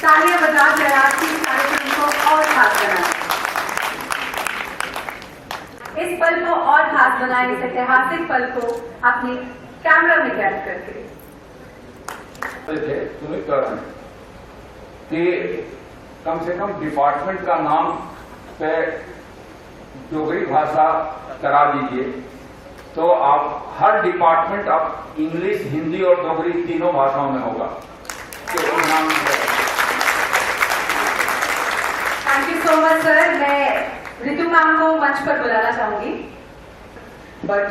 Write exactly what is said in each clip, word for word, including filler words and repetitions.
तालियां बजाकर आज के इस कार्यक्रम को और खास बनाएं। इस पल को और खास बनाएं, इस ऐतिहासिक पल को अपने कैमरा में कैद करके। थे सुमित करण कि कम से कम डिपार्टमेंट का नाम पे डोगरी भाषा करा दीजिए, तो आप हर डिपार्टमेंट अब इंग्लिश, हिंदी और डोगरी तीनों भाषाओं में होगा। तो नाम thank you so much sir. मैं ऋतु मैम को मंच पर बुलाना चाहूंगी। बट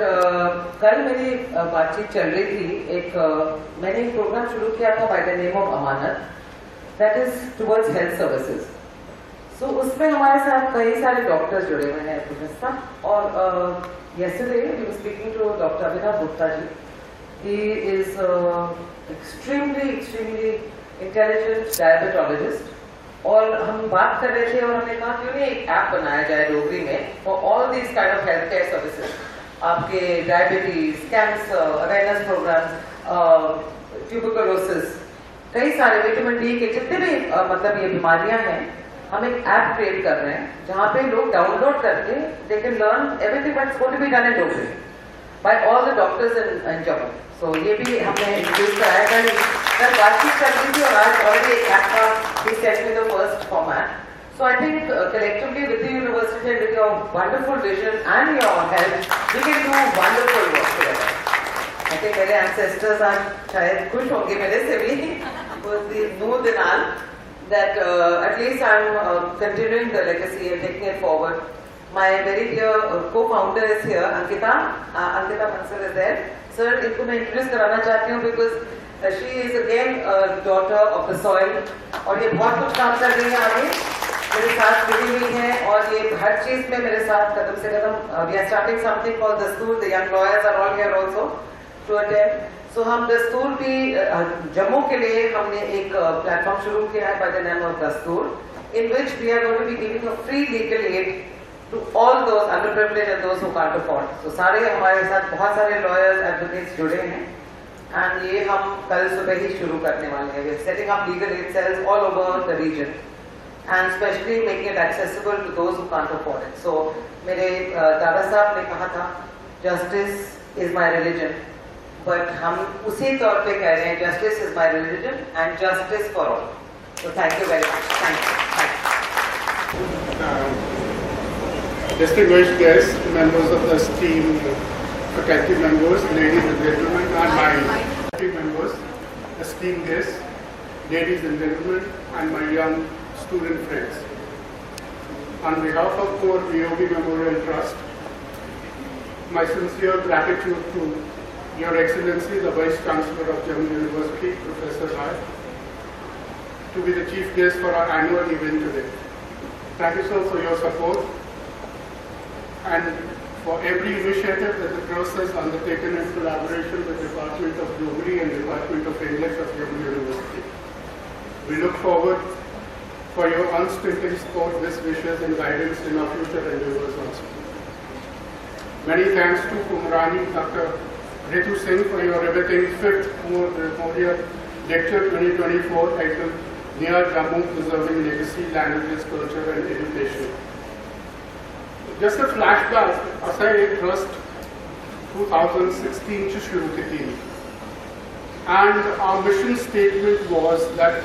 कल मेरी uh, बातचीत चल रही थी। एक uh, मैंने एक प्रोग्राम शुरू किया था by the name of Amanat, that is towards health services. So उसमें हमारे साथ कई सारे डॉक्टर्स जुड़े हुए हैं, प्रोफेसर, और yesterday we were speaking to Doctor Abhinav Gupta ji. He is extremely extremely intelligent diabetologist. और हम बात कर रहे थे और हमने कहा क्यों नहीं एक ऐप बनाया जाए डोगरी में for all these kind of health care services, आपके diabetes, cancer, awareness programs, tuberculosis, कई सारे विटामिन डी के जितने भी uh, मतलब ये बीमारियां हैं, हम एक ऐप क्रिएट कर रहे हैं जहाँ पे लोग डाउनलोड करके they can learn everything, but it's going to be done in Dogra by all the doctors in, in Jammu. So ये भी हमने इंट्रोड्यूस कराया। कल कल बातचीत कर रही थी और आज ऑलरेडी एक ऐप का he sent me the first format. So I think uh, collectively with the university and with your wonderful vision and your help, we can do wonderful work together. I think मेरे ancestors आज शायद खुश होंगे मेरे से भी, वो नूर दिनाल, that uh, at least I'm uh, continuing the legacy and taking it forward. My very dear uh, co-founder is here, Ankita. Uh, Ankita Bansal is there. Sir, इनको मैं इंट्रोड्यूस कराना चाहती हूँ because she is again daughter of the soil. और ये बहुत कुछ काम कर रही है आगे, मेरे साथ जुड़ी हुई है और ये हर चीज में मेरे साथ कदम से कदम. We are starting something called Dastoor. The young lawyers are all here also to attend. So हम दस्तूर भी जम्मू के लिए हमने एक प्लेटफॉर्म शुरू किया है by the name of Dastoor, in which we are going to be giving a free legal aid to all those underprivileged and those who can't afford. So सारे हमारे साथ बहुत सारे लॉयर्स, एडवोकेट्स जुड़े हैं एंड ये हम कल सुबह ही शुरू करने वाले हैं. We are setting up legal aid cells all over the region and specially making it accessible to those who can't afford it. So मेरे दादा साहब ने कहा था, justice is my religion, but हम उसी तौर पे कह रहे हैं, justice is my religion and justice for all. So thank you very much. Thank you. Thank you. Distinguished guests, members of the esteemed faculty members, ladies and gentlemen, and my faculty members, esteemed guests, ladies and gentlemen, and my young student friends. On behalf of Kuanvar Viyogi Memorial Trust, my sincere gratitude to Your Excellency, the Vice Chancellor of Jammu University, Professor Rai, to be the chief guest for our annual event today. Thank you, sir, for your support and for every initiative that the trust has undertaken in collaboration with Department of Dogri and Department of English of Jammu University. We look forward for your unstinting support, best wishes and guidance in our future endeavors also. Many thanks to Kuanvarani Doctor Ritu Singh for your riveting fifth Kuanvar Memorial Lecture twenty twenty-four titled Near Jammu: Preserving Legacy, Languages, Culture and Education. Just a flashback, असें एह् trust two thousand sixteen च शुरू कीती ही. And our mission statement was that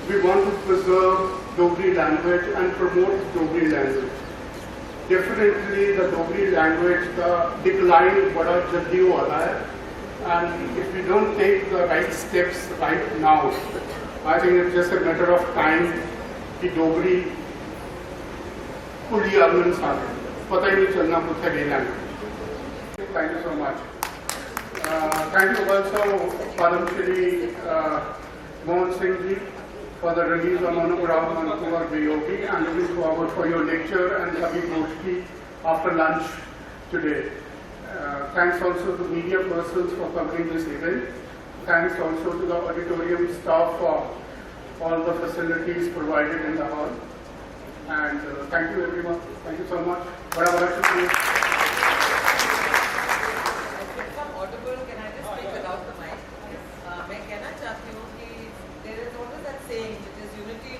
we want to preserve Dogri language and promote Dogri language. Definitely the Dogri language, the decline बड़ा जल्दी होआ दा ऐ, and if we don't take the right steps right now, I think it's just a matter of time कि डोगरी भुल्ली जाङन सारे, पता ही नहीं चलना कुत्थै गेई language. Thank you so much. Uh, thank you also Padma Shri uh, Mohan Singh ji for the release of monograph on Kuanvar Viyogi. I'm looking forward for your lecture and Kavi Goshti after lunch today. Uh, thanks also to media persons for covering this event. Thanks also to the auditorium staff for all the facilities provided in the hall. And uh, thank you everyone. Thank you so much. बड़ा बड़ा शुक्रिया. If I'm audible, can I just speak without the mic? Uh, मैं कहना चाहती हूँ कि there is always that saying, which is unity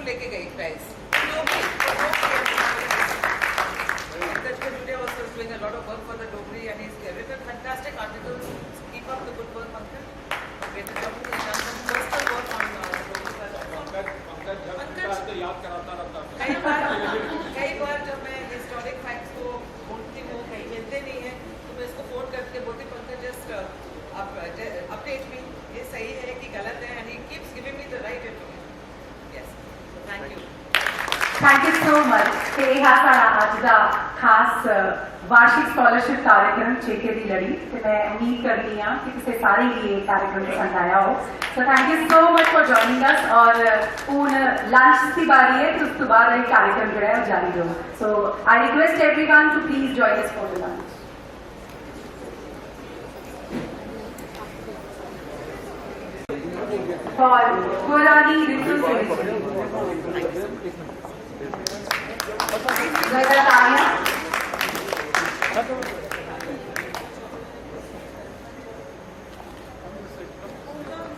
लेके गई prize. Pankaj Khajuria also is doing a lot of work for the Dogri and he's written fantastic articles. Keep up the good work, Pankaj. Greater Jammu has done some personal work on, uh, Dogri culture. Pankaj, Pankaj जब पंकज मिलता है तो याद कराता रहता है। कई बार, कई बार जब मैं हिस्टोरिक फैक्ट्स को ढूंढती हूँ, कहीं मिलते नहीं है, तो मैं इसको फोन करके बोलती, "Pankaj, just, uh, up, uh, update me, ये सही है कि गलत है?" And he keeps giving me the right information. Yes. Thank you. Thank you so much. ਤੇ ਇਹ ਆ ਸਾਡਾ ਅੱਜ ਦਾ ਖਾਸ, ਅ, ਵਾਰਸ਼ਿਕ ਸਕਾਲਰਸ਼ਿਪ ਕਾਰਜਕ੍ਰਮ ਚੇਤੇ ਦੀ ਲੜੀ, ਤੇ ਮੈਂ ਉਮੀਦ ਕਰਦੀ ਹਾਂ ਕਿ ਤੁਸੀਂ ਸਾਰੇ ਹੀ ਇਹ ਕਾਰਜਕ੍ਰਮ ਪਸੰਦ ਆਇਆ ਹੋ। So thank you so much for joining us. ਔਰ ਹੁਣ ਲੰਚ ਦੀ ਵਾਰੀ ਹੈ, ਤੇ ਉਸ ਤੋਂ ਬਾਅਦ ਇਹ ਕਾਰਜਕ੍ਰਮ ਜਿਹੜਾ ਹੈ ਉਹ ਜਾਰੀ ਰਹੋ। So I request everyone to please join us for the lunch. For Gurani Ritual Service. जोरदार तालियां।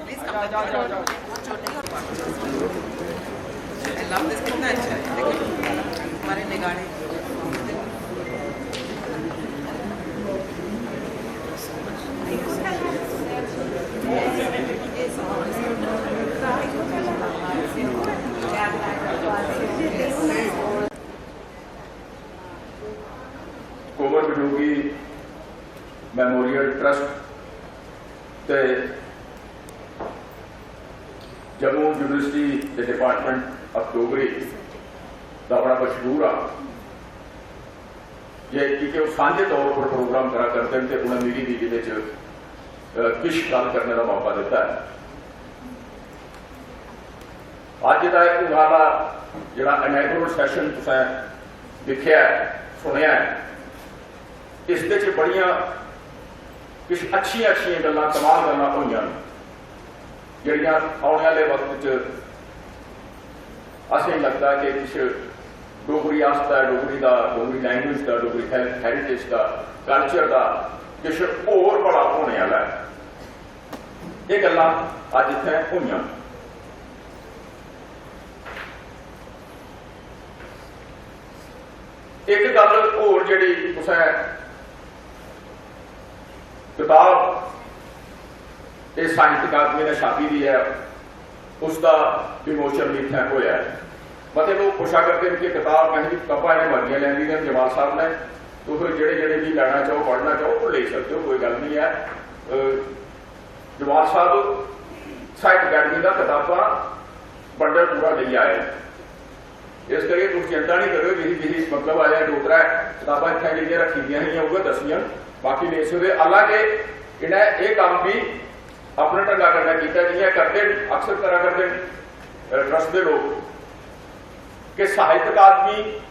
Please come back. I love this. कितना अच्छा है, देखो, हमारे निगाड़े। कुंवर वियोगी मेमोरियल ट्रस्ट ते Jammu university related department of Dogri दा बड़ा मशहूर आ। जे क्योंकि ओह् सांझे तौर पर प्रोग्राम करा करदे न ते उ'नें मिगी बी एह्दे च, अ, किश गल्ल करने दा मौका दित्ता ऐ। अज्ज दा एह् पूरा आह्ला जेह्ड़ा इनैगुरल सैशन तुसें दिक्खेआ ऐ, सुनेआ ऐ, इसदे च बड़ियां किश अच्छियां अच्छियां गल्लां, कमाल गल्लां होइयां न, जेह्ड़ियां औने आह्ले वक्त च असेंगी लगदा कि किश डोगरी आस्तै, डोगरी दा, डोगरी लैंग्वेज दा, डोगरी हेरिटेज दा, कल्चर दा किश होर भला होने आह्ला ऐ। एह् गल्लां अज्ज इत्थै होइयां। इक गल्ल होर जेह्ड़ी तुसें कताब एह् साहित्य अकादमी ने छापी दी ऐ, उसदा विमोचन बी इत्थै होआ ऐ। मते लोक पुच्छा करदे न कि कताब, कहीं दी कताबां इ'नें मतियां लैंदी दियां न जमाल साहब ने, तुस जेह्ड़े जेह्ड़े बी लैना चाहो, पढ़ना चाहो, ओह् लेई सकदे ओ, कोई गल्ल निं ऐ। अ, जमाल साहब साहित्य अकादमी दा कताबां बंडल पूरा लेई आए। इस करियै तुस चिंता निं करेओ, जिही जिही मतलब आया दो त्रै कताबां इत्थै जेह्ड़ियां रक्खी दियां हियां उ'ऐ दस्सियां न, बाकी नेईं सुधे। हालांकि इ'नें एह् कम्म बी अपने ढंगा कन्नै कीता, जि'यां करदे न, अक्सर करा करदे न, अ, ट्रस्ट दे लोक, कि साहित्य अकादमी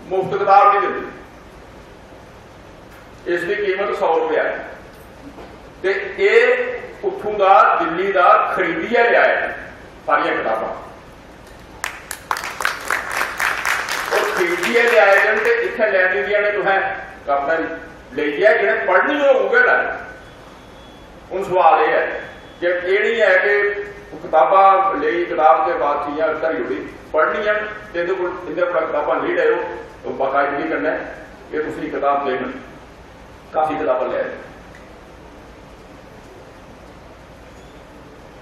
मुफ्त कताब निं दिंदी। इसदी कीमत सौ रुपया ऐ ते एह् उत्थूं दा, दिल्ली दा खरीदियै लेआए न सारियां कताबां। ओह् खरीदियै लेआए दे न ते इत्थै लैनी दियां ने तुसें अपने लेइयै, जि'नें पढ़नी होग उ'ऐ लैनी। हून सवाल एह् ऐ कि एह् निं ऐ कि कताबां लेई, कताब दे बाद च इ'यां धरी ओड़ी, पढ़नियां न ते इं'दे कोल, इं'दे कोला कताबां लेई लैओ, ओह् बाकायदगी कन्नै एह् तुसेंगी कताब देङन। काफी कताबां लेआए।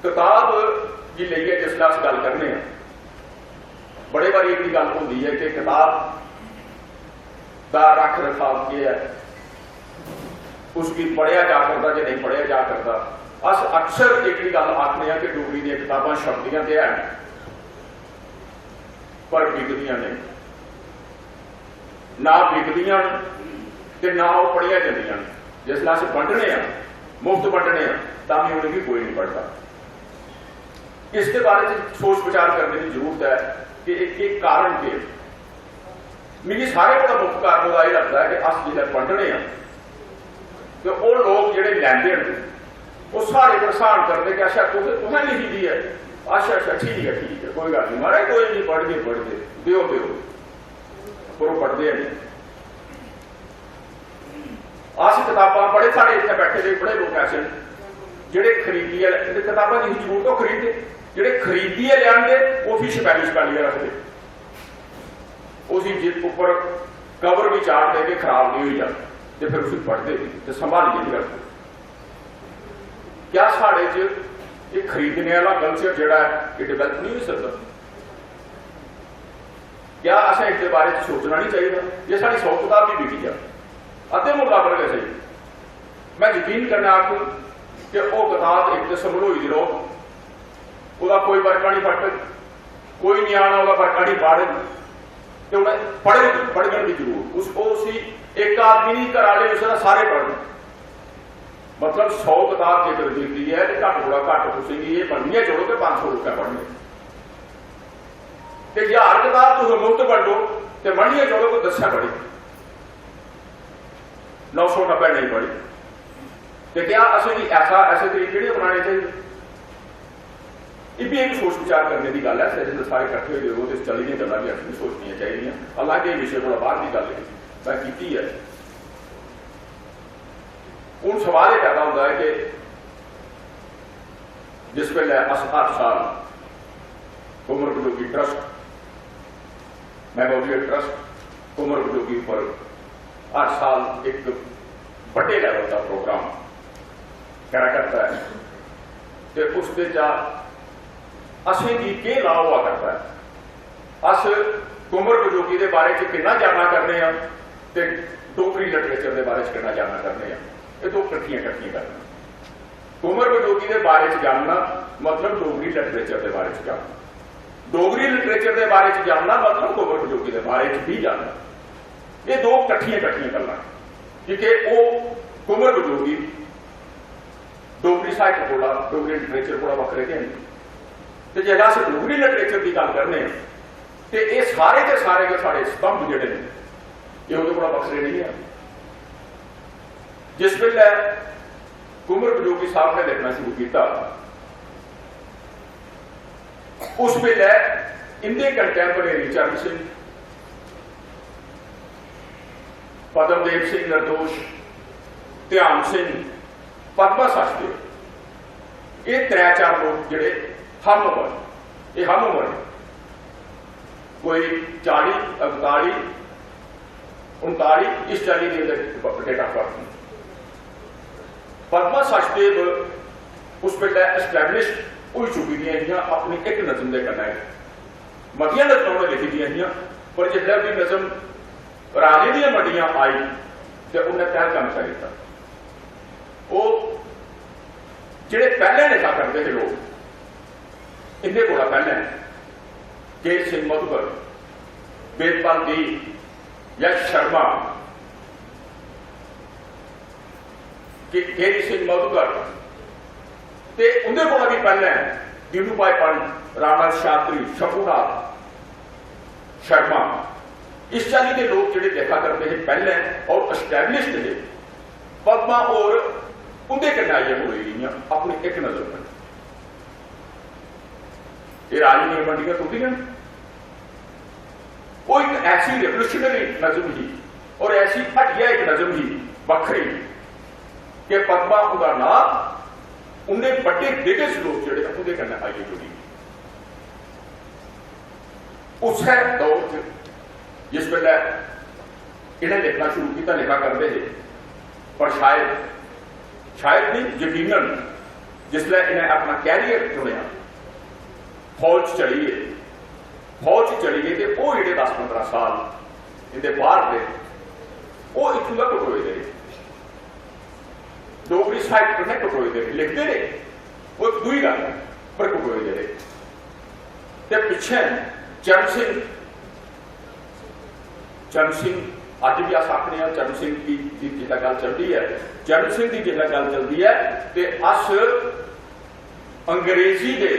कताब गी लेइयै जिसलै अस गल्ल करने आं, बड़े बारी एह् गल्ल होंदी ऐ कि कताब दा रख रखाव केह् ऐ, उसगी पढ़ेआ जा करदा जां नेईं पढ़ेआ जा करदा। अस अक्सर एह्कड़ी गल्ल आखने आं कि डोगरी दियां कताबां छपदियां ते हैन, पर बिकदियां नेईं, ना बिकदियां न ते ना ओह् पढ़ियां जंदियां न। जिसलै अस बंडने आं, मुफ्त बंडने आं, तां बी उ'नेंगी कोई निं पढ़दा। इसदे बारे च सोच विचार करने दी जरूरत ऐ कि एह् केह् कारण केह्। मिगी सारें कोला मुख्य कारण ओह्दा एह् लगदा ऐ कि अस जिसलै बंडने आं ते ओह् लोक जेह्ड़े लैंदे न, ओह् साढ़े पर स्हान करदे कि अच्छा, तुसें, तुसें लिखी दी ऐ, अच्छा अच्छा, ठीक ऐ, ठीक ऐ, कोई गल्ल निं महाराज, कोई निं, पढ़गे, पढ़गे, देओ, देओ, पर ओह् पढ़दे गै निं। अस कताबां, बड़े साढ़े इत्थै बैठे दे बड़े लोक ऐसे न जेह्ड़े खरीदियै, कताबां दी जरूरत, ओह् खरीददे। जेह्ड़े खरीदियै लेआंदे, ओह् फ्ही छपैली छपैलियै रखदे। उसी जिस उप्पर कवर बी चाढ़दे कि खराब निं होई जा, ते फिर उसी पढ़दे बी ते संभालियै बी रखदे। क्या साढ़े च एह् खरीदने आह्ला कल्चर जेह्ड़ा ऐ, एह् डिवैलप निं होई सकदा? क्या असें इसदे बारे च सोचना निं चाहिदा? जे साढ़ी सौ कताब बी बिकी जा, अद्धे मुल्ला पर गै सेही, में यकीन कन्नै आखूं कि ओह् कताब इक ते संभलोई दी रौह्ग, ओह्दा कोई बरका निं फटग, कोई ञ्याणा ओह्दा बरका निं पाड़ग, ते उ'नें पढ़ग, पढ़ङन बी जरूर। उस, ओह् उसी इक आदमी निं, घर आह्ले उस दा सारे पढ़न। मतलब, सौ कताब जेकर बिकदी ऐ ते घट्ट कोला घट्ट तुसें गी एह् मन्नियै चलो कि पंज सौ लोकें पढ़नी। ते ज्हार कताब तुस मुफ्त बंडो ते मन्नियै चलो कि दस्सै पढ़ी, नौ सौ नब्बै नेईं पढ़ी। ते क्या असेंगी ऐसा, ऐसे तरीके निं अपनाने चाहिदे? एह् बी इक सोच विचार करने दी गल्ल ऐ। जिसलै सारे कट्ठे होई गे, ते इस चाल्ली दियां गल्लां बी असेंगी सोचनियां चाहिदियां। हालांकि एह् विशे कोला बाहर दी गल्ल में कीती ऐ। हून सवाल एह् पैदा होंदा ऐ कि जिस बेल्लै अस हर साल Kunwar Viyogi trust, memorial trust Kunwar Viyogi पर हर साल इक बड्डे लेवल दा प्रोग्राम करा करदा ऐ, ते उसदे चा असेंगी केह् लाभ होआ करदा ऐ? अस कुंवर वियोगी दे बारे च किन्ना जानना करने आं ते डोगरी लिटरेचर दे बारे च किन्ना जानना करने आं? एह् दो कट्ठियां, कट्ठियां करना। कुंवर वियोगी दे बारे च जानना मतलब डोगरी लिटरेचर दे बारे च जानना, डोगरी लिटरेचर दे बारे च जानना मतलब कुंवर वियोगी दे बारे च बी जानना। एह् दो कट्ठियां, कट्ठियां गल्लां न, की के ओह् कुंवर वियोगी डोगरी साहित्य कोला, डोगरी लिटरेचर कोला बक्खरे ते हैन। ते जेल्लै अस डोगरी लिटरेचर दी गल्ल करने आं, ते एह् सारे दे सारे गै साढ़े स्तंभ जेह्ड़े न, एह् ओह्दे कोला बक्खरे नेईं हैन। जिस बेल्लै कुंवर वियोगी साहब ने लिखना शुरू कीता, उस बेल्लै इंदे कंटैम्परेरी चरण सिंह, पद्मदेव सिंह निर्दोष, ध्यान सिंह, पद्मा सचदेव, एह् त्रै चार लोक जेह्ड़े हम उमर, एह् हम उमर न, कोई चाली, इकताली, उनताली, इस चाल्ली दे डेट ऑफ बर्थ न। पद्मा सचदेव उस बेल्लै एस्टैब्लिश होई चुकी दियां हियां अपनी इक नज़म दे कन्नै। मतियां नज़मां उ'नें लिखी दियां हियां, पर जिसलै बी नज़म राजें दियां मंडियां आई ते उ'नें पैह्लका मचाई दित्ता। ओह् जेह्ड़े पैह्लें लिखा करदे हे लोक, इंदे कोला पैह्लें केर सिंह मधुकर, वेदपाल दीप, या शर्मा, के-, केरी सिंह मधुकर ते उंदे कोला भी पैह्लें दीनू भाई पंत, रामनाथ शास्त्री, शंभूनाथ शर्मा, इस चाल्ली दे लोक जेह्ड़े लिखा करदे हे पैह्लें और एस्टैब्लिश्ड हे, पद्मा होर उंदे कन्नै आइयै मुड़ी गेइयां अपनी इक नज़र कन्नै। एह् राजें दियां मंडियां टुटियां न। ओह् इक ऐसी रिवोल्यूशनरी नज़म ही और ऐसी हटिया इक नज़म ही, बक्खरी, कि पद्मा उंदा नांऽ उन्ने बड्डे बिगेस्ट लोक जेह्ड़े उंदे कन्नै आइयै जुड़ी गे। उस्सै दौर च जिस बेल्लै इ'नें लिखना शुरू कीता, लिखा करदे हे, पर शायद, शायद नहीं, यकीनन जिसलै इ'नें अपना कैरियर चुनेआ, फौज च चली गे, फौज च चली गे ते ओह् जेह्ड़े दस पंदरां साल इंदे बाहर दे, ओह् इत्थूं दा कटोए दे रेह्। डोगरी साहित्य कन्नै कटोए दे रेह्, लिखदे रेह्, ओह् इक दूई गल्ल ऐ, पर कटोए दे रेह्। ते पिच्छें चरण सिंह, चरण सिंह अज्ज बी अस आखने आं, चरण सिंह दी, दी जिसलै गल्ल चलदी ऐ, चरण सिंह दी जिसलै गल्ल चलदी ऐ, ते अस अंग्रेजी दे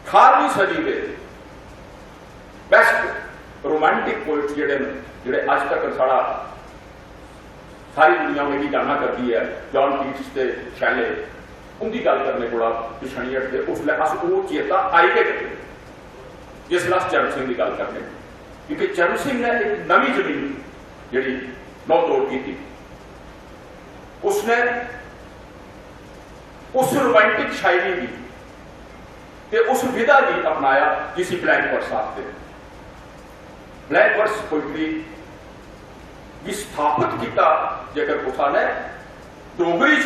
अठारहवीं सदी दे बेस्ट रोमांटिक पोइट जेह्ड़े न, जेह्ड़े अज्ज तक साढ़ा, सारी दुनिया उ'नेंगी जाना करदी ऐ, जॉन कीट्स ते शैले, उंदी गल्ल करने कोला पिच्छें निं हटदे। उसलै अस ओह् चेता आई गै जंदे जिसलै अस चरण सिंह दी गल्ल करने, क्योंकि चरण सिंह ने इक नमीं जमीन जेह्ड़ी नौ तोड़ कीती। उसने उस रोमांटिक शायरी गी ते उस विधा गी अपनाया जिसी ब्लैंक वर्स आखदे। ब्लैंक वर्स पोइट्री गी स्थापत किया जेकर कुसा ने डोगरी च,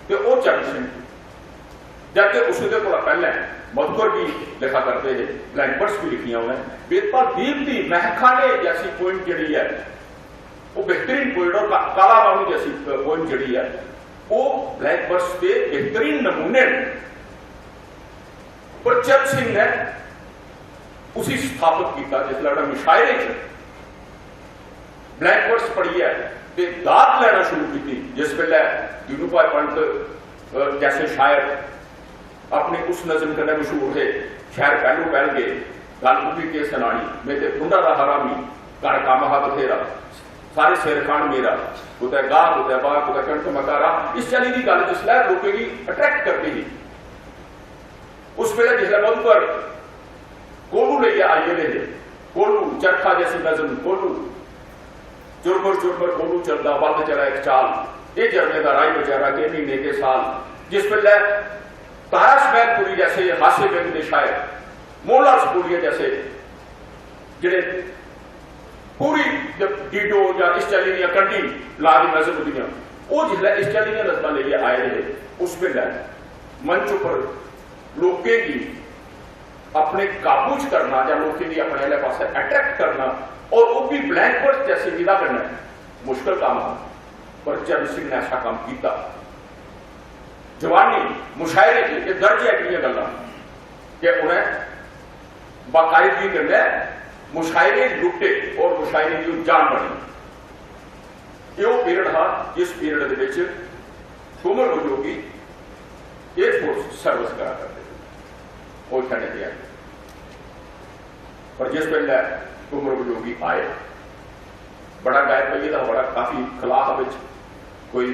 ते ओह चरण सिंह, जबकि उस दे कोला पैहले मधुकर भी लिखा करते हैं, ब्लैंक वर्स भी लिखियां उन्हें। वेदपाल दीप दी महकाने जैसी पोइम जड़ी है, वो बेहतरीन पोइट और काला बानू जैसी पोइम जड़ी है, वो ब्लैंक वर्स के बेहतरीन नमूने ने। पर चरण सिंह ने उसी स्थापत किया जिसलै उन्हें मुशायरे च ब्लैंक वर्स पढ़ियै ते दाद लैना शुरू की, जिस बेल्लै दीनू भाई पंत जैसे शायर अपने उस नज्म कन्नै मशहूर थे, शैहर पैहलू पैहल गए, गल्ल उब्बी केह् सनानी, में ते खुंडा दा हरामी, घर कम्म हा बथेरा, सारे सिर खान मेरा, कुतै गाह कुतै बाह कुतै कणक मकारा। इस चाल्ली दी गल्ल जिसलै लोकें गी अट्रैक्ट करदी ही, उस बेल्लै जिसलै मधुकर कोलू लेइयै आई गेदे हे, कोलू चरखा जैसी नज्म, कोलू चुरमर चुरमर कोलू चलदा, बंद चला इक चाल, एह् जरने दा राही बेचारा के म्हीने के साल। जिस बेल्लै तारा स्मैलपुरी जैसे हास्य व्यंग दे शायर, मोहनलाल सपोलिया जैसे जेह्ड़े पूरी डीडो या इस चाल्ली दियां कंढी ला दी नज्म दियां, ओह् जिसलै इस चाल्ली दियां नज्मां लेइयै आए दे हे, उस बेल्लै मंच उप्पर लोकें गी अपने काबू च करना या लोकें गी अपने आह्ले पासै अट्रैक्ट करना, और ओह् भी ब्लैंक वर्स जैसी विधा कन्नै, मुश्कल कम्म हा, पर चरण सिंह ने ऐसा कम्म किया। जवानी मुशायरे च एह् दर्ज ऐ कियां गल्लां कि उ'नें बाकायदगी कन्नै मुशायरे लुट्टे और मुशायरे दी ओह् जान बनी। एह् ओह् पीरियड हा जिस पीरियड दे बिच कुंवर वियोगी एयरफोर्स सर्विस करा करदे हे, ओह् इत्थै नेईं आए। पर जिस बेल्लै कुंवर वियोगी आए, बड़ा गैप पेई गेदा हा, बड़ा काफी खलाफ बिच कोई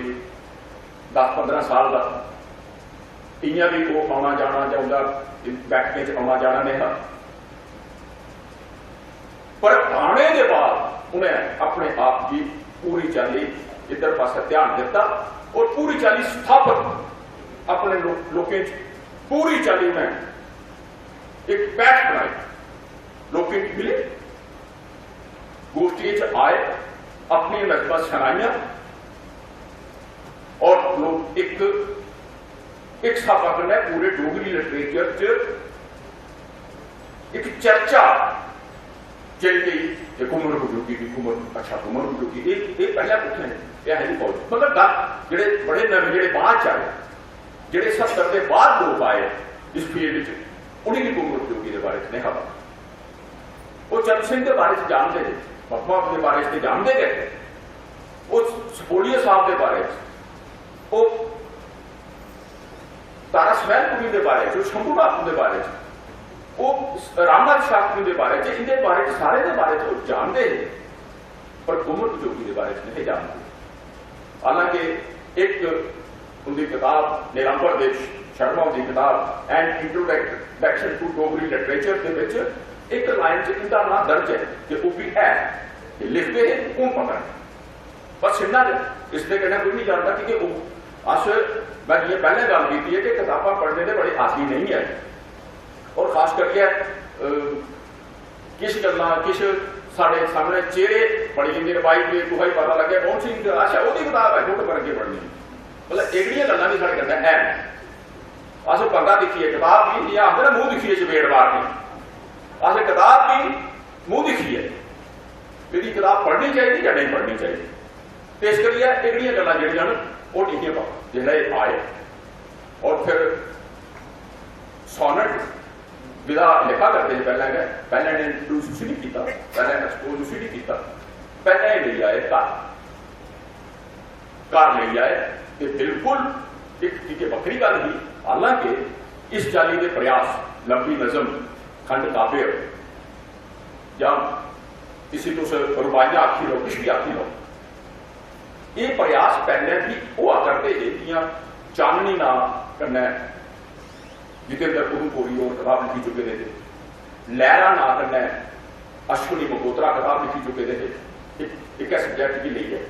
दस पंदरां साल दा, इ'यां बी ओह् औना जाना जां उं'दा बैठकें च औना जाना नेईं हा। पर आने दे बाद उ'नें अपने आप गी पूरी चाल्ली इद्धर पासै ध्यान दित्ता और पूरी चाल्ली स्थापत अपने लो-, लोकें च पूरी चाल्ली उ'नें इक पैठ बनाई, लोकें गी मिले, गोष्ठियें च आए, अपनियां नजमां सनाइयां और लोक इक, इक स्हाबा कन्नै पूरे डोगरी लिटरेचर च इक चर्चा चली गई कि कुंवर वियोगी दी, कुंवर, अच्छा, कुंवर वियोगी, एह्, एह् पैह्लें कुत्थै हे? एह् है निं फौज। मतलब, दा-, जेह्ड़े बड़े नमें, जेह्ड़े बाद च आए, जेह्ड़े सत्तर दे बाद लोक आए इस फील्ड च, उ'नेंगी कुंवर वियोगी दे बारे च नेईं हा पता। ओह् चरण सिंह दे बारे च जानदे हे, पद्मा दे बारे च ते जानदे गै हे। ओह् सपोलिया साहब दे बारे च, ओह् तारा स्मैलपुरी दे बारे च, ओह् शंभू बापू दे बारे च, ओह् रामनाथ शास्त्री दे बारे च, इंदे बारे च, सारे दे बारे च ओह् जानदे हे, पर कुंवर वियोगी दे बारे च नेईं जानदे। हालांकि इक उंदी कताब, नीलांबर देव शर्मा हुंदी कताब An Introduction to Dogri Literature दे विच इक लाइन च इंदा नांऽ दर्ज ऐ कि ओह् बी है, कि लिखदे हे, हून पता नेईं। बस इन्ना गै, इसदे कन्नै कोई निं जानदा, की के ओह्, अस, में जि'यां पैह्लें गल्ल कीती ऐ कि कताबां पढ़ने दे बड़े आदी नेईं ऐ, और खास करियै, अ, किश गल्लां, किश साढ़े सामनै चेहरे बनी जंदे न, भाई, जे कुसै गी पता लग्गै, कौन सी, अच्छा, ओह्दी कताब ऐ, गुट पर अग्गें पढ़नी। मतलब, एह्कड़ियां गल्लां बी साढ़े कन्नै हैन। अस बंदा दिक्खियै कताब गी, जि'यां आखदे ना, मूंह दिक्खियै चपेड़ मारनी। अस कताब गी मूंह दिक्खियै, एह्दी कताब पढ़नी चाहिदी जां नेईं पढ़नी चाहिदी। ते इस करियै एह्कड़ियां गल्लां जेह्ड़ियां न, ओह् निं हियां पता। जिसलै एह् आए और फिर सोनेट विधा लिखा करदे हे पैह्लें गै, पैह्लें इ'नें इंट्रोड्यूस उसी निं कीता, पैह्लें एक्सपोज उसी निं कीता, पैह्लें एह् लेई आए घर, घर लेई आए। ते बिल्कुल इक, की के बक्खरी गल्ल ही, हालांकि इस चाल्ली दे प्रयास, लंबी नज़म, खंड काव्य, जां इसी तुस रुबाइयां आखी लैओ, किश बी आखी लैओ, एह् प्रयास पैह्लें बी होआ करदे हे, जि'यां चाननी नांऽ कन्नै जितेंद्र उधमपुरी होर कताब लिखी चुके दे हे, लैहरा नांऽ कन्नै अश्विनी मगोत्रा कताब लिखी चुके दे हे, इक, इक्कै सब्जैक्ट गी लेइयै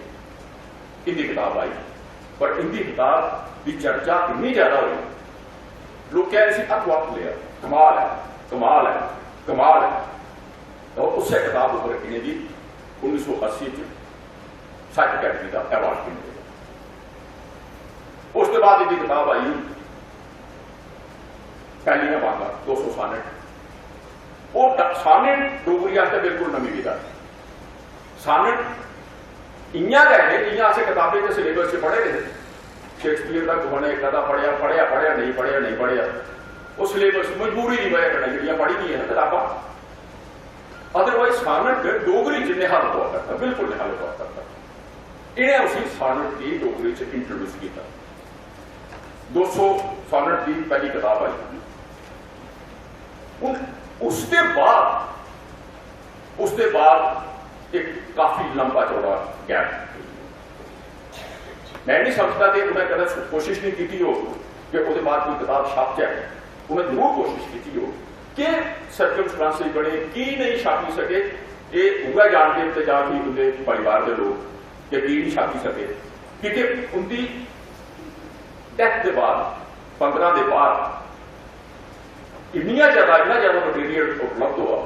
इंदी कताब आई, पर इंदी कताब दी चर्चा इन्नी ज्यादा होई, लोकें इसी हत्थों हत्थ लेआ, कमाल ऐ, कमाल ऐ, कमाल ऐ। तो उस्सै कताब उप्पर इ'नेंगी उन्नीस सौ अस्सी च साहित्य अकैडमी दा अवार्ड बी मिलेआ। उसदे बाद इं'दी कताब आई पैह्लियां बांगां, दो सौ सानेट। ओह् ड-, सानेट डोगरी आस्तै बिल्कुल नमीं विधा। सानेट इ'यां गै हे जि'यां असें कताबें च, सिलेबस च पढ़े दे हे। शेक्सपियर दा कुसै ने इक अद्धा पढ़ेआ, पढ़ेआ, पढ़ेआ, नेईं पढ़ेआ, नेईं पढ़ेआ। ओह् सिलेबस, मजबूरी दी बजह कन्नै जेह्ड़ियां पढ़ी दियां हियां कताबां, अदरवाइज सानेट डोगरी च नेहा लखोआ करदा, बिल्कुल नेहा लखोआ करदा। इ'नें उसी सानेट गी डोगरी च इंट्रोड्यूस कीता। दो सौ सानेट दी पैह्ली कताब आई। हून उसदे बाद, उसदे बाद इक काफी लंबा चौड़ा गैप। में नहीं समझदा कि उ'नें कदें कोशिश नहीं कीती हो कि ओह्दे बाद कोई कताब छापचै। उ'नें जरूर कोशिश कीती हो। केह् सर्कमस्टांसिस बने, की नहीं छापी सके, एह् उ'ऐ जानदे ते जां फ्ही उं'दे परिवार दे लोक, कि की नहीं छापी सके। क्योंकि उं'दी डेथ दे बाद, पंदरां दे बाद इन्नियां ज्यादा, इन्ना ज्यादा मटीरियल उपलब्ध होआ,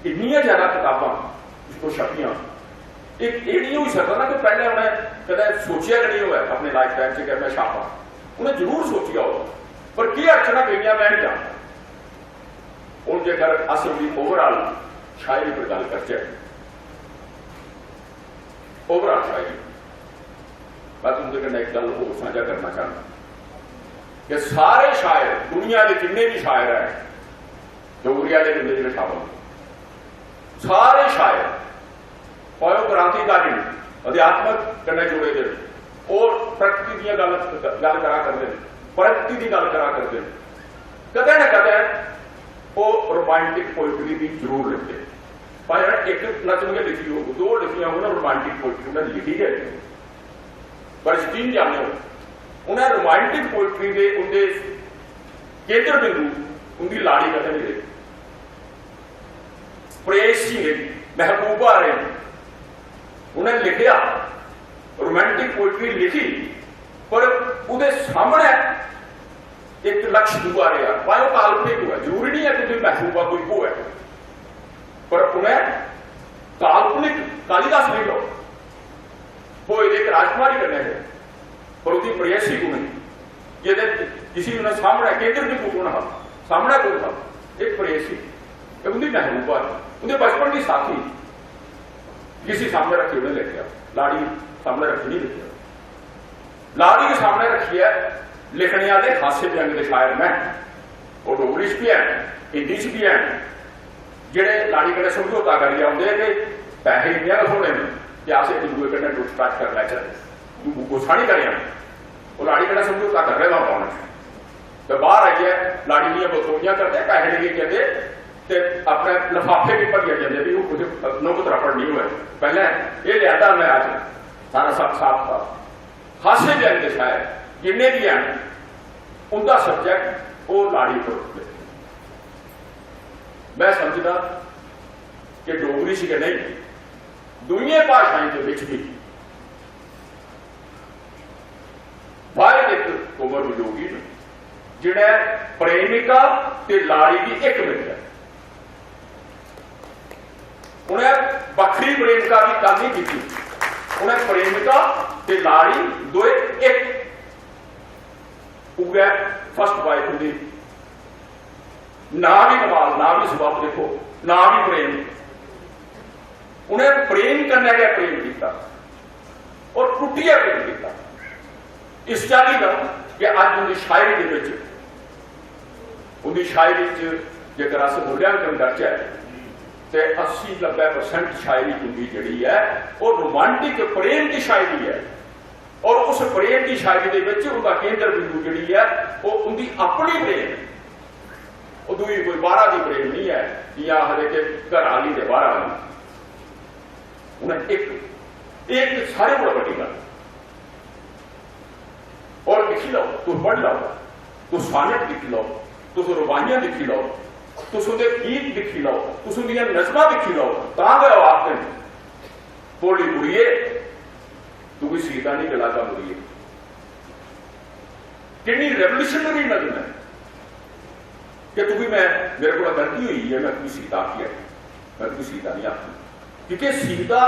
इन्नियां ज्यादा कताबां उसको छपियां। इक एह् नहीं होई सकदा ना कि पैह्लें उ'नें कदें सोचेआ गै नहीं होऐ अपने लाइफ टाइम च कि में छापां। उ'नें जरूर सोचेआ होग, पर केह् अड़चनां पेइयां, में नहीं जानदा। हून जेकर अस उं'दी ओवरआल शायरी पर गल्ल करचै, ओवरआल शायरी, में तुं'दे कन्नै इक गल्ल होर सांझा करना चाह्न्नां कि सारे शायर, दुनिया दे जिन्ने बी शायर हैन, डोगरी आह्ले जिन्ने जिन्ने शामिल न, सारे शायर, भाएं ओह् क्रांतिकारी न, अध्यात्मक कन्नै जुड़े दे न, और प्रकृति दियां गल्ल, गल्ल करा करदे न, प्रकृति दी गल्ल करा करदे न, कदें ना कदें ओह् रोमांटिक पोइट्री दी जरूर लिखदे न। भाएं इक नज्म गै लिखी होग, दो लिखियां होग, रोमांटिक पोइट्री उ'नें लिखी गै होग। पर यकीन जानेओ, उ'नें रोमांटिक पोइट्री दे उं'दे केंद्र बिंदु उं'दी लाड़ी कदें नहीं रेही। प्रेयसी रेही, महबूबा रेही। उ'नें लिखेआ, रोमांटिक पोइट्री लिखी, पर ओह्दे सामनै इक लक्ष्य दूआ रेहा। भाएं ओह् काल्पनिक होऐ, जरूरी नहीं ऐ कि उं'दी महबूबा कोई होऐ, पर उ'नें काल्पनिक कालिदास नहीं होए दे इक राजकुमारी कन्नै हे, पर ओह्दी प्रेयसी कु'न ही, जेह्दे, जिसी उ'नें सामनै, केंद्र बिंदु कु'न हा, सामनै कु'न हा? इक प्रेयसी, इक उं'दी महबूबा ही, उं'दे बचपन दी साथी, जिसी सामनै रक्खी उ'नें लिखेआ, लाड़ी सामनै रक्खी नहीं लिखेआ। लाड़ी गी सामनै रक्खियै लिखने आह्ले हास्य व्यंग दे शायर न। ओह् डोगरी च बी हैन, हिंदी च बी हैन। जेह्ड़े लाड़ी कन्नै समझौता करियै औंदे ते पैहे इन्ने गै थ्होने न कि अस इक दूए कन्नै टच करी लैचै, गु-, गुस्सा निं करेआं। ओह् लाड़ी कन्नै समझौता करी लेदा होंदा उ'नें। ते बाह्र आइयै लाड़ी दियां बदतमीजियां करदे, पैहे लेइयै जंदे ते अपने लफाफे बी भरियै जंदे, भी ओह् कुछ नोक त्रापड़ निं होऐ। पैह्लें एह् लेआंदा में अज्ज सारा साफ साफ था। हास्य व्यंग दे शायर जिन्ने बी हैन, उं'दा सब्जैक्ट ओह् लाड़ी पर। में समझदा कि डोगरी च गै नेईं, दूइयें भाशाएं दे बिच बी बाहर इक कुंवर वियोगी न, जि'नें प्रेमिका ते लाड़ी गी इक मिलेआ। उ'नें बक्खरी प्रेमिका दी गल्ल नहीं कीती, उ'नें प्रेमिका ते लाड़ी दोए इक, उ'ऐ फर्स्ट वाइफ उं'दी। नां बी कमाल, नां बी सबब, देखो, नां बी प्रेम। उ'नें प्रेम कन्नै गै प्रेम कीता और टुट्टियै प्रेम कीता। इस चाल्ली दा कि अज्ज उं'दी शायरी दे बिच, उं'दी शायरी च जेकर अस मूल्यांकन करचै ते अस्सी नब्बै परसेंट शायरी उं'दी जेह्ड़ी ऐ, ओह् रोमांटिक प्रेम दी शायरी ऐ। और उस प्रेम दी शायरी दे बिच उं'दा केंद्र बिंदु जेह्ड़ी ऐ, ओह् उं'दी अपनी प्रेम ऐ। ओह् दूई कोई बाहरा दी प्रेम नहीं ऐ, जि'यां आखदे कि घर आह्ली ते बाहर आह्ली। उ'नें इक, इक सारे कोला बड्डी गल्ल। और दिक्खी लैओ, तुस पढ़ी लैओ, तुस सानेट दिक्खी लैओ, तुस रबाइयां दिक्खी लैओ, तुस उं'दे गीत दिक्खी लैओ, तुस उं'दियां नजमां दिक्खी लैओ, तां गै ओह् आखदे न, "भोली कुड़िये, तुगी सीता नहीं गलागा मुड़िये।" इन्नी रेवोल्यूशनरी नज़म ऐ कि तुगी मैं, मेरे कोला गलती होई है, मैं तुगी सीता आखी है, मैं तुगी सीता नहीं आखी। क्योंकि सीता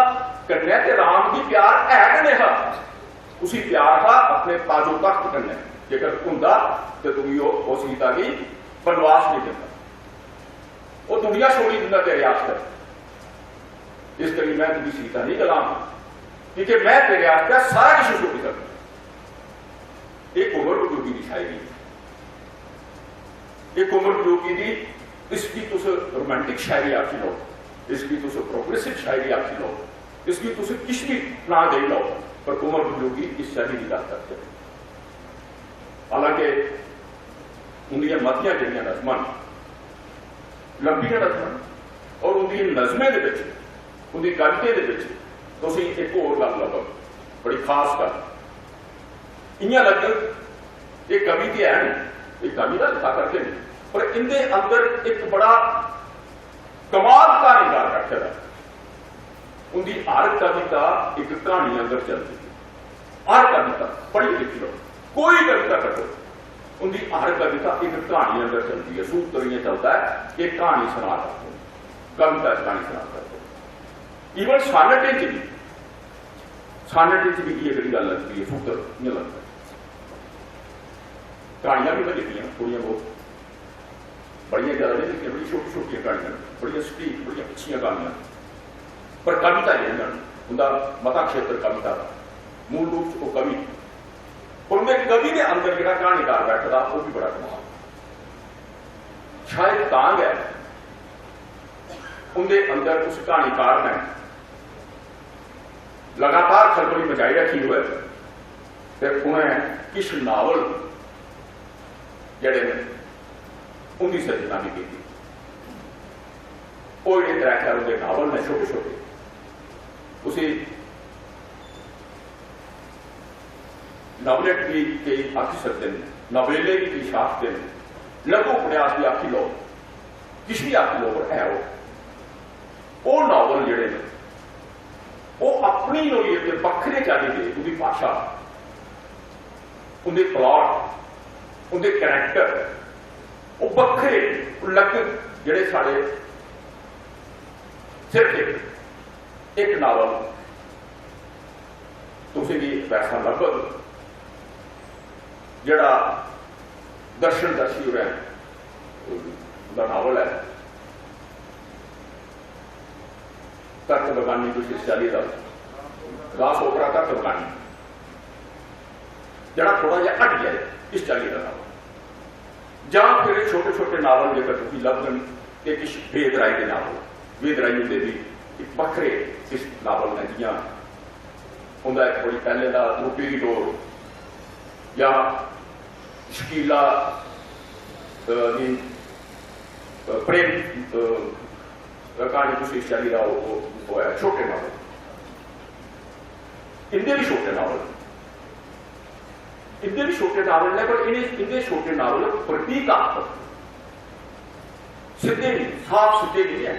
कन्नै ते राम गी प्यार है गै नेईं हा। उसी प्यार हा अपने ताजो तख्त कन्नै, जेकर होंदा ते तुगी ओह्, ओह् सीता गी बनवास नहीं दिंदा। ओह् दुनिया छोड़ी दिंदा तेरे आस्तै। इस करी मैं तुगी सीता नहीं गलां, क्योंकि मैं तेरे आस्तै सारा किश छोड़ी सकदा। एह् कुंवर वियोगी दी शायरी है। एह् कुंवर वियोगी दी, इसगी तुस रोमांटिक शायरी आखी लो, इसगी तुस प्रोग्रेसिव शायरी आखी लो, इसगी तुस किश भी नांऽ देई लो, पर कुंवर वियोगी इस शायरी दी गल्ल करदे न। हालांकि उंदियां मतियां जेह्ड़ियां नज़मां न, लंबियां नज़मां न, और उंदी नज़में दे बिच, उंदी कवितें दे बिच तुसें इक होर गल्ल लब्भग, बड़ी खास गल्ल। इ'यां लग्गग, एह् कवि ते हैन, एह् कवि दा लिखा करदे न, पर इंदे अंदर इक बड़ा कमाल क्हानीकार बैठे दा। उंदी हर कविता इक क्हानी अंदर चलदी है। हर कविता पढ़ी दिक्खी लो, कोई कविता कड्ढो, उंदी हर कविता इक क्हानी अंदर चलदी है। सूत्र इ'यां चलदा ऐ कि क्हानी सना करदे न, कविता च क्हानी सना करदे न। इवन सानेटें च भी, सानेटें च भी इ'यै जेह्ड़ी गल्ल लगदी ऐ, सूत्र इ'यां लगदा ऐ। क्हानियां भी में लिखियां थोड़ियां बहुत, बड़ियां ज्यादा नहीं लिखियां, बड़ी छोटी छोटियां क्हानियां न, बड़ियां सटीक, बड़ियां अच्छियां क्हानियां न। पर कविता जेह्ड़ियां न, उंदा मता क्षेत्र कविता दा, मूल रूप च ओह् कवि, पर उंदे कवि दे अंदर जेह्ड़ा क्हानीकार बैठे दा, ओह् भी बड़ा कमाल। शायद तां गै उंदे अंदर उस क्हानीकार ने लगातार खलबली मचाई रखी होऐ ते उ'नें किश नावल जेह्ड़े न, उंदी सिरजना बी कीती। ओह् जेह्ड़े त्रै चार उंदे नावल न छोटे छोटे, उसी नावलेट भी केई आखी सकदे न, नवेले भी केई आखदे न, लघु उपन्यास भी आखी लो, किश भी आखी लो, पर है ओह्। ओह् नावल जेह्ड़े न, ओह् अपनी होइयै ते बक्खरे चाल्ली दे, उंदी भाशा, उंदे प्लाट, उंदे कैरेक्टर, ओह् बक्खरे, अलग जेह्ड़े साढ़े सिर्फ इक, इक नावल तुसेंगी वैसा लब्भग जेह्ड़ा दर्शन दर्शी होरें, उंदा नावल ऐ तत्वगानी, कुछ इस चाल्ली दा, ग्लास ओपरा तत्वगानी, जेह्ड़ा थोड़ा जेहा हट गया इस चाल्ली दा नावल। जां फिर छोटे छोटे नावल जेकर तुसें लभदे न, ते किश वेद राय दे नावल, वेद राय हुंदे बी इक बक्खरे किश नावल न, जि'यां उंदा इक बड़ी पैह्ले दा रूपी दी डोर, जां शकीला, अ, दी, अ, प्रेम, अ, क्हानी कुछ इस चाल्ली दा ओह्, ओह्, ओह् ऐ, छोटे नावल। इंदे बी छोटे नावल, इंदे बी छोटे नावल ने, पर इ'नें, इंदे छोटे नावल प्रतीकात्मक, सिद्धे नहीं, साफ सिद्धे नहीं है,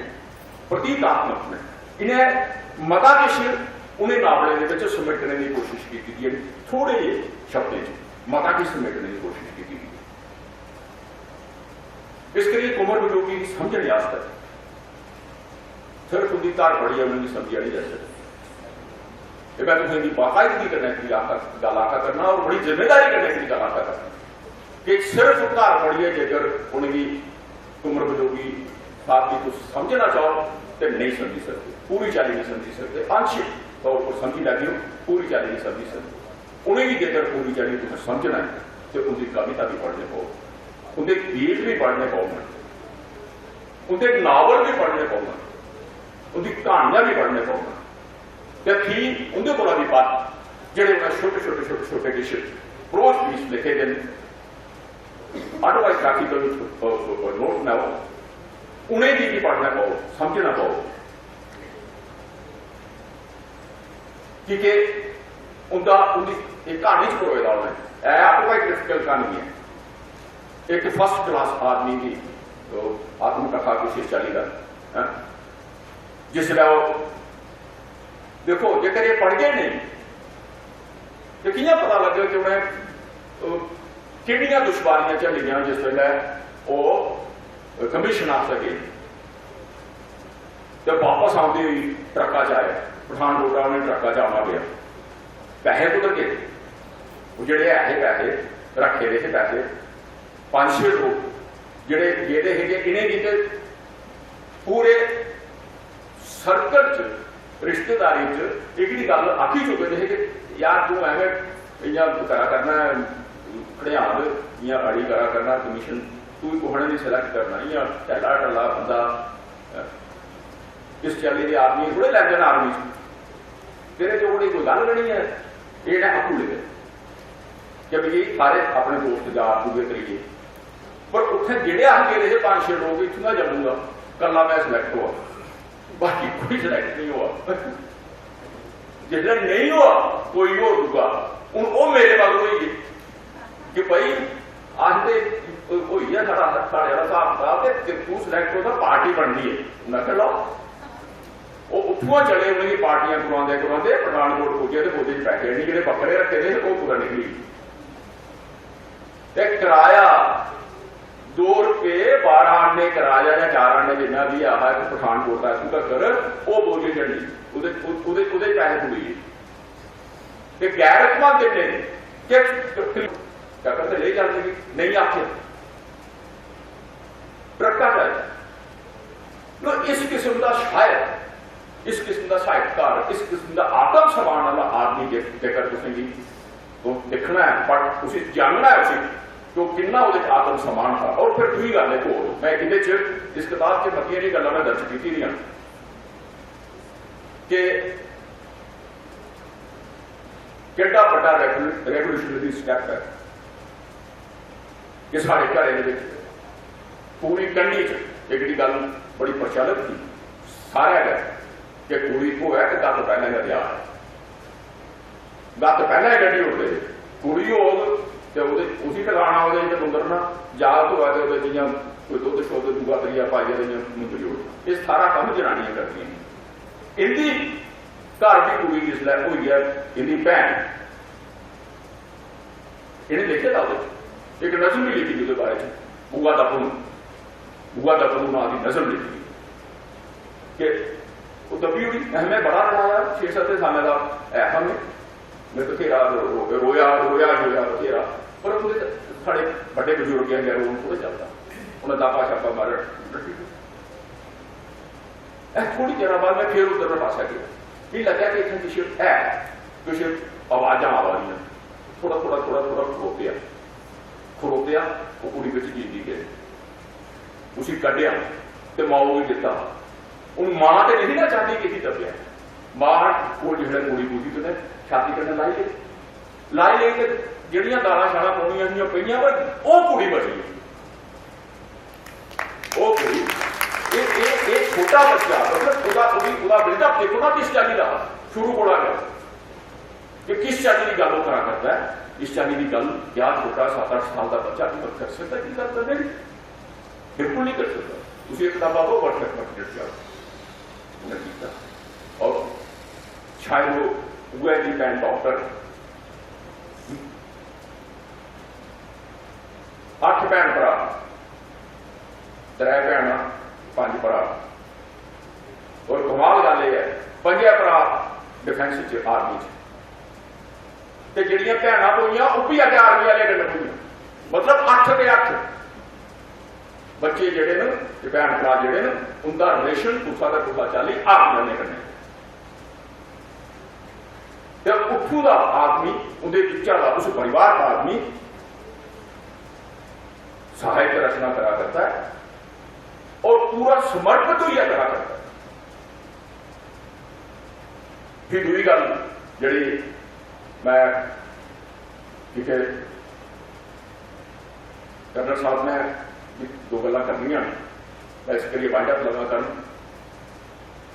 प्रतीकात्मक ने। इ'नें मता किश उ'नें नावलें दे बिच समेटने दी कोशिश कीती दी है, थोड़े जेह् शब्दें च मता किश समेटने दी कोशिश कीती दी है। इस करियै कुंवर वियोगी गी समझने आस्तै सिर्फ उंदी घर पढ़ियै उ'नेंगी समझेआ नहीं जाई सकदा। ते मैं तुसेंगी बाकायदगी कन्नै इक आखा, गल्ल आखा करना और बड़ी जिम्मेदारी कन्नै इक गल्ल आखा करना कि सिर्फ घर पढ़ियै जेकर उ'नेंगी कुंवर वियोगी साहब गी तुस समझना चाहो ते नहीं समझी सकदे, पूरी चाल्ली नहीं समझी सकदे, आंशिक तौर पर समझी लैगे ओ, पूरी चाल्ली नहीं समझी सकदे। उ'नेंगी जेकर पूरी चाल्ली तुसें समझना ऐ ते उंदी कविता भी पढ़ने पौग, उंदे गीत भी पढ़ने पौगन, उंदे नावल भी पढ़ने पौगन, उंदी कहानियां भी पढ़ने पौगन। ते फ्ही उंदे कोला भी बद्ध जेह्ड़े उ'नें छोटे छोटे, छोटे छोटे किश prose piece लिखे दे न, autobiographical note न ओह्, उ'नेंगी बी पढ़ना पौग, समझना पौग। की के उंदा, उंदी इक क्हानी च परोए दा उ'नें, ऐ autobiographical क्हानी ऐ। इक first class आदमी दी, ओह्, आत्मकथा कुछ इस चाल्ली दा, हैं? जिसलै ओह्, दिक्खो, जेकर एह् पढ़गे नेईं, ते कि'यां पता लग्गग कि उ'नें, ओह्, किन्नियां दुश्वारियां झल्लियां जिस बेल्लै ओह् कमीशन आस्तै गे ते बापस औंदे होई ट्रक्का च आए, पठानकोटा उ'नें ट्रक्का च औना पेआ। पैसे कुद्धर गे? ओह् जेह्ड़े ऐ हे पैसे, रक्खे दे हे पैसे, पंज छे लोक जेह्ड़े गेदे हे कि इ'नेंगी ते पूरे सर्कल च, रिश्तेदारी च एह्कड़ी गल्ल आखी चुके दे हे कि यार, तूं ऐवें इ'यां करा करना ऐ, खड़ेआल इ'यां अड़ी करा करना, कमीशन तूं कुसै ने निं सिलैक्ट करना, इ'यां ढैला ढल्ला बंदा, इस चाल्ली दे आदमी थोह्ड़े लैंदे न आर्मी च, तेरे जोगड़ी कोई गल्ल गै निं ऐ। एह् इ'नें आपूं लिखे कि मिगी सारे अपने दोस्त यार दूए त्रिये, पर उत्थें जेह्ड़े अस गेदे हे पंज छे लोक इत्थूं दा जम्मू दा, कल्ला में सिलैक्ट होआ, बाकी कोई सिलैक्ट निं होआ। जिसलै नेईं होआ कोई होर दूआ, हून ओह् मेरे मगर होई गे कि भाई अस ते होई गेआ साढ़ा, साढ़े आह्ला स्हाब कताब ते, ते तूं सिलैक्ट होआ, पार्टी बनदी ऐ। उ'नें आखेआ, "लैओ।" ओह् उत्थुआं चले, उ'नेंगी पार्टियां करोआंदे करोआंदे पठानकोट पुज्जे ते गोदी च पैसे आह्नी, जेह्ड़े बक्खरे रक्खे दे हे, ओह् कुतै निकली गे। ते कराया दो रपेऽ, बारां आने कराया जां चार आने, जिन्ना बी ऐ हा, इक पठानकोट दा इत्थूं तगर, ओह् बोरिया चढ़ी, ओह्दे, ओह्दे, ओह्दे पैसे कुड़ी गे। ते गैरतमंद इन्ने कि चक्कर ते लेई जांदे, नेईं आखेआ, ट्रक्का च आए। लो, इस किस्म दा शायर, इस किस्म दा साहित्यकार, इस किस्म दा आत्म सम्मान आह्ला आदमी जे-, जेकर तुसें गी तुस दिक्खना ऐ, पर उसी जानना ऐ उसी, कि ओह् किन्ना ओह्दे च आत्म सम्मान हा। और फिर दूई गल्ल इक होर, मैं एह्दे च, इस कताब च मतियां जेहियां गल्लां मैं दर्ज कीती दियां कि केड्डा बड्डा रेवोल्यू-, रेवोल्यूशनरी स्टेप ऐ कि साढ़े घरें दे बिच पूरी कंढी च एह्कड़ी गल्ल बड़ी प्रचलित ही सारै गै कि कुड़ी होऐ ते गत्त पैह्लें गै ब्याह् ऐ। गत्त पैह्लें गै कड्ढी ओड़दे हे। कुड़ी होग ते ओह्दे, उसी टकाना ओह्दे च मुंदरना, जागत होऐ ते ओह्दे च इ'यां कोई दुद्ध शुद्ध दूआ त्रीया पाइयै ते इ'यां मुंदरी ओड़ना। एह् सारा कम्म जनानियां करदियां हियां। इं'दी घर दी कुड़ी जिसलै होई ऐ, इं'दी भैन, इ'नें लिखे दा ओह्दे च, इक नज़म बी लिखी दी ओह्दे बारे च, "बुआ दा पुन्न", "बुआ दा पुन्न" नांऽ दी नज़म लिखी दी। कि ओह् दब्बी ओड़ी, अहें, में बड़ा रलाया, छे सत्तें सालें दा ऐ हा में, में बथेरा रो-, रो-, रोया, रोया, रोया बथेरा, पर उं'दे च साढ़े बड्डे बजुर्गें गै रोन थोह्ड़े चलदा, उ'नें दापा शापा मारेआ, रट्टी ओड़ी। ऐ, थोह्ड़ी देरा बाद में फिर उद्धर पासै गेआ, मिगी लग्गेआ कि इत्थें किश ऐ, किश आवाज़ां आवा दियां। थोह्ड़ा, थोह्ड़ा, थोह्ड़ा, थोह्ड़ा खड़ोतेआ, खड़ोतेआ, ओह् कुड़ी बिच जींदी गै। उसी कड्ढेआ ते माऊ गी दित्ता। हून मां ते नेईं ना चांह्दी कि इसी दब्बेआ। मां कोल जिसलै कुड़ी पुज्जी ते उ'न्नै छाती कन्नै लाई लेई, लाई लेई ते जेह्ड़ियां दालां शालां पौनियां हियां पेइयां, पर ओह् कुड़ी बची गेई। ओह् कुड़ी, एह्, एह्, एह् छोटा बच्चा, मतलब, ओह्दा, ओह्दी, ओह्दा build-up देखो ना किस चाल्ली दा शुरू कोला गै, कि किस चाल्ली दी गल्ल ओह् करा करदा ऐ। इस चाल्ली दी गल्ल क्या छोटा सत्त अट्ठ साल दा बच्चा इन्ना करी सकदा, की गल्ल करदे न? बिल्कुल नहीं करी सकदा। उसी इक कताबा पर वर्क एक्सपीरियंस क्या उन्हें कीता। और शायद वो उ'ऐ दी भैन डॉक्टर। अट्ठ भैन भ्राऽ, त्रै भैनां, पंज भ्राऽ। और कमाल गल्ल एह् ऐ, पंजै भ्राऽ डिफेंस च, आर्मी च। ते जेह्ड़ियां भैनां ब्होइयां, ओह् बी अग्गें आर्मी आह्ले कन्नै ब्होइयां। मतलब अट्ठ ते अट्ठ बच्चे जेह्ड़े न, ते भैन भ्राऽ जेह्ड़े न, उं'दा रिलेशन कुसै दा कुसै चाल्ली आर्मी आह्लें कन्नै। ते उत्थूं दा आदमी, उं'दे बिच्चा दा, उस परिवार दा आदमी साहित्य रचना करा करदा ऐ और पूरा समर्पित होइयै करा करदा ऐ। फिर दूई गल्ल जेह्ड़ी मैं इत्थै कर्नल साहब ने दो गल्लां करनियां, मैं इस करियै वाइंड अप लगा करन।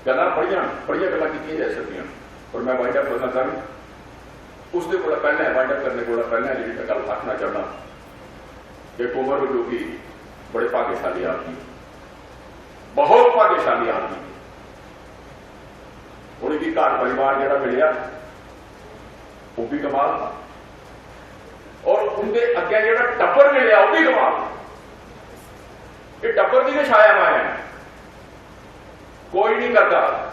गल्लां बड़ियां, बड़ियां गल्लां कीतियां जाई सकदियां, पर मैं वाइंड अप लगा करन। उसदे कोला पैह्लें, वाइंड अप करने कोला पैह्लें जेह्ड़ी मैं गल्ल आखना चाहना कि कुंवर जोगी बड़े भाग्यशाली आदमी, बहुत भाग्यशाली आदमी। उ'नेंगी घर परिवार जेह्ड़ा मिलेआ, ओह् बी कमाल हा। और उंदे अग्गें जेह्ड़ा टब्बर मिलेआ, ओह् बी गवाह। एह् टब्बर दी गै छाया माया ऐ। कोई नहीं करता।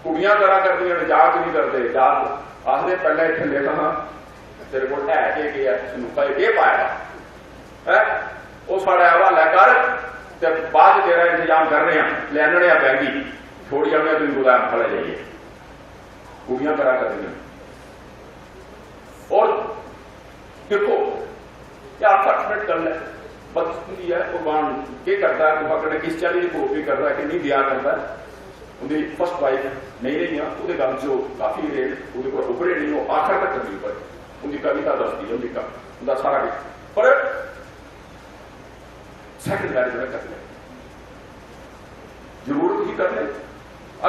कुड़ियां करा करदियां न, जागत नहीं करदे। जागत आखदे, "पैह्लें इत्थै लिख हां, तेरे कोल है केह्, केह् ऐ, संदूका च केह् पाए दा है, ओह् साढ़े हवालै कर, ते बाद च तेरा इंतजाम करने आं, लेआनने आं बैंगी, छोड़ी औने आं तुगी कुतै अम्फा लै जाइयै।" कुड़ियां करा करदियां। और देखो, क्या अनफॉर्चुनेट गल्ल है, बदकिस्मती है। भगवान केह् करदा ऐ, कुसै कन्नै किस चाल्ली दी करोपी करदा ऐ, किन्नी दया करदा ऐ। उंदी फर्स्ट वाइफ नेईं रहियां, ओह्दे गम च ओह् काफी रेह्, ओह्दे कोला उभरे नेईं, ओह् आखर तक नेईं उभरे। उंदी कविता दसदी ऐ, उंदी क-, उंदा सारा किश। पर सैकंड मैरिज उ'नें करी लेई, जरूरत ही करने।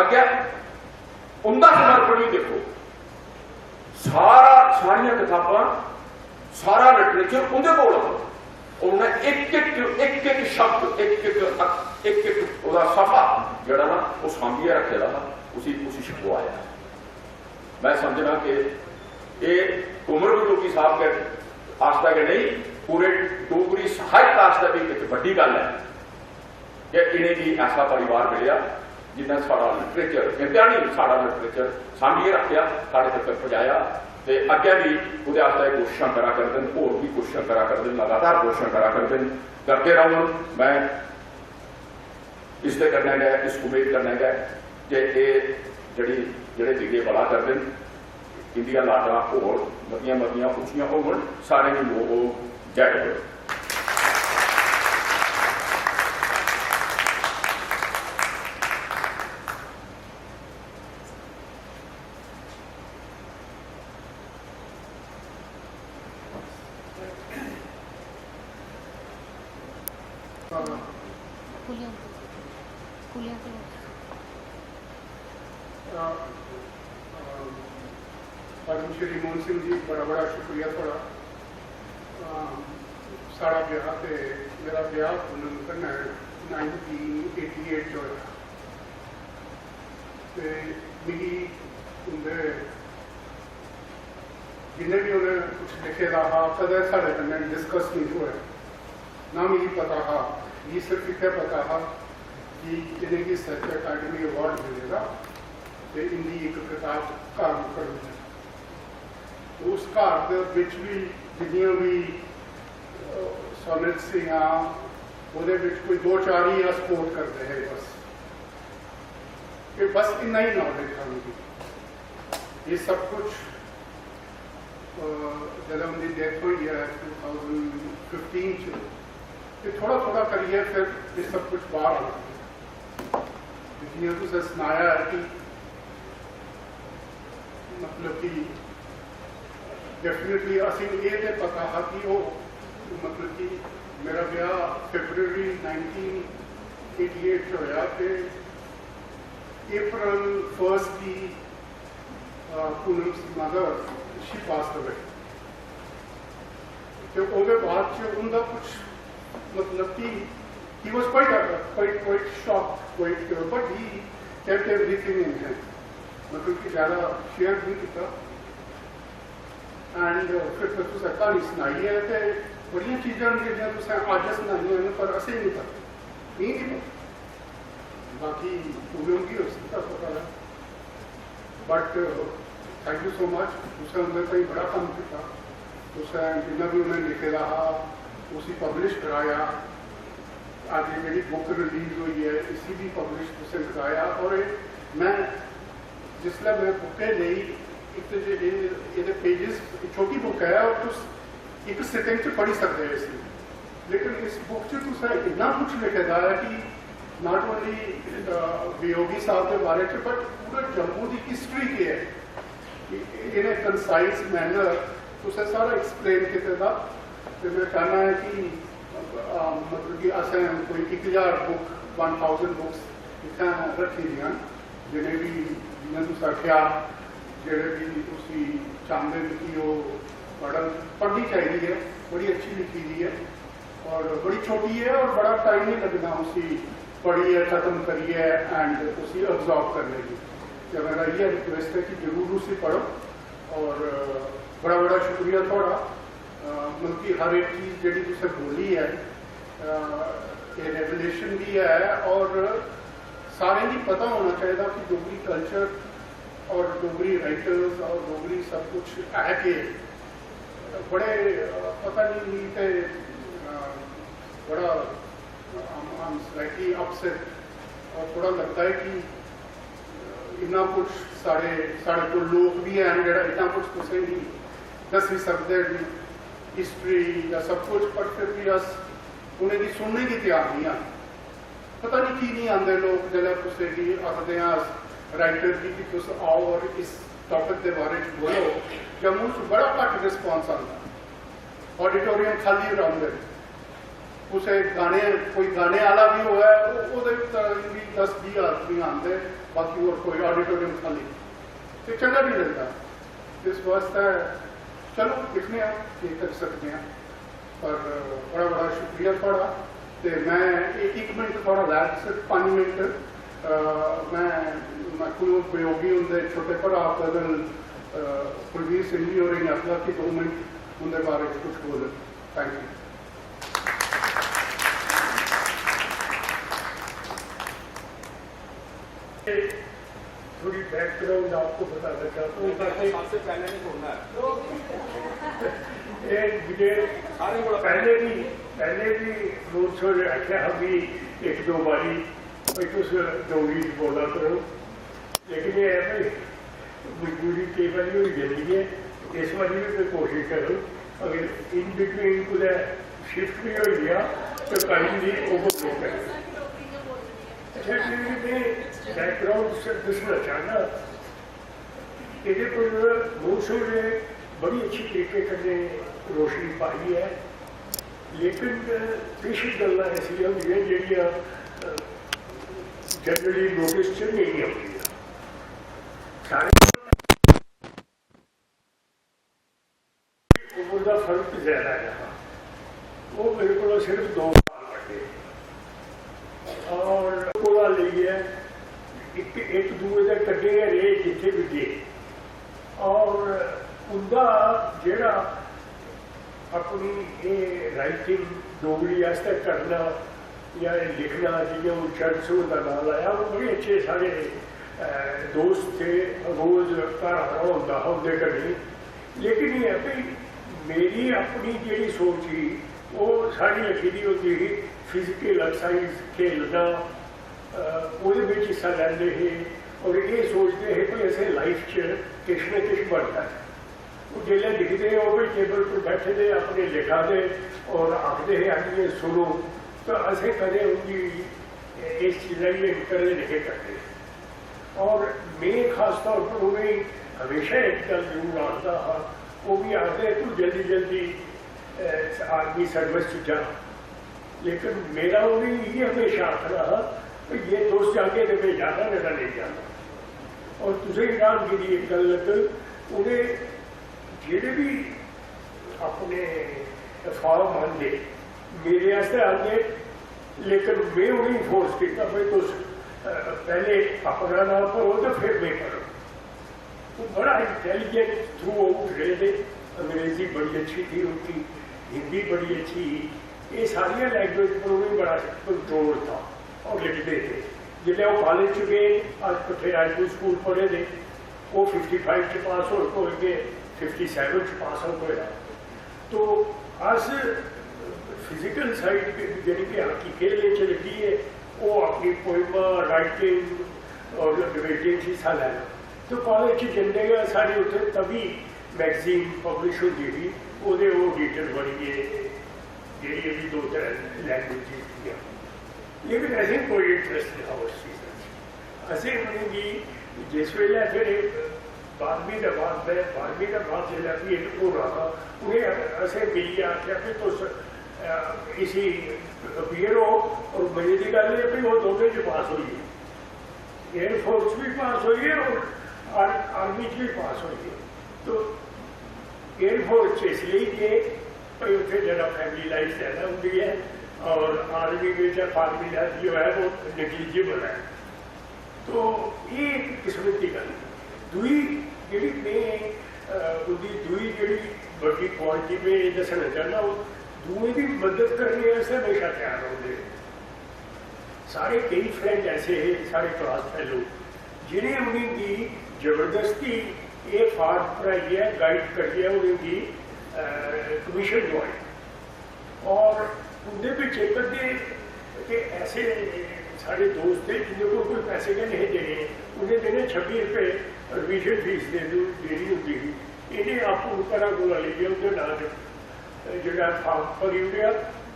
अग्गें उंदा समर्पण भी देखो, सारा, सारियां कताबां, सारा लिटरेचर उंदे कोल हा। उन्हें इक इक, इक इक शब्द, इक इक अक-, इक इक ओह्दा सफा जेह्ड़ा ना, ओह् सांभियै रक्खे दा हा, उसी, उसी छपवाया। मैं समझना कि एह् कुंवर बंदूकी साहब के आस्तै गै नेईं, पूरे डोगरी साहित्य आस्तै भी इक बड्डी गल्ल ऐ कि इ'नेंगी ऐसा परिवार मिलेआ जिन्नै साढ़ा लिटरेचर, इंतेहानी साढ़ा लिटरेचर सांभियै रक्खेआ, साढ़े तक पजाया, ते अग्गें भी ओह्दे आस्तै कोशिशां करा करदे न, होर भी कोशिशां करा करदे न, लगातार कोशिशां करा करदे न, करदे रौह्न। मैं इसदे कन्नै गै, इस उम्मीद कन्नै गै कि एह् जेह्ड़ी, जेह्ड़े दिगे बला करदे न, इंदियां लाटां होर मतियां मतियां उच्चियां होङन। सारें गी मोह् होग। जय डोगरी। पद्म श्री मोहन सिंह जी, बड़ा बड़ा शुक्रिया थुआढ़ा। अ, साढ़ा ब्याह ते मेरा ब्याह पूनम कन्नै नाइनटीन एटी एट च होया। ते मिगी उंदे जिन्ने भी उ'नें कुछ लिखे दा हा, कदें साढ़े कन्नै डिस्कस नहीं होया, ना मिगी पता हा। मिगी सिर्फ इतने पता हा कि इ'नेंगी साहित्य अकादमी अवार्ड मिले दा ते इंदी इक कताब घर मुकर मिले। तो उस घर दे बिच भी जिन्नियां भी सॉनेट्स हियां, ओह्दे बिच कोई दो चार ही अस कोट करदे हे बस। कि बस इन्ना ही नॉलेज था मिगी। ये सब कुछ, अ, जदों उंदी डेथ हुई है टू थाउजेंड फिफ्टीन च, ते थोड़ा थोड़ा करियै फिर ये सब कुछ बाहर आ गया। जियां तुसें सनाया है कि मतलब कि डेफिनेटली असें एह् ते पता हा कि ओह्, मतलब कि मेरा ब्याह फरवरी नाइनटीन एटी एट च होया ते अप्रैल फर्स्ट गी, अ, पूनम दी मदर, शी पास्ड अवे। ते ओह्दे बाद च उंदा कुछ, मतलब कि he was quite, quite, quite shocked, quite, but he kept everything in hand। मतलब कि ज़्यादा शेयर नहीं किया। एंड फिर, फिर तुसें क्हानी सनाई है ते बड़ियां चीज़ां न जेह्ड़ियां तुसें अज्ज सनाइयां न, पर असें नहीं पता, मिगी नहीं पता। बाकी पूनम गी होई सकदा पता लग। But thank you so much। तुसें उंदे ताईं बड़ा कम्म कीता। तुसें जिन्ना भी उ'नें लिखे दा हा, उसी पब्लिश कराया। अज्ज जेह्ड़ी बुक रिलीज होई है, इसी भी पब्लिश तुसें कराया। और एह्, मैं, जिसलै मैं बुक एह् लेई, इक ते जे एह्, एह्दे पेजेस, छोटी बुक है और तुस इक सिटिंग च पढ़ी सकदे हो इसी। लेकिन इस बुक च तुसें इन्ना कुछ लिखे दा है कि not only, अ, वियोगी साहब दे बारे च, but पूरे जम्मू दी हिस्ट्री केह् है, इ-, in a concise manner तुसें सारा एक्सप्लेन कीते दा। ते मैं चाहना है कि, अ, मतलब कि असें कोई इक हजार बुक, वन थाउजेंड बुक्स इत्थें रक्खी दियां न। जिन्हें भी, जियां तुस आखेआ, जेह्ड़े भी उसी चांह्दे न कि ओह् पढ़न, पढ़नी चाहिदी ऐ, बड़ी अच्छी लिखी दी ऐ और बड़ी छोटी ऐ और बड़ा टाइम नहीं लगना उसी पढ़ियै, खत्म करियै एंड उसी एब्जॉर्ब करने दी। ते मेरा इ'यै रिक्वेस्ट ऐ कि जरूर उसी पढ़ो और बड़ा, बड़ा शुक्रिया थुआढ़ा। मतलब कि हर एक चीज जेह्ड़ी तुसें बोली ऐ, अ, एह् रेवलेशन बी ऐ। और सारें गी पता होना चाहिदा कि डोगरी कल्चर और डोगरी राइटर्स और डोगरी सब कुछ है के। बड़े, अ, पता नहीं, मी ते, अ, बड़ा, I'm slightly upset। और थोड़ा लगदा ऐ कि इन्ना कुछ साढ़े, साढ़े कोल लोक बी हैन जेह्ड़ा इन्ना कुछ तुसें गी दस्सी सकदे न, हिस्ट्री जां सब कुछ, पर फिर भी अस उ'नेंगी सुनने गी त्यार निं आं। पता निं की निं आंदे लोक। जिसलै कुसै गी आखदे आं अस राइटर गी कि तुस आओ और इस टॉपिक दे बारे च बोलो, जम्मू च बड़ा घट्ट रिस्पांस आंदा। ऑडिटोरियम खाली रौंह्दे न। कुसै गाने, कोई गाने आह्ला बी होऐ, ओह्-, ओह्दे च बी दस बीह् आदमी आंदे, बाकी होर कोई ऑडिटोरियम खाली। ते चंगा निं लगदा। इस वास्तै चलो दिक्खने आं केह् करी सकदे आं। पर बड़ा बड़ा शुक्रिया थुआढ़ा। ते मैं ए-, इक मिनट थुआढ़ा लैग, सिर्फ पंज मिनट। अ, मैं, मैं कुलदीप वियोगी हुंदे छोटे भ्राऽ बदल, अ, कुलवीर सिंह जी होरें गी आखगा कि दो मिनट उं'दे बारे च कुछ बोलन। Thank you। थोड़ी बैकग्राउंड आपको बताना चाहता हूँ, ताकि सबसे पहले नहीं छोड़ना है। ये मुझे सारे को पहले भी, पहले भी रोड शो में आख्या हा भी एक दो बारी भाई तुस डोगरी च बोला करो, लेकिन ये है भाई मजबूरी कई बारी होई जंदी है। इस बारी भी कोई कोशिश करो, अगर इन बिटवीन कुतै शिफ्ट भी होई गया तो कल भी ओवर करो। अच्छा, मैं बैकग्राउंड से दस्सना चाहना, एह्दे पर मौसम ने बड़ी अच्छी तरीके कन्नै रोशनी पाई ऐ, लेकिन किश गल्लां ऐसियां होंदियां जेह्ड़ियां जनरली नोटिस च नेईं औंदियां। सारे उम्र दा फर्क ज्यादा है हा। वो मेरे को सिर्फ दो साल बड्डे और कोला लेइयै इक, इक दूए दे कन्नै गै रेह् जित्थै बी गे। और उंदा जेह्ड़ा अपनी एह् राइटिंग डोगरी आस्तै करना या एह् लिखना, जि'यां हून चरण सिंह हुंदा नांऽ लाया, ओह् बड़े अच्छे साढ़े, अ, दोस्त थे। रोज घर आना होंदा हा उं'दे कन्नै। लेकिन एह् ऐ भई मेरी अपनी जेह्ड़ी सोच ही, ओह् साढ़ी लग्गी दी होंदी ही फिजिकल एक्सरसाइज, खेलना, अ, ओह्दे बिच हिस्सा लैंदे हे और एह् सोचदे हे भई असें लाइफ च किश ना किश बनना ऐ। ओह् जिसलै दिखदे हे, ओह् भई टेबल पर बैठे दे अपने लिखा दे और आखदे हे, "आइए सुनो," तो असें कदें उं'दी इस चीजा गी इनकरेज नहीं करदे। और में खास तौर पर उ'नेंगी हमेशा इक गल्ल जरूर आखदा हा, ओह् बी आखदे, "तू जल्दी जल्दी, अ, आर्मी सर्विस च जा।" लेकिन मेरा उ'नेंगी इ'यै हमेशा आखना हा कि जे तुस जागे ते में जाना, नेईं तां नेईं जाना। और तुसेंगी हैरानगी दी इक गल्ल लग्गग, उ'नें जेह्ड़े बी अपने फार्म आंदे, मेरे आस्तै आंदे, लेकिन में उ'नेंगी फोर्स कीता, "भाई तुस, अ, पैह्ले अपना नांऽ भरो ते फिर में भरो।" वो बड़ा इंटेलिजेंट थ्रू आउट रेह् दे। अंग्रेजी बड़ी अच्छी थी उनकी, हिंदी बड़ी अच्छी ही। ये सारियां लैंग्वेज पर उ'नेंगी बड़ा कंट्रोल था और लिखदे थे। जिसलै ओह् कालेज च गे, अस कट्ठे राजपूत स्कूल पढ़े दे, ओह् फिफ्टी फाइव च पास आउट होए गे, फिफ्टी सैवन च पास आउट होया। तो अस फिजिकल साइड जेह्ड़ी कि हाकी खेलने च लग्गी ऐ, ओह् अपनी पोइमां, राइटिंग और डिबेटिंग च हिस्सा लैना। तो कालेज च जंदे गै साढ़ी उत्थै तभी मैगजीन पब्लिश होंदी ही, ओह्दे ओह् एडिटर बनियै, जेह्ड़ियां बी दो त्रै लैंग्वेजेस दियां। लेकिन असें कोई इंटरस्ट नेईं हा उस चीजा च। असें उ'नेंगी जिस बेल्लै फिर एह् बारहमीं दे बाद, में बारहमीं दे बाद जिसलै भी एह् होना हा, उ'नें असें मिलियै आखेआ कि तुस, अ, इसी बीए रहो, और मजे दी गल्ल एह् भी ओह् दोनें च पास होई गे। एयर फोर्स भी पास होई गे और आर-, आर्मी च भी पास होई गे। तो एयर फोर्स च इसलिए गे भाई उत्थे जरा फैमिली लाइफ ज्यादा होंदी है और आर्मी में या फार्मी लाइफ जो है वो नेगलिजिबल है। तो ये एक किस्मत की गल्ल है। दूई जेह्ड़ी में अ, उं'दी दूई जेह्ड़ी बड्डी क्वालिटी में एह् दस्सना चाह्न्नां, ओह् दूएं दी मदद करने आस्तै म्हेशा त्यार रौंह्दे। साढ़े केई फ्रेंड ऐसे हे, साढ़े क्लास फेलो, जि'नें उ'नेंगी जबरदस्ती एह् फार्म भराइयै, गाइड करियै उ'नेंगी, अ, कमीशन दोआई। और उं'दे बिच इक अद्धे ते ऐसे साढ़े दोस्त हे जिं'दे कोल कोई पैसे गै नेईं हे देने, उ'नें देने छब्बी रपेऽ रिवीजन फीस दे दू-, देनी होंदी ही। इ'नें आपूं घरा कोला लेइयै उं'दे नांऽ च जेह्ड़ा फार्म भरी ओड़ेआ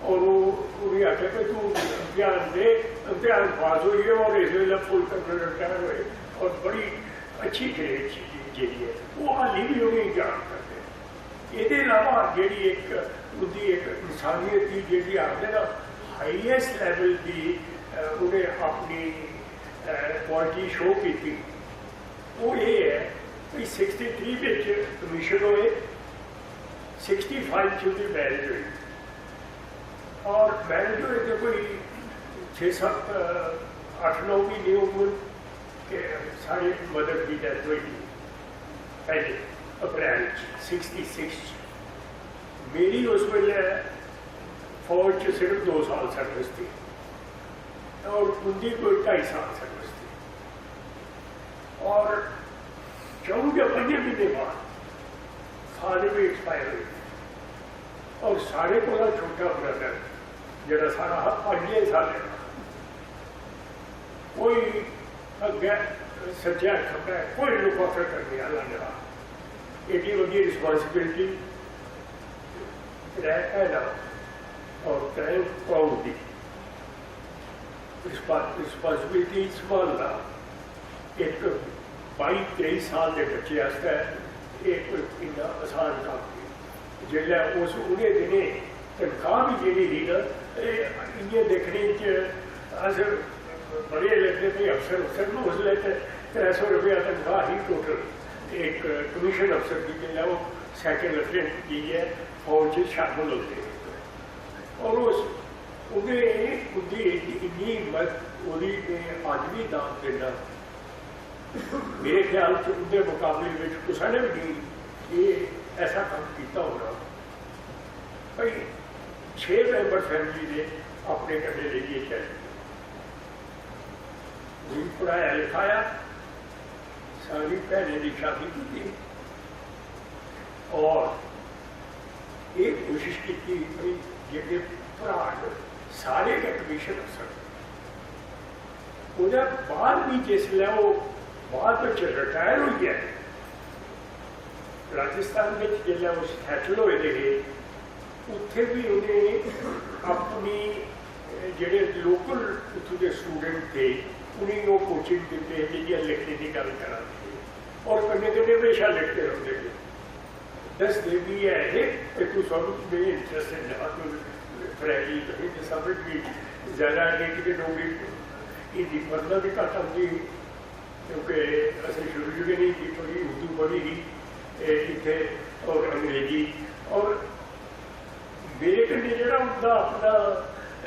और ओह् उ'नें आखेआ कि तूं इम्तिहान दे, इम्तिहान पास होई गेआ और इस बेल्लै फुल कन्नै रिटायर होए और बड़ी अच्छी ग्रेड जेह्ड़ी ऐ ओह् हाली बी उ'नेंगी याद करदे न। एह्दे इलावा जेह्ड़ी इक उं'दी इक इंसानियत दी जेह्ड़ी आखदे ना हाईएस्ट लेवल दी, अ, उ'नें अपनी, अ, क्वालिटी शो कीती, ओह् एह् ऐ कि सिक्सटी थ्री बिच कमीशन होए, सिक्सटी फाइव च उं'दी मैरिज होई और मैरिज होए ते कोई छे सत्त, अ, अट्ठ नौ म्हीने होङन ते साढ़े मदर दी डैथ होई गेई पैह्ले अप्रैल च सिक्सटी सिक्स च। मेरी उस बेल्लै फौज च सिर्फ दो साल सर्विस थी और उं'दी कोई ढाई साल सर्विस थी और चौं जां पंजें म्हीने बाद फादर बी एक्सपायर होई गे और सारे कोला छोटा ब्रदर जेह्ड़ा साढ़ा हा पंजें सालें दा, कोई अग्गें सज्जै खब्बै कोई लुका फिकर करने आह्ला नेईं हा। एड्डी बड्डी रिस्पांसिबिलिटी, त्रै भैनां और त्रै भ्राऊ दी रिस्पा-, रिस्पांसिबिलिटी संभालना इक बाई तेई साल दे बच्चे आस्तै एह् कोई इन्ना आसान कम्म नेईं। जेल्लै उस उ'नें दिनें तनखाह् बी जेह्ड़ी ही ना, एह् इ'यां दिक्खने च अस बड़े लगदे भाई अफसर, अफसर न, उसलै ते त्रै सौ रपेआ तनखाह् ही टोटल। इक कमीशन अफसर दी जेल्लै ओह् सैकंड लेफ्टिनेंट जाइयै फौज च शामिल होंदे हे। और उस उं'दे उं'दी इन्नी हिम्मत, ओह्दी में अज्ज बी दाद दिंदा। मेरे ख्याल च उं'दे मकाबले बिच कुसै ने बी नेईं एह् ऐसा कम्म कीता होना। भाई छे मैंबर फैमिली दे अपने कन्नै लेइयै चली गे। उ'नेंगी पढ़ाया लिखाया, सारी भैनें दी शादी कीती और एह् कोशिश कीती भाई जेह्ड़े भ्राऽ न सारे गै कमीशन अफसर। ओह्दे बाद बी जिसलै ओह् बाद बिच रिटायर होई गे, राजस्थान बिच जिसलै ओह् सैटल होए दे हे, उत्थै बी उ'नें अपनी, अ, जेह्ड़े लोकल उत्थूं दे स्टूडेंट थे, उ'नेंगी ओह् कोचिंग दिंदे हे, जि'यां लिखने दी गल्ल करा दे हे, और कन्नै कन्नै म्हेशा लिखदे रौंह्दे हे। दसदे बी ऐ हे कि तूं सब में इंटरस्टेड हा, तूं फ्रैंकली तुसें ते सब बी जैदा अग्गें, कि डोगरी, हिंदी पढ़ना बी घट्ट औंदी ही, क्योंकि असें शुरू च गै नहीं की थोड़ी उर्दू पढ़ी ही, ए, इत्थै और अंग्रेजी। और मेरे कन्नै जेह्ड़ा उं'दा अपना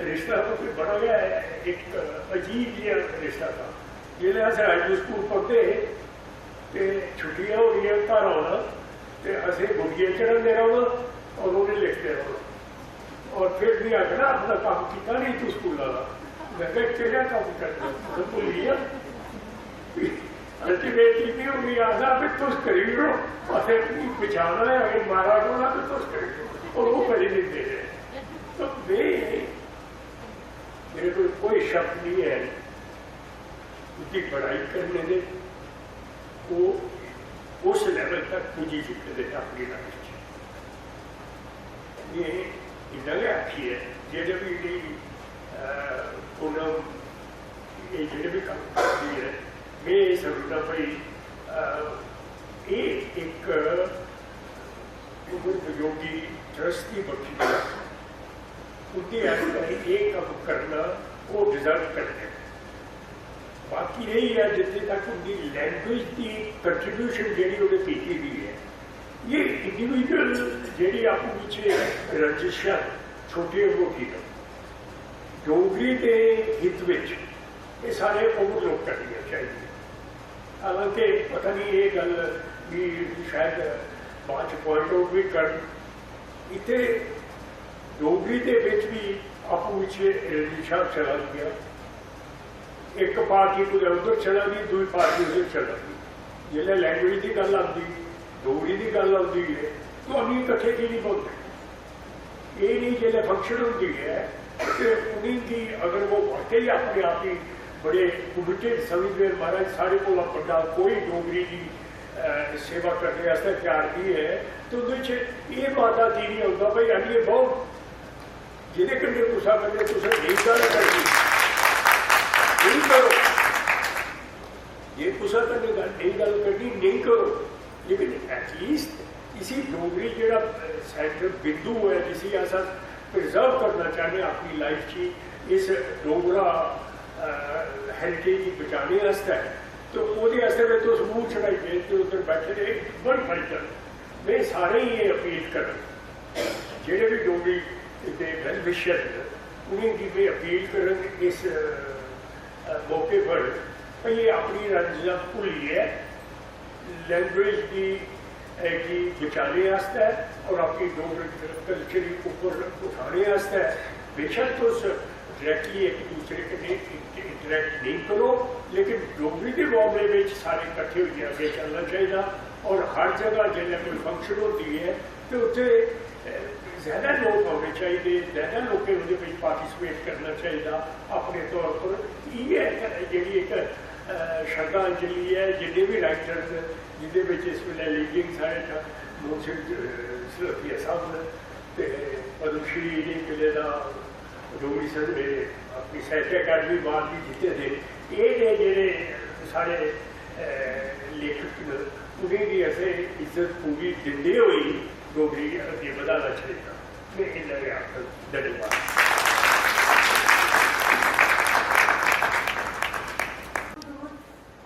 रिश्ता हा, कोई बड़ा गै इक अजीब जेहा रिश्ता था। जिसलै अस हाई स्कूल पढ़दे हे ते छुट्टियां होनियां, घर औना ते असें गुड्डियां चढ़ांदे रौह्ना और उ'नें लिखदे रौह्ना। और फिर भी आखना, "अपना कम्म कीता नहीं तू स्कूला दा।" मैं कहा, "केह्ड़ा कम्म करना? मैं भुल्ली गेआ।" अल्टीमेटली भी उ'नेंगी आखदा, "भी तुस करी ओड़ो, असें भी बचाना है, अगर मारा पौना ते तुस करी ओड़ो।" और वो करी दिंदे हे। तो मैं, मेरे कोल कोई शक नहीं है, उं'दी बड़ाई करने दे, वो उस लेवल तक पुज्जी चुके दे अपनी लाइफ च। में इन्ना गै आखियै, जेह्ड़े बी इ'नेंगी, अ, पूनम, एह् जेह्ड़े बी कम्म करदी ऐ, में एह् समझदा भाई, अ, एह् इक उमर वियोगी ट्रस्ट दी बक्खी दा उं'दे आस्तै एह् कम्म करना ओह् डिजर्व करदे न। बाकी रेही ऐ जित्थै तक उं'दी लैंग्वेज दी कंट्रीब्यूशन जेह्ड़ी उ'नें कीती दी ऐ, एह् इंडिविजुअल जेह्ड़ी आपूं बिच्चें रंजिशां छोटियां मोटियां डोगरी दे हित बिच एह् सारे ओवरलुक करनियां चाहिदियां। हालांकि पता नहीं एह् गल्ल शायद बाद च पॉइंट आउट भी करन। इत्थै डोगरी दे बिच भी आपूं बिच रंजिशां चला दियां। इक पार्टी कुतै उद्धर चला दी, दूई पार्टी उद्धर चला दी। जिसलै लैंग्वेज दी गल्ल आंदी, डोगरी दी गल्ल आंदी ऐ, तो अमीर कट्ठे की नहीं बोलते? एह् नेही जिसलै फंक्शन होंदी ऐ ते उ'नेंगी अगर ओह् वाकई अपने आप गी बड़े कमिटेड समझदे न, "महाराज, साढ़े कोला बड्डा कोई डोगरी दी, अ, सेवा करने आस्तै त्यार निं ऐ", ते उं'दे च एह् बाद्धा की निं औंदा, "भाई, आनियै बौह्, जेह्दे कन्नै कुसै कन्नै तुसें नेईं गल्ल करनी, नेईं करो।" जे कुसै कन्नै गल्ल, नेईं गल्ल करनी, नेईं करो, लेकिन एटलीस्ट इसी डोगरी जेह्ड़ा, अ, सैंटर बिंदु ऐ, जिसी अस, अस प्रिजर्व करना चाह्न्ने आं अपनी लाइफ च, इस डोगरा, अ, हेरिटेज गी बचाने आस्तै, ते ओह्दे आस्तै ते तुस मूंह चढ़ाइयै ते उद्धर बैठे दे बड़ी भारी गल्ल। में सारें गी एह् अपील करङ, जेह्ड़े बी डोगरी दे वैल विशर न, उ'नेंगी में अपील करङ इस, अ, मौके पर, भई, एह् अपनी रंज दा भुल्लियै लैंग्वेज गी, अ, गी बचाने आस्तै और अपनी डोगरी कल्चर गी उप्पर उठाने आस्तै बेशक तुस डायरैक्टली इक दूसरे कन्नै इंटरैक्ट नेईं करो, लेकिन डोगरी दे मामले बिच सारे कट्ठे होइयै अग्गें चलना चाहिदा। और हर जगह जिसलै कोई फंक्शन होंदी ऐ ते उत्थै, अ, ज्यादा लोक औने चाहिदे, ज्यादा लोकें ओह्दे बिच पार्टिसिपेट करना चाहिदा। अपने तौर पर इ'यै इक जेह्ड़ी इक, अ, श्रद्धांजलि ऐ जिन्ने बी राइटर न, जिंदे बिच इस बेल्लै लीडिंग साढ़े च मोहन सिंह, अ, सलोतिया साहब न ते पद्मश्री इ'नें किले दा डोगरी सर मेरे अपनी साहित्य अकैडमी अवार्ड बी जित्ते दे। एह् ने जेह्ड़े साढ़े, अ, लेखक न, उ'नेंगी असें इज्जत पूरी दिंदे होई डोगरी गी अग्गें बधाना चाहिदा। में इन्ना गै आखङ। धन्यवाद।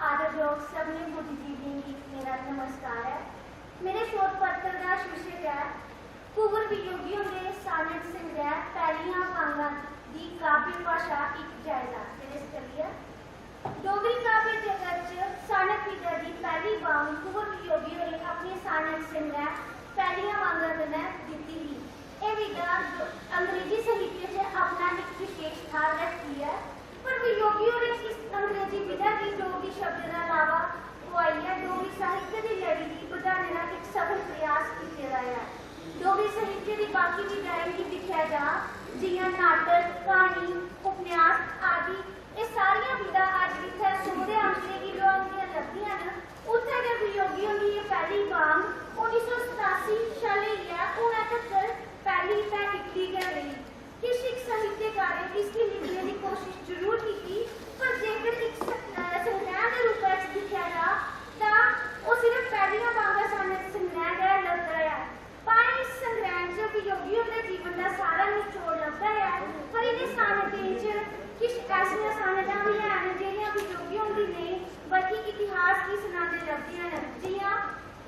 आदरजोग सभनें बुद्धिजीवियें गी मेरा नमस्कार ऐ। मेरे शोध पत्र दा शीर्षक ऐ कुंवर वियोगी हुंदे सानेट संग्रह पैह्लियां बांगां दी काव्य भाशा इक जायजा। मेरे च चलियै डोगरी काव्य जगत च सानेट विधा दी पैह्ली बांग कुंवर वियोगी होरें अपने सानेट संग्रह पैह्लियां बांगां कन्नै दित्ती ही। एह् विधा अंग्रेजी साहित्य च अपना इक विशेष थाह्र रखदी ऐ। पर वियोगी होरें इस अंग्रेजी विधा गी डोगरी शब्द दा लावा पुआइयै डोगरी साहित्य दी लड़ी गी बधाने दा इक सफल प्रयास कीते दा ऐ। डोगरी साहित्य दी बाकी विधाएं गी दिक्खेआ जा, जि'यां नाटक, क्हानी, उपन्यास आदि, एह् सारियां विधां अज्ज जित्थै सुंदे आंकड़े गी लुहांदियां लभदियां न, उत्थै गै वियोगी हुंदी एह् पैह्ली बांग उन्नी सौ सतासी शा लेइयै हुनै तक्कर पैह्ली ते इक्कली गै रेही। किश इक साहित्यकारें इसगी लिखने दी कोशश जरूर कीती, पर जेकर इक स-, अ, संग्रैह दे रूपा च दिक्खेआ जा, तां ओह् सिर्फ पैह्लियां बांगां सानेट संग्रैह गै लभदा ऐ। भाएं इस संग्रैह च वियोगी हुंदे जीवन दा सारा निचोड़ लभदा ऐ, पर इ'नें सानेटें च किश ऐसियां सानेटां बी हैन, जेह्ड़ियां वियोगी हुंदी नेईं, बल्कि इतिहास गी सनांदे लभदियां न। जि'यां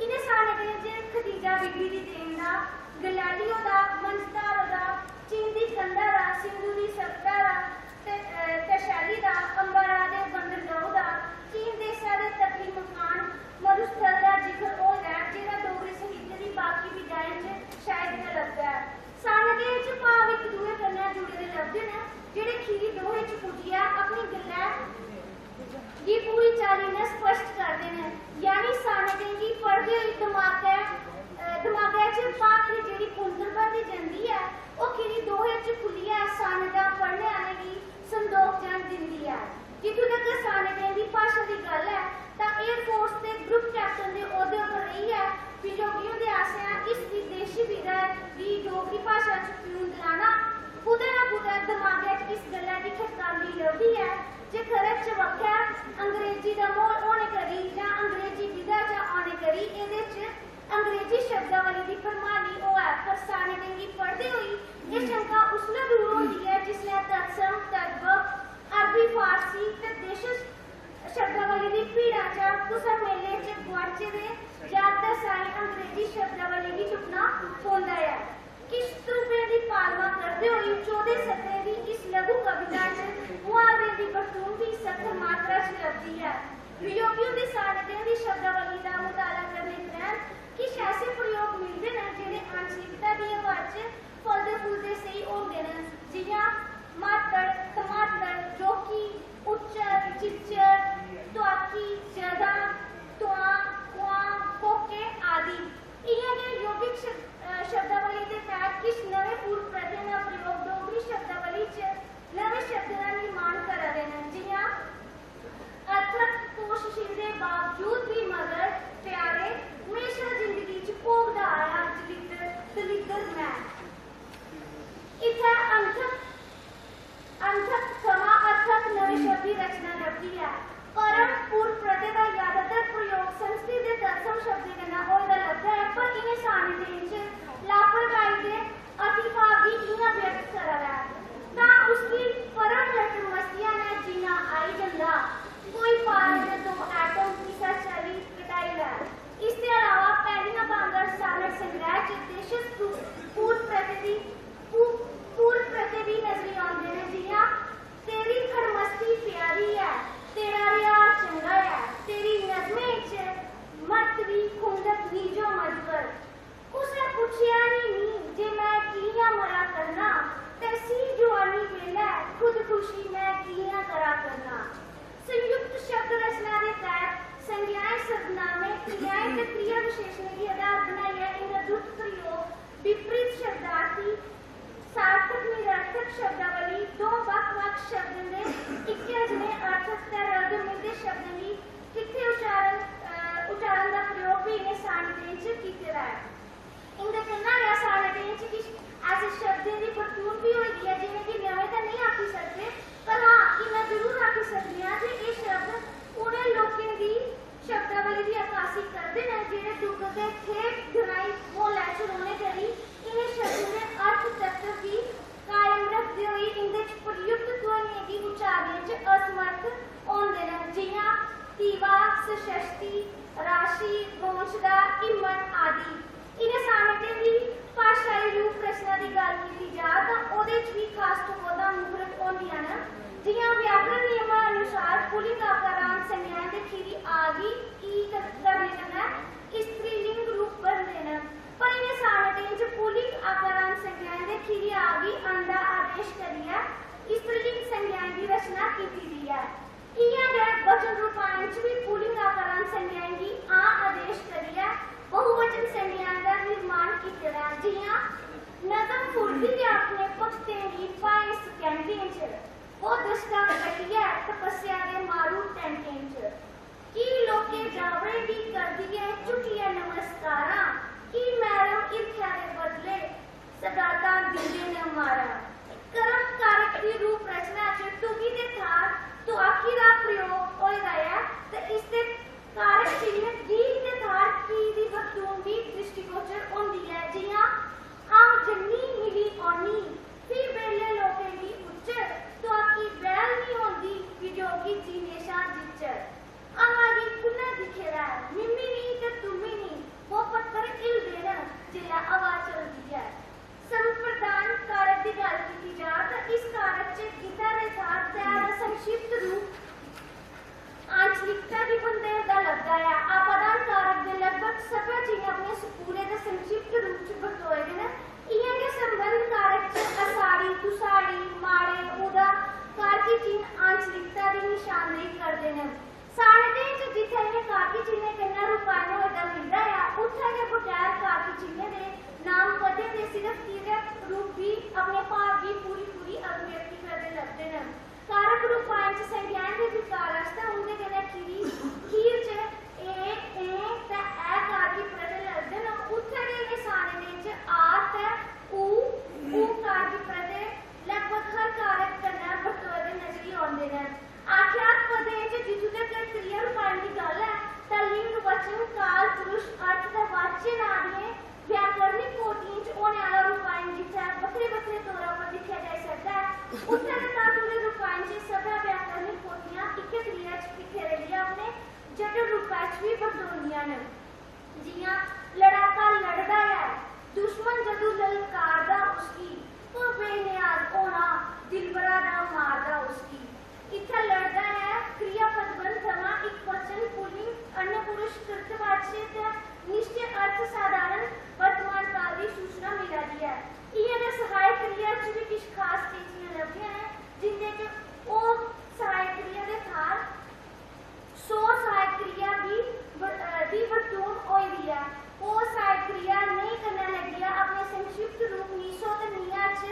इ'नें सानेटें च खदीजा बीबी दी देन दा, गलैलियो दा, मंझधारो दा, चीन दी कंधा दा, सिंधु दी सभ्यता दा, ते, अ, तशैली दा, अंबारा दे बंदरगाह दा, चीन देसै दे तटी मकान मरुस्थल दा जिकर होए दा ऐ, जेह्ड़ा डोगरी साहित्य दी बाकी विधाएं च शायद गै लभदा ऐ। सानेटें च भाव इक दुए कन्नै जुड़े दे लभदे न, जेह्ड़े खीरी दोहे च पुज्जियै अपनी गल्लै गी पूरी चाल्ली नै स्पष्ट करदे न, यानी सानेटें गी पढ़दे होई दमागै, अ, दमागै च भाखें दी जेह्ड़ी पुंतर बनदी जंदी ऐ, ओह् खीरी दोहे च खु'ल्लियै सानेटां पढ़ने आह्लें गी संदोखजन दिंदी ऐ। जित्थूं तगर सानेटें दी भाशा दी गल्ल ऐ, तां air force related group captain they औह्दे उप्पर रेहियै वियोगी हुंदे आसेआ इस विदेशी विधा गी डोगरी भाशा च प्यून दलाना कुतै ना कुतै दमागै च इस गल्लै दी खटकांदी लभदी ऐ जे खरै चबक्खै अंग्रेजी दा म्हौल होने करी जां अंग्रेजी विधा चा औने करी एह्दे च अंग्रेजी शब्दावली दी भरमाली होऐ, पर सानेटें गी पढ़दे होई एह् शंका उसलै दूर होंदी ऐ जिसलै तत्सम, तद्भव, अरबी, फारसी ते देशज शब्दावली दी भीड़ा चा कुसै मेले च गुआचे दे जागतै साहीं अंग्रेजी शब्दावली गी तुप्पना पौंदा ऐ। किश ध्रुवें दी पालमा करदे होई चौह्दें सतरें दी इस लघु कविता च मुहावरें दी बरतून बी सत्तर मात्रा च लभदी ऐ। वियोगी हुंदी सानेटें दी शब्दावली दा मताला करने परैंत किश ऐसे प्रयोग मिलदे न जेह्ड़े आंचलिकता दी हवा च फलदे-फुलदे सेही होंदे न, जि'यां मातड़, धमातड़, जोकी, उच्चर, चिच्चर, तुआकी, जदां, तुआं, कुआं, कोके आदि। इ'यां गै यौगिक शब-, अ, शब्दावली दे तैह्त किश नमें पूर्व प्रत्ययें दा प्रयोग डोगरी शब्दावली च नमें शब्दें दा निर्माण करा दे न, जि'यां अर्थक कोशशें दे बावजूद बी मगर प्यारे म्हेशां जिंदगी च भोगदा आया दलिद्दर, दलिद्दर में। इत्थै अंथक, अंथक थमां अर्थक नमें शब्द दी रचना लभदी ऐ। परम पूर्व प्रत्यय दा ज्यादातर प्रयोग संस्कृत दे तत्सम शब्दें कन्नै होए दा लभदा ऐ, पर इ'नें सानेटें च लापरवाही दे अतिभाव गी इ'यां व्यक्त करा दा ऐ, तां उसगी परम लटरमस्तिया नै जीना आई जंदा। कोई पारे दे दो atom किसै चाल्ली घटाई लै। इसदे अलावा पैह्लियां बांगर सानट संग्रैह च देशज पू-, पूर्व प्रकृति, पू-, पूर्व प्रकृति नजरी औंदे न, जि'यां तेरी खड़मस्ती प्यारी ऐ, तेरा रिहाज चंगा ऐ, तेरी नजमें च मत बी खुंदक नीजो मजबर। कुसै पुच्छेआ निं मी जे में कि'यां मरा करना, ते सी जुआनी बेल्लै खुदकुशी में कि'यां करा करना। संयुक्त शब्द रचना दे तैह्त संज्ञाएं, सर्वनामें, क्रियाएं ते क्रिया विशेषणें गी आधार बनाइयै इं'दा द्रुत प्रयोग, विपरीत शब्दार्थी, सार्थक निरर्थक शब्दावली, दो बक्ख-बक्ख शब्दें दे इक्कै जनेह् अर्थ ते रलदे-मिलदे शब्दें गी किट्ठे उच्चारण, अ, उच्चारण दा प्रयोग बी इ'नें सानेटें च कीते दा ऐ। इं'दे कन्नै गै सानेटें च किश ऐसे शब्दें दी बरतून बी होई दी ऐ जि'नेंगी नमें ते नेईं आखी सकदे, पर हां, इन्ना जरूर आखी सकने आं जे एह् शब्द उ'नें लोकें दी शब्दावली दी अक्कासी करदे न जेह्ड़े डुग्गर दे ठेठ ग्राईं म्हौलै च रौह्ने करी इ'नें शब्दें दे अर्थ तत्व गी कायम रखदे होई इं'दे च प्रयुक्त ध्वनियें गी उच्चारने च असमर्थ होंदे न, जि'यां तीवा, सशस्ती, राशी, गौंछदा, हिम्मन आदि। इ'नें सानेटें दी भाशाई रूप रचना दी गल्ल कीती जा तां ओह्दे च बी खास टकोह्दां मुखरत होंदियां न। जि'यां व्याकरण नियमां अनुसार पुलिंग आकारांत संज्ञाएं दे खीरी आ गी ई कर-, करने कन्नै स्त्रीलिंग रूप बनदे न, पर इ'नें सानेटें च पुलिंग आकारांत संज्ञाएं दे खीरी आ गी अं दा आदेश करियै स्त्रीलिंग संज्ञाएं दी रचना कीती दी ऐ। इ'यां गै वचन रूपायन च बी पुलिंग आकारांत संज्ञाएं गी आं आदेश करियै बहुवचन संज्ञाएं दा निर्माण कीते दा ऐ, जि'यां नजम फुरदी ऐ अपने भक्तें गी भाएं सकैंटें च, ओह् दशकां कट्टियै तपस्या दे मारू टैंटें च। की लोकें जावरें गी करदी ऐ झुकियै नमस्कारां, की मैडम हिरखै दे बदले सगातां दिंदे न मारां। कर्म कारक दी रूप रचना च तुगी दे थाह्र तुआकी दा प्रयोग होए दा ऐ ते इसदे कारक चिन्ह गी ते थाह्र की दी बरतून बी द्रिश्टीगोचर होंदी ऐ, जि'यां अ'ऊं जन्नी मिली औन्नी, फ्ही बेह्ले लोकें दी उच्चर, तुआकी बैह्ल निं होंदी वियोगी जीने शा जिच्चर। हवा गी कु'न्नै दिक्खे दा ऐ? मिम्मी निं ते तुम्मी निं, वो पत्तर हिलदे न जेल्लै हवा चलदी ऐ। सर्वप्रधान कारक दी गल्ल कीती जा तां इस कारक च गीता दे थाह्र तै दा संक्षिप्त रूप आंचलिकता गी बंदेर दा लभदा ऐ। आपादान कारक दे लगभग सब्भै चिन्ह अपने सपूरे ते संक्षिप्त रूप च बरतोए दे न। इ'यां गै संबंध कारक च असाड़ी, दुसाड़ी, माड़े, उदा कारकी चिन्ह आंचलिकता दी निशानदेही करदे न। सानेटें च जित्थै इ'नें कारकी चिन्हें कन्नै रूपायन होए दा मिलदा ऐ, उत्थै गै बगैर कारकी चिन्हें दे नामपदें दे सिर्फ किरिया रूप बी अपने भाव गी पूरी-पूरी अभिव्यक्ति करदे लभदे न। कारक रूपायन च संज्ञाएं दे विकार आस्तै उं'दे कन्नै खीरी, खीर च ए, एं ते ऐ कारकी प्रत्यय लगदे न। उत्थै गै इ'नें सानेटें च आ ते ऊ, ऊ कारकी प्रत्यय लगभग हर कारक कन्नै बरतोए दे नजरी औंदे न। आख्यात पदें च जित्थूं तगर क्रिया रूपायन दी गल्ल ऐ, तां लिंग, वचन, काल, पुरुष, अर्थ ते वाच्य नां दियें व्याकरणिक कोटियें च होने आह्ला रूपायन जित्थै बक्खरे-बक्खरे तौरा पर दिक्खेआ जाई सकदा ऐ, उत्थै गै धातु दे रूपायन च सब्भै व्याकरणिक कोटियां इक्कै क्रिया च किट्ठे रलियै अपने जटिल रूपै च बी बरतोंदियां न। जि'यां लड़ाका लड़दा ऐ, दुश्मन जदूं ललकारदा उसगी, ओह् बेनियाज होना दिलबरा दा मारदा उसगी। इत्थै लड़दा ऐ क्रिया पदबंध थमां इक वचन ऐ। इ'यां गै सहायक क्रिया च बी किश खास चीजियां लभदियां न, जिं'दे च ओह् सहायक क्रिया दे थाह्र सौ सहायक क्रिया दी ब-, अ, दी बरतून होई दी ऐ। ओह् सहायक क्रिया नेईं करना लग्गिया अपने संक्षिप्त रूप नीसो ते नीहा च,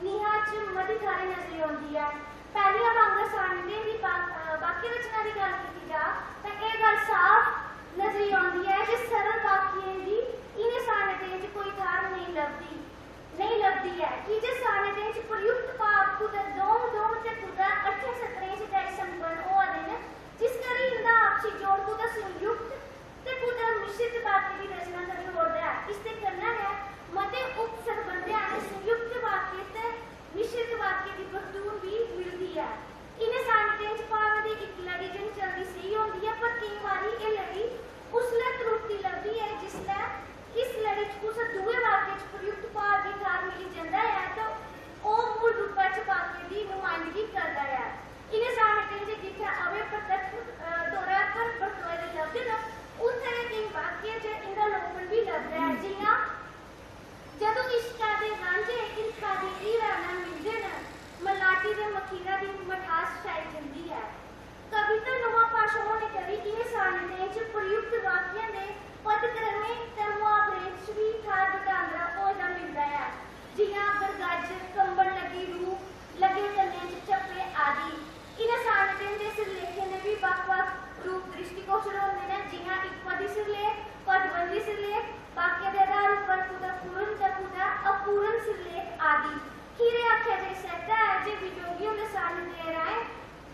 नीहा च मती थाह्रें नजरी औंदी ऐ। पैह्लियां वांगर सानटें दी बा-, अ, वाक्य रचना दी गल्ल कीती जा तां एह् गल्ल साफ नजरी औंदी ऐ जे सरल वाक्यें दी इ'नें सानटें च कोई थाह्र नेईं लभदी, नेईं लभदी ऐ, की जे सानटें च प्रयुक्त भाव कुतै द'ऊं, द'ऊं ते कुतै अट्ठें सतरें च जाई संपन्न होआ दे न, जिस करी इं'दा आपसी जोड़ कुतै संयुक्त ते कुतै मिश्रित वाक्य दी रचना करी ओड़दा ऐ। इसदे कन्नै गै मते उपसरबंधें आह्ले संयुक्त वाक्य ते मिश्रित वाक्य दी बरतून बी मिलदी ऐ। इ'नें सानटें च भावें दी इक लड़ी जि'यां चलदी सेही होंदी ऐ, पर केईं बारी एह् लड़ी उसलै त्रुट्टी लभदी ऐ जिसलै इस लड़ी च कुसै दूए वाक्य च प्रयुक्त भाव गी थाह्र मिली जंदा ऐ ते ओह् मूल रूपा च वाक्य दी नुमायंदगी करदा ऐ। इ'नें सानटें च जित्थै अव्यय प्रत्यक्ष, अ, तौरा पर बरतोए दे लभदे न, उत्थै गै केईं वाक्यें च इं'दा लोपन बी लभदा ऐ, जि'यां जदूं इश्का दे रांझे हिरखा दी हीरा नै मिलदे न, मलाटी दे मखीरा दी मठास छाई जंदी ऐ। कविता नुमा भाशा होने करी इ'नें सानटें च प्रयुक्त वाक्यें दे पदक्रमें ते मुहावरें च बी थाह्र बटांदरा होए दा मिलदा ऐ, जि'यां गड़गज्ज, कंबन लगी रूह, लगे कन्नें च झप्पे आदि। इ'नें सानटें दे सिरलेखें दे बी बक्ख-बक्ख रूप द्रिश्टीगोचर होंदे न, जि'यां इकपदी सिरलेख, पदबंधी सिरलेख, वाक्य दे आधार उप्पर कुतै पूर्ण ते कुतै अपूर्ण सिरलेख आदि। खीरे आखेआ जाई सकदा ऐ जे वियोगी हुंदे सानटें राहें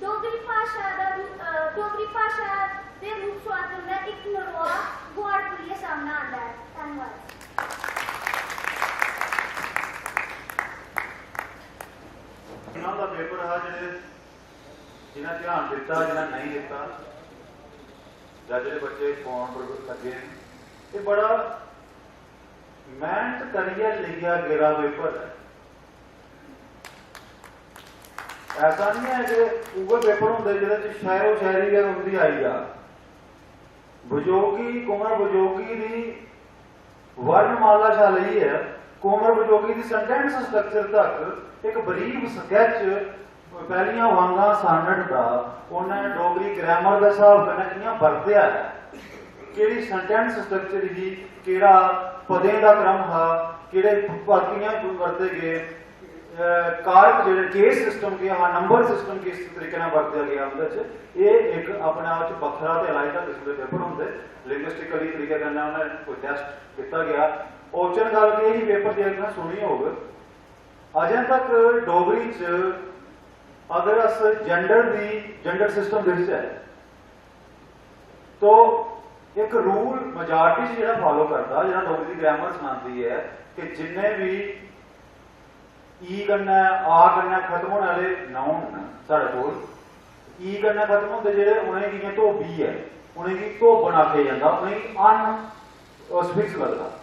डोगरी भाशा दा रू-, अ, डोगरी भाशा दे रूप सुआतन दा इक नरोआ गुहाड़ खु'ल्लियै सामनै आंदा ऐ। धन्नवाद। इनाम दा पेपर हा, जेह्ड़े, जि'नें ध्यान दित्ता, जि'नें नेईं दित्ता, जां जेह्ड़े बच्चे फोन पर लग्गे न, एह् बड़ा मेह्नत करियै लिखेआ गेदा पेपर ऐ। ऐसा निं ऐ कि उ'ऐ पेपर होंदे जेह्दे च शैरो शायरी गै उं'दी आई जा। बजोगी, कुंवर बजोगी दी वर्णमाला शा लेइयै कुंवर बजोगी दी sentence structure तक इक brief sketch, पैह्लियां वांगां सानट दा उ'नें डोगरी grammar दे स्हाब कन्नै कि'यां बरतेआ ऐ, केह्ड़ी sentence structure ही, केह्ड़ा पदें दा क्रम हा, केह्ड़े पद कि'यां बरते गे, अ, कारक जेह्ड़े, case system केह् हा, number system किस तरीके कन्नै बरतेआ गेआ उं'दे च, एह् इक अपने आप च बक्खरा ते अलग किस्म दे पेपर होंदे। Linguistically तरीके कन्नै उ'नें कोई test कीता गेआ। औचन गल्ल केह् ही पेपर दी, तुसें सुनी होग, अजें तक डोगरी च अगर अस gender दी, gender system दिखचै, तो इक rule majority च जेह्ड़ा follow करदा, जेह्ड़ा डोगरी दी grammar सनांदी ऐ कि जिन्ने बी ई कन्नै, आ कन्नै खत्म होने आह्ले noun न साढ़े कोल, ई कन्नै खत्म होंदे जेह्ड़े, उ'नेंगी जि'यां धोबी ऐ, उ'नेंगी धोबन आखेआ जंदा, उ'नेंगी अन suffix लगदा।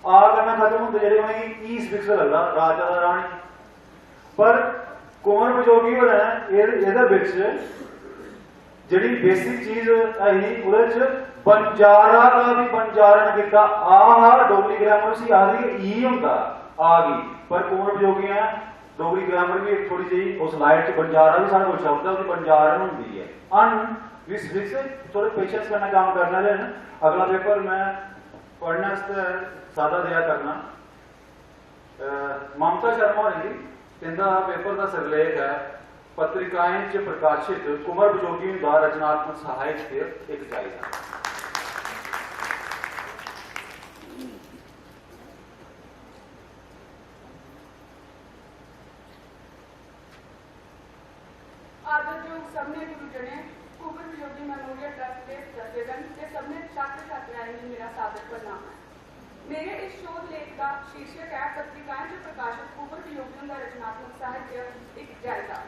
आ कन्नै खत्म होंदे जेह्ड़े, उ'नेंगी ई suffix लगदा, राजा दा रानी। पर कुंवर बजोगी होरें एह्, एह्दे बिच जेह्ड़ी basic चीज ऐ ही, ओह्दे च बंजारा दा बी बंजारण कीता। आ हा, डोगरी grammar उसी आखदी कि ई होंदा आ गी, पर कुंवर बजोगियें डोगरी grammar बी इक थोह्ड़ी जेही उस लाइन च बंजारा बी साढ़े कोल शब्द ऐ, ओह्दी बंजारण होंदी ऐ। अन बी suffix, थोह्ड़े patience कन्नै कम्म करने आह्ले न। अगला पेपर में पढ़ने आस्तै सादा देआ करना। अ, ममता शर्मा होरें गी, इं'दा पेपर दा सिरलेख ऐ पत्रिकाएं च प्रकाशत कुंवर बजोगी हुंदा रचनात्मक साहित्य इक जायजा। आदरजोग सभनें गुरुजनें, कुंवर वियोगी Memorial Trust दे सदस्यगण ते सभनें छात्र-छात्राएं गी मेरा सादर प्रणाम ऐ। मेरे इस शोध लेख दा शीर्षक ऐ पत्रिकाएं च प्रकाशत कुंवर वियोगी हुंदा रचनात्मक साहित्य इक जायजा।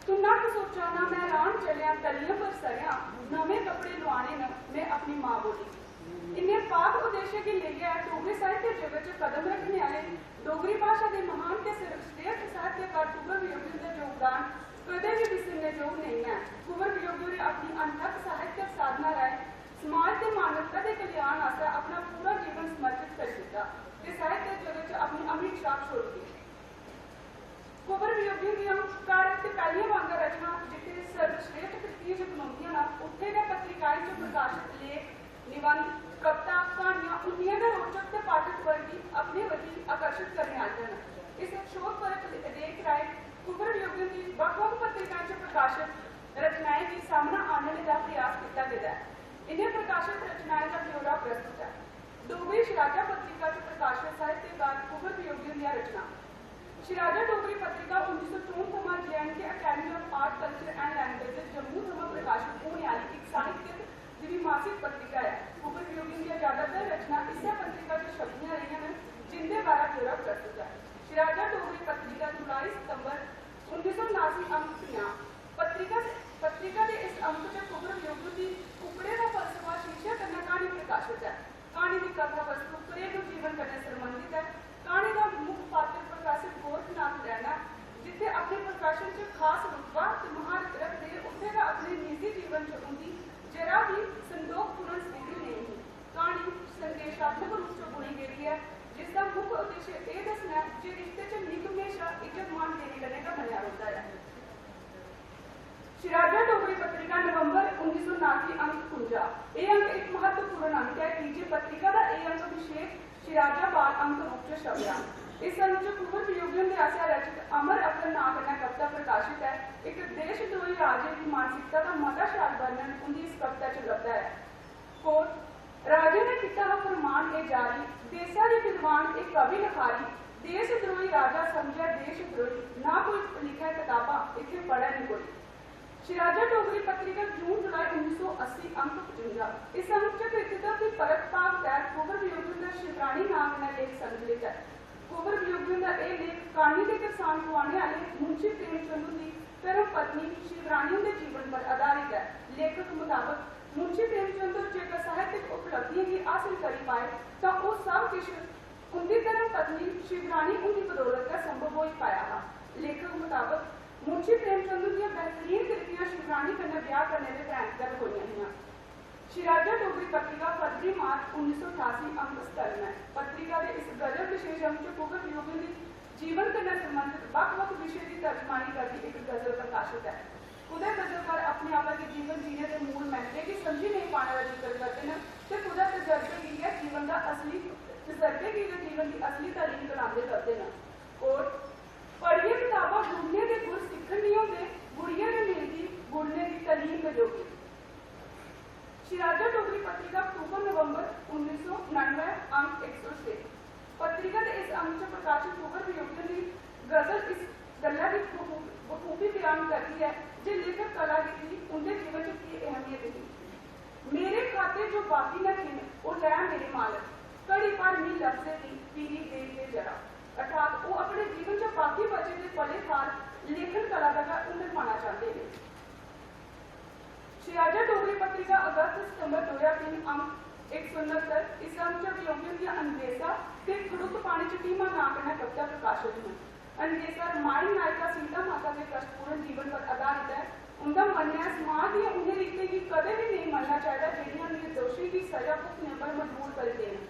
"तू नक्क सोचा ना, मैं राह्न चलेआं तलियें पर सरेआं, नमें कपड़े लोआने न में अपनी मां बोली गी।" इन्ने पाक उद्देश्य गी लेइयै डोगरी साहित्य जगत च कदम रक्खने आह्ले डोगरी भाशा दे महान ते सर्वश्रेष्ठ साहित्यकार कुंवर वियोगी हुंदा योगदान कदें बी बिसरने जोग नेईं ऐ। कुंवर वियोगी होरें अपनी अनथक साहित्यक साधना राहें समाज ते मानवता दे कल्याण आस्तै अपना पूरा जीवन समर्पित करी दित्ता ते साहित्य जगत च प्रकाशित लेख, निबंध, कविता, क्हानियां उन्नियां गै रोचक ते पाठक वर्ग गी अपने बक्खी आकर्षित करने आह्लियां न। इस शोध परक लेख राहें कुंवर वियोगियें दी बक्ख-बक्ख पत्रिकाएं च प्रकाशत रचनाएं गी सामना आह्नने दा प्रयास कीता गेदा ऐ। इ'नें प्रकाशत रचनाएं दा ब्यौरा प्रस्तुत ऐ। डोगरी शराजा पत्रिका च प्रकाशत साहित्यकार कुंवर वियोगियें दियां रचनां। शराजा डोगरी पत्रिका उन्नी सौ चौंह्ठ थमां J and K Academy of Art, Culture and Languages, Jammu थमां प्रकाशत होने आह्ली इक साहित्यक द्विमासिक पत्रिका ऐ। कुंवर वियोगियें दियां ज्यादातर रचनां इस्सै पत्रिका च छपियां रेहियां न, जिं'दे बारै ब्यौरा प्रस्तुत ऐ। शराजा डोगरी पत्रिका जुलाई सितंबर उन्नी सौ उनासी अंक पंजाह्। पत्रिका दे, पत्रिका दे इस अंक च कुंवर वियोगियें दी कुक्कड़े दा फलसफा शीर्षक कन्नै क्हानी प्रकाशत ऐ। क्हानी दी कथा वस्तु घरेलू जीवन कन्नै सरबंधत ऐ। क्हानी दा मुक्ख पात्र प्रोफेसर गोरखनाथ रैना ऐ, जित्थै अपने प्रोफेशन च खास रुतबा ते म्हारत रखदे, उत्थै गै अपने निजी जीवन च उं'दी जरा बी संदोखपूर्ण स्थिति नेईं ही। क्हानी संदेशात्मक रूप च बुनी गेदी ऐ, जिसदा मुक्ख उद्देश्य एह् दस्सना ऐ जे रिश्ते च निग्घ म्हेशा इज्जत-मान देने कन्नै गै मन्नेआ रौंह्दा ऐ। शराजा डोगरी पत्रिका, नवंबर उन्नी सौ उनासी, अंक कुंजा। एह् अंक इक म्हत्तवपूर्ण अंक ऐ की जे पत्रिका दा एह् अंक विशेष शराजा बाल अंक रूप च छपेआ। इस अंक च कुंवर वियोगी हुंदे आसेआ रचित अमर अकल नांऽ कन्नै कविता प्रकाशत ऐ। इक देशद्रोही राजे दी मानसिकता दा मता शैल वर्णन उं'दी इस कविता च लभदा ऐ। कोट, राजे ने कीता हा फरमान ए जारी, देसा दी विद्वान ए कवि लखारी, देशद्रोही राजा समझै देशद्रोही, ना कोई लिखै कताबां, इत्थै पढ़ै निं कोई। शराजा डोगरी पत्रिका, जून जुलाई उन्नी सौ अस्सी, अंक पचुंजा। इस अंक च कृतित्व दी परख भाग तैह्त कुंवर वियोगी हुंदा शिवरानी नांऽ कन्नै लेख संकलित ऐ। कुंवर वियोगी हुंदा एह् लेख कानी दे करसान खुआने आह्ले मुंशी प्रेमचंद हुंदी धर्म पत्नी शिवरानी हुंदे जीवन पर आधारित ऐ। लेखक मताबक मुंशी प्रेमचंद होर जेकर साहित्यक उपलब्धियें गी हासल करी पाए तां ओह् सब किश उंदी धर्म पत्नी शिवरानी हुंदी बदौलत गै संभव होई पाया हा। लेखक मताबक मुंशी प्रेमचंद हुंदियां बेहतरीन कृतियां शिवरानी कन्नै ब्याह करने दे परैंत गै लखोइयां हियां। शराजा डोगरी पत्रिका, फरवरी मार्च उन्नी सौ ठासी, अंक सतानुऐ। पत्रिका दे इस गजल विशेष अंक च कुंवर वियोगी दी जीवन कन्नै सरबंधत बक्ख-बक्ख विशे दी तर्जमानी करदी इक गजल प्रकाशत ऐ। कुतै गजलकार अपने आपै गी जीवन जीने दे मूल मैंत्रें गी समझी नेईं पाने दा जिकर करदे न ते कुतै तजरबे गी गै जीवन दा असली, तजरबे गी गै जीवन दी असली तालीम गलांदे लभदे न। कोट, पढ़ियै कताबां गुड़ने दे गुर सिक्खन निं होंदे, गुड़ियै गै मिलदी गुड़ने दी तलीम गै जोगी। शराजा डोगरी पत्रिका, अक्तूबर नवंबर उन्नी सौ नानुऐ, अंक इक सौ छे। पत्रिका दे इस अंक च प्रकाशत कुंवर वियोगियें दी गजल इस गल्लै गी बखू-, बखूबी बयान करदी ऐ जे लेखक कला गी उं'दे जीवन च की अहमियत ही। मेरे खाते जो बाकी न खिन, ओह् लै मेरे मालक, घड़ी भर मी लफ्जें दी पीरी दे दे जरा। अर्थात ओह् अपने जीवन च बाकी बचे दे पले थार लेखन कला दा गै हुनर पाना चांह्दे हे। शराजा डोगरी पत्रिका, अगस्त सितंबर दो ज्हार तिन्न, अंक इक सौ उनहत्तर। इस अंक च वियोगियें दियां अंदेसा ते खड़ुत्त पानी च भीमा नांऽ कन्नै कविता प्रकाशत न। अंदेसा रामायण नायिका सीता माता दे कश्टपूर्ण जीवन पर आधारित ऐ। उं'दा मन्नना ऐ, समाज दियें उ'नें रीतें गी कदें बी नेईं मन्नना चाहिदा जेह्ड़ियां निर्दोशें गी स'जा भुगतने पर मजबूर करी देन।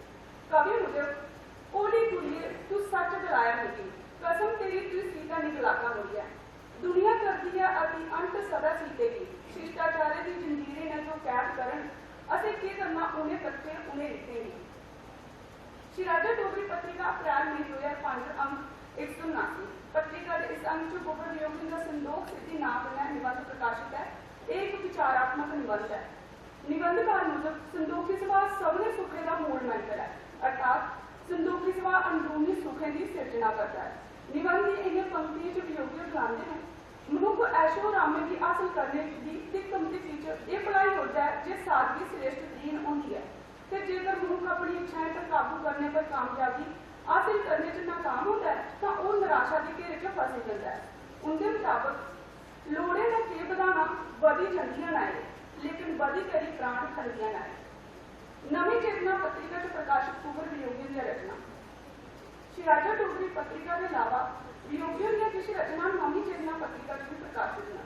कवि मुजब, "भोली कुड़िये, तूं सच्च गलाया मिगी, कसम तेरी, तुई सीता निं गलागा मुड़ियै। दुनिया करदी ऐ अति अंत सदा सीते गी, शिष्टाचारै दी जंजीरें न जो कैद करन, असें केह् करना उ'नें तत्थें, उ'नें रीतें गी।" शराजा डोगरी पत्रिका, अप्रैल मई दो ज्हार पंज, अंक इक सौ उनासी। पत्रिका दे इस अंक च कुंवर वियोगियें दा संदोख सिद्धि नांऽ कन्नै निबंध प्रकाशत ऐ। एह् इक विचारात्मक निबंध ऐ। निबंधकार मुजब संदोखी सुभाऽ सभनें सुखें दा मूल मंत्र ऐ, अर्थात संदोखी सुभाऽ अंदरूनी सुखें दी सिरजना करदा ऐ। निबंध दी इ'नें पंक्तियें च वियोगी होर गलांदे न, "मनुक्ख ऐशो-आरामै गी हासल करने दी तिक्कम-तिक्की च एह् भलाई ओड़दा ऐ जे सादगी श्रेष्ठ तरीन होंदी ऐ, ते जेकर मनुक्ख अपनी इच्छाएं पर काबू करने पर कामयाबी हासल करने च नाकाम होंदा ऐ, तां ओह् नराशा दे घेरे च फसी जंदा ऐ।" उं'दे मताबक, "लोड़ें दा केह् बधाना, बधी जंदियां न एह्, लेकन बधी करी प्राण खंदियां न एह्।" नमीं चेतना पत्रिका च प्रकाशत कुंवर वियोगियें दियां रचनां। शराजा डोगरी पत्रिका दे अलावा वियोगियें दियां किश रचनां नमीं चेतना पत्रिका च बी प्रकाशत न।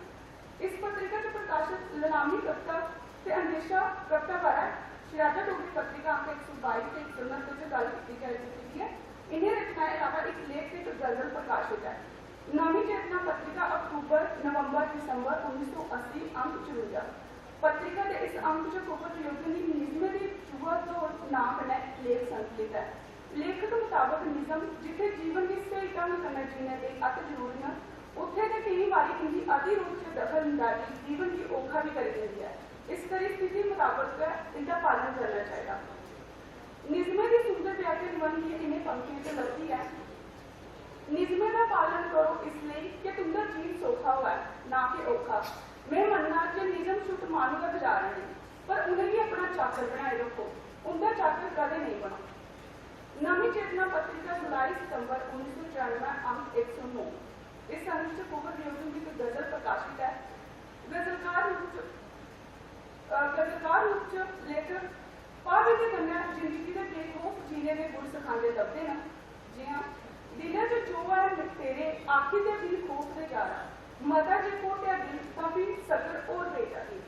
इस पत्रिका च प्रकाशत ललामी कविता ते अंदेशा कविता बारै शराजा डोगरी पत्रिका, अंक इक सौ बाई ते इक सौ उनहत्तर च गल्ल कीती जाई चुकी दी ऐ। इ'नें रचनाएं अलावा इक लेख ते इक गजल प्रकाशत ऐ। नमीं चेतना पत्रिका, अक्तूबर, नवंबर, दिसंबर उन्नी सौ अस्सी, अंक चरुंजा। पत्रिका दे इस अंक च कुंवर वियोगियों दी निजमें दी चूहा दौड़ नांऽ कन्नै लेख संकलित ऐ। लेखक मताबक निजम जित्थै जीवन गी स्हेई ढंग कन्नै जीने दे अत्त जरूरी न, उत्थै गै केईं बारी इंदी अति रूप च दखल अंदाजी जीवन गी औखा बी करी दिंदी ऐ। इस करी स्थिति मताबक गै इंदा पालन करना चाहिदा। निजमें दी सुंदर व्याख्या निबंध दी इ'नें पंक्तियें च लभदी ऐ। निजमें दा पालन करो इसलेई कि तुंदा जीन सौखा होऐ, ना कि औखा। में मन्नना जे निजम छुट्ट माह्नू दा गजारा नेईं, पर उ'नेंगी अपना चाकर बनाई रक्खो, उंदा चाकर कदें नेईं बनो। नमीं चेतना पत्रिका, जुलाई सितंबर उन्नी सौ चरानुऐ, अंक इक सौ नौ। इस अंक च कुंवर वियोगी हुंदी इक गजल प्रकाशत ऐ। गजलकार रूप च, अ, गजलकार रूप च लेखक भावें दे कन्नै जिंदगी दे बेखौफ जीने दे गुण सखांदे लभदे न। जि'यां, दिलै च जो ऐ तेरे, आखी दे बिन खौफ दे यारा, मता जे घोटेआ दिल तां फ्ही सबर होर पेई जागी।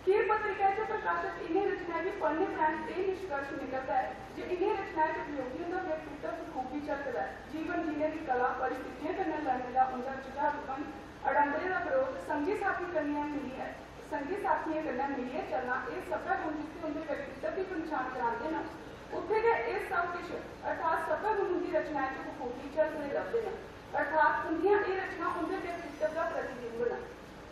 खीर पत्रिका च प्रकाशत इ'नें रचनाएं गी पढ़ने परैंत एह् निष्कर्ष निकलदा ऐ जे इ'नें रचनाएं च वियोगियों दा व्यक्तित्व बखूबी झलकदा ऐ। जीवन जीने दी कला, परिस्थितियें कन्नै लड़ने दा उं'दा जुझारूपन, आडंबरें दा बरोध, संगी साथी कन्नै मिलियै, संगी साथियें कन्नै मिलियै चलना, एह् सब्भै गुण जित्थै उं'दे व्यक्तित्व दी पंछान करांदे न, उत्थै गै एह् सब किश, अर्थात् सब्भै गुण उं'दी रचनाएं च बखूबी झलकदे लभदे न। अर्थात् उं'दियां एह् रचनां उं'दे व्यक्तित्व दा प्रतिबिंब न।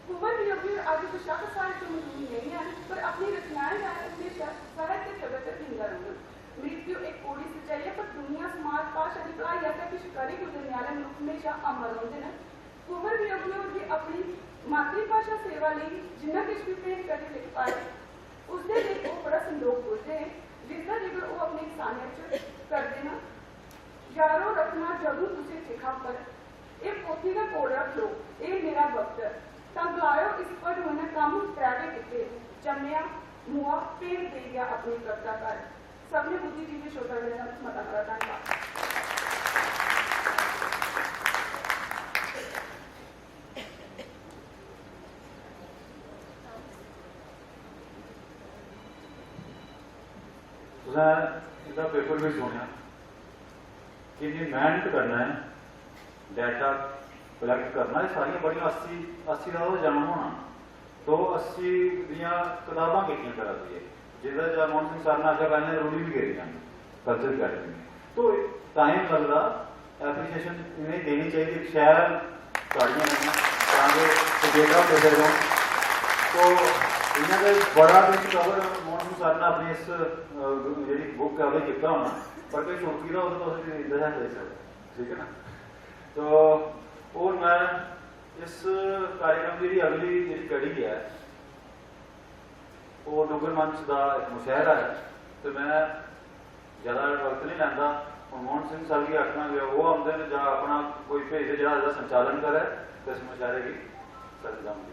कुंवर वियोगी होर अज्ज बशक्क साढ़े च मजूद नेईं हैन, पर अपनी रचनाएं राहें ओह् म्हेशा साहित्य जगत च जींदा रौह्ङन। मृत्यु इक पौड़ी सचाई ऐ, पर दुनिया, समाज, भाशा दी भलाई आस्तै किश करी गुजरने आह्ले मनुक्ख म्हेशा अमर रौंह्दे न। कुंवर वियोगी होर बी अपनी मातृभाशा सेवा लेई जिन्ना किश बी भेंट करी लेई पाए, उसदे लेई ओह् बड़ा संदोख बुझदे न, जिसदा जिकर ओह् अपनी इक सान्य च करदे न। यारो रक्खना जदूं तुसें चिखा पर, एह् पोथी गै कोल रक्खेओ, एह् मेरा वक्त ऐ। तां गलाएओ इस भडुए ने कम्म त्रै गै कीते, जम्मेआ, मुआ, भेंट देई गेआ अपनी कविता घर। सभनें बुद्धिजीवी श्रोता वृंद दा मता मता धन्नवाद। तुसें इंदा पेपर बी सुनेआ, किन्नी मेहनत कन्नै डेटा कलैक्ट करना। एह् सारियां बड़ियां अस्सी, अस्सी दा ओह् जन्म होना, तो अस्सी दियां कताबां किट्ठियां करा दी ऐ, जेह्दे च मोहन सिंह सर ने आखेआ पैह्लें रुढ़ी बी गेदियां न कल्चर अकैडमी। तो टाइम लगदा, एप्रीशिएशन इ'नेंगी देनी चाहिदी, शैल ताड़ियां कन्नै, तां जे चेता होंदे फिर ओह्। तो इ'यां ते बड़ा किश कवर मोहन सिंह सर ने अपनी इस, अ, जेह्ड़ी बुक ऐ ओह्दे च कीता होना, पर कोई छुड़की दा होग ते तुस बी इं'दे शा लेई सकदे, ठीक ऐ ना? तो होर में इस कार्यक्रम दी जेह्ड़ी अगली जेह्ड़ी कड़ी ऐ, ओह् डुग्गर मंच दा इक मुशायरा ऐ, ते में जैदा वक्त निं लैंदा। हून मोहन सिंह सर गी आखना जे ओह् औंदे न जां अपना कोई भेजदे जेह्ड़ा एह्दा संचालन करै ते इस मुशायरे गी सरी जान देऐ।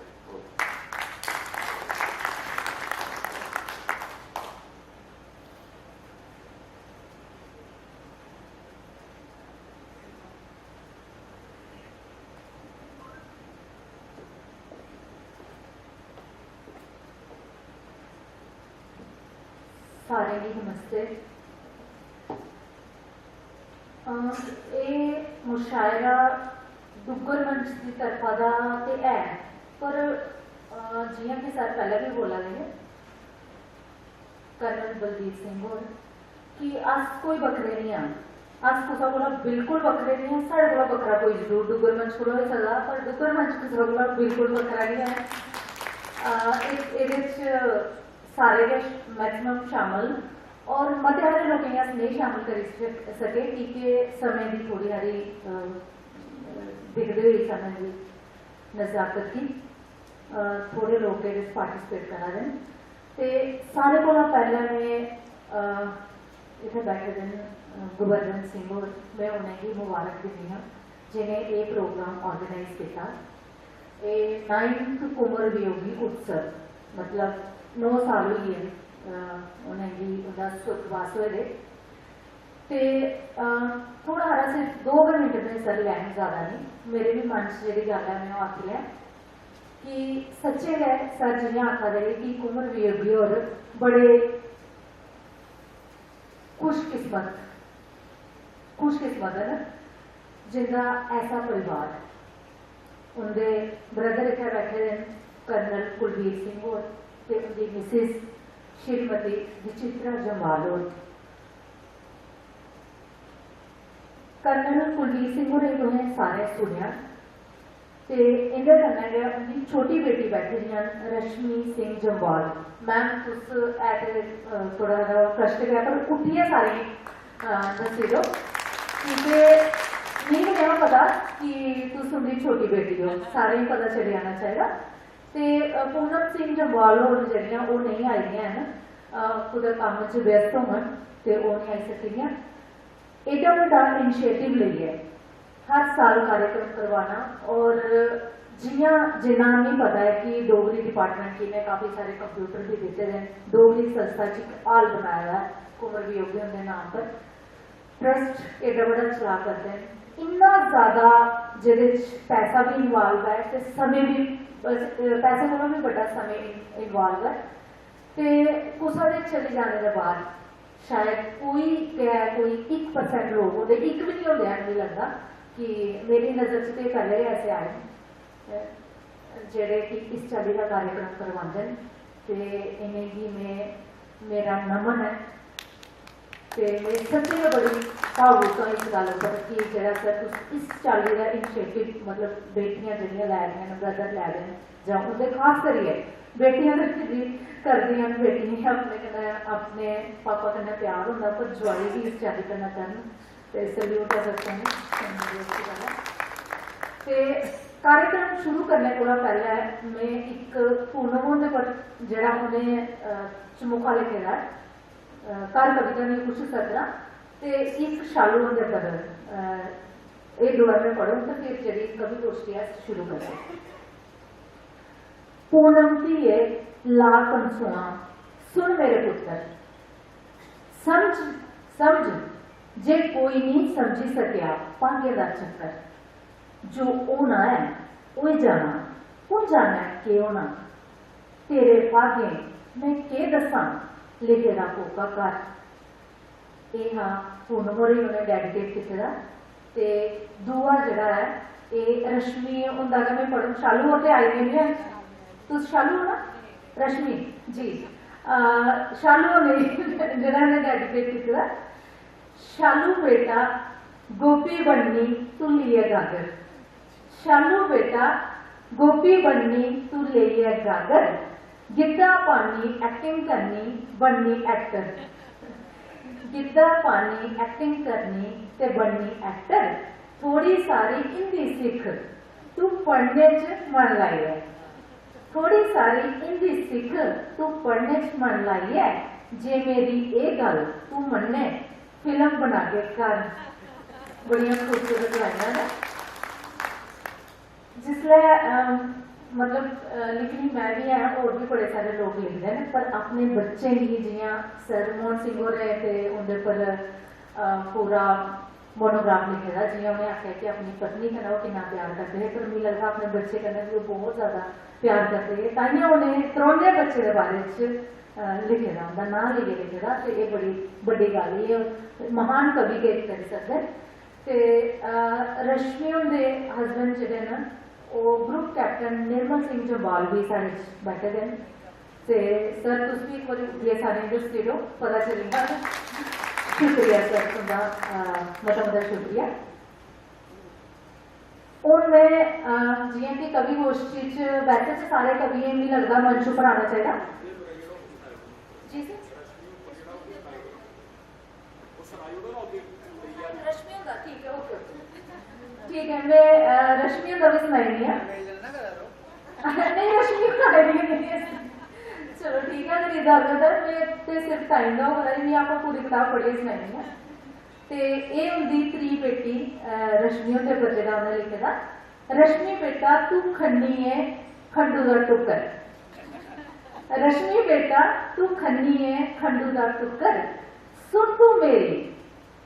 सारें गी नमस्ते। अ, एह् मुशायरा डुग्गर मंच दी तरफा दा ते ऐ, पर, अ, जि'यां कि सर पैह्लें बी बोला दे हे, कर्नल बलदीप सिंह होर, कि अस कोई बक्खरे निं आं, अस कुसै कोला बिल्कुल बक्खरे निं आं। साढ़े कोला बक्खरा कोई जरूर डुग्गर मंच कोला होई सकदा, पर डुग्गर मंच कुसै कोला बिल्कुल बक्खरा निं ऐ। अ, इस, एह्दे च सारे गै मैक्सिमम शामल न, और मते हारे लोकें गी अस नेईं शामल करी सक-, सके, की के समें दी थोह्ड़ी हारी, अ, दिखदे होई समें दी नज़ाकत गी, अ, थोह्ड़े लोक एह्दे च पार्टिसिपेट करा दे न। ते सारें कोला पैह्लें में, अ, इत्थै बैठे दे न, अ, गुरबचन सिंह होर, में उ'नेंगी मुबारक दिन्नी आं जि'नें एह् प्रोग्राम आर्गेनाइज कीता। एह् नाइन्थ कुंवर वियोगी उत्सव, मतलब नौ साल होई गे न, अ, उ'नेंगी उं'दा सुर्गवास होए दे। ते, अ, थोह्ड़ा हारा सिर्फ दो गै मिंट में सर लैङ, जैदा नेईं। मेरे बी मन च जेह्ड़ी गल्ल ऐ में ओह् आखी ऐ कि सच्चें गै सर जि'यां आखा दे हे कि कुंवर वियोगी होर बड़े खुशकिस्मत, खुशकिस्मत न जिं'दा ऐसा परिवार ऐ। उं'दे ब्रदर इत्थै बैठे दे न, कर्नल कुलवीर सिंह होर ते उं'दी मिसिस श्रीमती विचित्रा जम्वाल होर। कर्नल कुलवीर सिंह होरें तुसें सारें सुनेआ ते इं'दे कन्नै गै उं'दी छोटी बेटी बैठी दियां न, रश्मि सिंह जम्वाल। मैम, तुस ऐ ते, अ, थोह्ड़ा हारा कश्ट गै, पर उट्ठियै सारें गी, अ, दस्सी दो, की के मिगी नेईं हा पता कि तुस उं'दी छोटी बेटी ओ, सारें गी पता चली जाना चाहिदा। ते, अ, पूनम सिंह जम्वाल होर जेह्ड़ियां, ओह् नेईं आई दियां हैन, अ, कुतै कम्म च व्यस्त होङन ते ओह् नेईं आई सकी दियां। एड्डा बड्डा इनिशिएटिव लेइयै हर साल कार्यक्रम करवाना, और जि'यां, जिन्ना मिगी पता ऐ कि डोगरी डिपार्टमेंट गी इ'नें काफी सारे कंप्यूटर बी दित्ते दे न, डोगरी संस्था च इक हाल बनाए दा ऐ कुंवर वियोगी हुंदे नाम पर। ट्रस्ट एड्डा बड्डा चला करदे न, इन्ना ज्यादा जेह्दे च पैसा बी इन्वाल्व ऐ ते समें बी, बस, पैसे कोला बी बड्डा समें इन्वाल्व ऐ। ते कुसै दे चली जाने दे बाद शायद कोई गै, कोई इक परसेंट लोक होंदे, इक बी निं होंदे हैन, मिगी लगदा कि मेरी नजर च ते पैह्लें गै ऐसे आए न, अ, जेह्ड़े कि इस चाल्ली दा कार्यक्रम करवांदे न। ते इ'नेंगी में, मेरा नमन ऐ। ते में सच्चें गै बड़ी भावुक आं इस गल्ल उप्पर कि जेह्ड़ा सर तुस इस चाल्ली दा इनिशिएटिव, मतलब, बेटियां जेह्ड़ियां लै दियां न, ब्रदर लै दे न, जां उं'दे, खास करियै बेटियां ते फिर बी करदियां न, बेटियें गी अपने कन्नै, अपने पापा कन्नै प्यार होंदा, पर जुआई बी इस चाल्ली कन्नै करन ते सल्यूट ऐ सच्चें गै, बड़ी अच्छी गल्ल ऐ। ते कार्यक्रम शुरू करने कोला पैह्लें में इक पूनम हुंदे पर जेह्ड़ा उ'नें, अ, चमुखा लिखे दा ऐ, अ, घर कविता दियां कुछ सतरां ते इक शालू हुंदे पर, अ, एह् दोऐ में पढ़ङ ते फिर जेह्ड़ी कवि गोश्ठी ऐ, अस शुरू करगे। पूनम धीए, ला कंसुआं, सुन मेरे पुत्तर, समझ, समझ, जे कोई निं समझी सकेआ भाग्य दा चक्कर। जो होना ऐ, होई जाना, कु'न जानै केह् होना। तेरे भागें में केह् दस्सां, लिखे दा कोका घर। एह् हा पूनम होरें गी उ'नें डेडिकेट कीते दा। ते दूआ जेह्ड़ा ऐ, एह् रश्मि हुंदा गै में पढ़ङ। शालू होर ते आई गेदे न, तुस शालू हो ना? रश्मि जी, अ, शालू होरें जेह्ड़ा इ'नें डेडिकेट कीते दा। शालू बेटा, गोभी बननी तू लेइयै गागर। शालू बेटा, गोभी बननी तू लेइयै गागर, गिद्धा पानी, एक्टिंग करनी, बननी एक्टर। गिद्धा पानी, एक्टिंग करनी ते बननी एक्टर। थोड़ी सारी हिंदी सिख, तू पढ़ने च मन लाइयै। थोड़ी सारी हिंदी सिख, तू पढ़ने च मन लाइयै। जे मेरी एह् गल्ल तू मन्ने, फिल्म बनागे घर। बड़ियां खूबसूरत लाइनां न। जिसलै, अम, मतलब, अ, लिखनी में बी ऐ, होर बी बड़े सारे लोक लिखदे न, पर अपने बच्चें गी, जि'यां सर मोहन सिंह होरें ते उं'दे पर, अ, पूरा मोनोग्राफ लिखे दा, जि'यां उ'नें आखेआ कि अपनी पत्नी कन्नै ओह् किन्ना प्यार करदे हे, पर मिगी लगदा अपने बच्चे कन्नै बी ओह् बहुत ज्यादा प्यार करदे हे। ताइयों उ'नें त्रौनें बच्चें दे बारे च, अ, लिखे दा, उं'दा नांऽ लेइयै लिखे दा, ते एह् बड़ी बड्डी गल्ल ही, एह् महान कवि गै इक करी सकदे। ते, अ, रश्मि हुंदे हस्बैंड जेह्ड़े न, ओह् ग्रुप कैप्टन निर्मल सिंह जम्वाल बी साढ़े च बैठे दे न। ते सर, तुस बी इक बारी उट्ठियै सारें गी दस्सी ओड़ो, पता चली जाग। शुक्रिया सर तुं'दा, अ, मता मता शुक्रिया। हून में, अ, जि'यां कि कवि गोश्ठी च, वैसे ते सारे कवियें गी, मिगी लगदा, मंच उप्पर आना चाहिदा। जी सर। रश्मि हुंदा, ठीक ऐ, ओके, ओके। ठीक ऐ, में, अ, रश्मि हुंदा बी सनाई ओड़नी आं। नेईं, रश्मि हुंदा आई दी ऐ। चलो, ठीक ऐ, अगर इजाजत ऐ, में ते सिर्फ टाइम दा होआ दा, में आपको पूरी कताब पढ़ियै सनाई ओड़नी आं। ते एह् उं'दी त्री बेटी, अ, रश्मि हुंदे पर जेह्ड़ा उ'नें लिखे दा, रश्मि बेटा, तू खन्नी ऐ खंडू दा टुक्कर। रश्मि बेटा, तू खन्नी ऐ खंडू दा टुक्कर। सुन तू मेरी,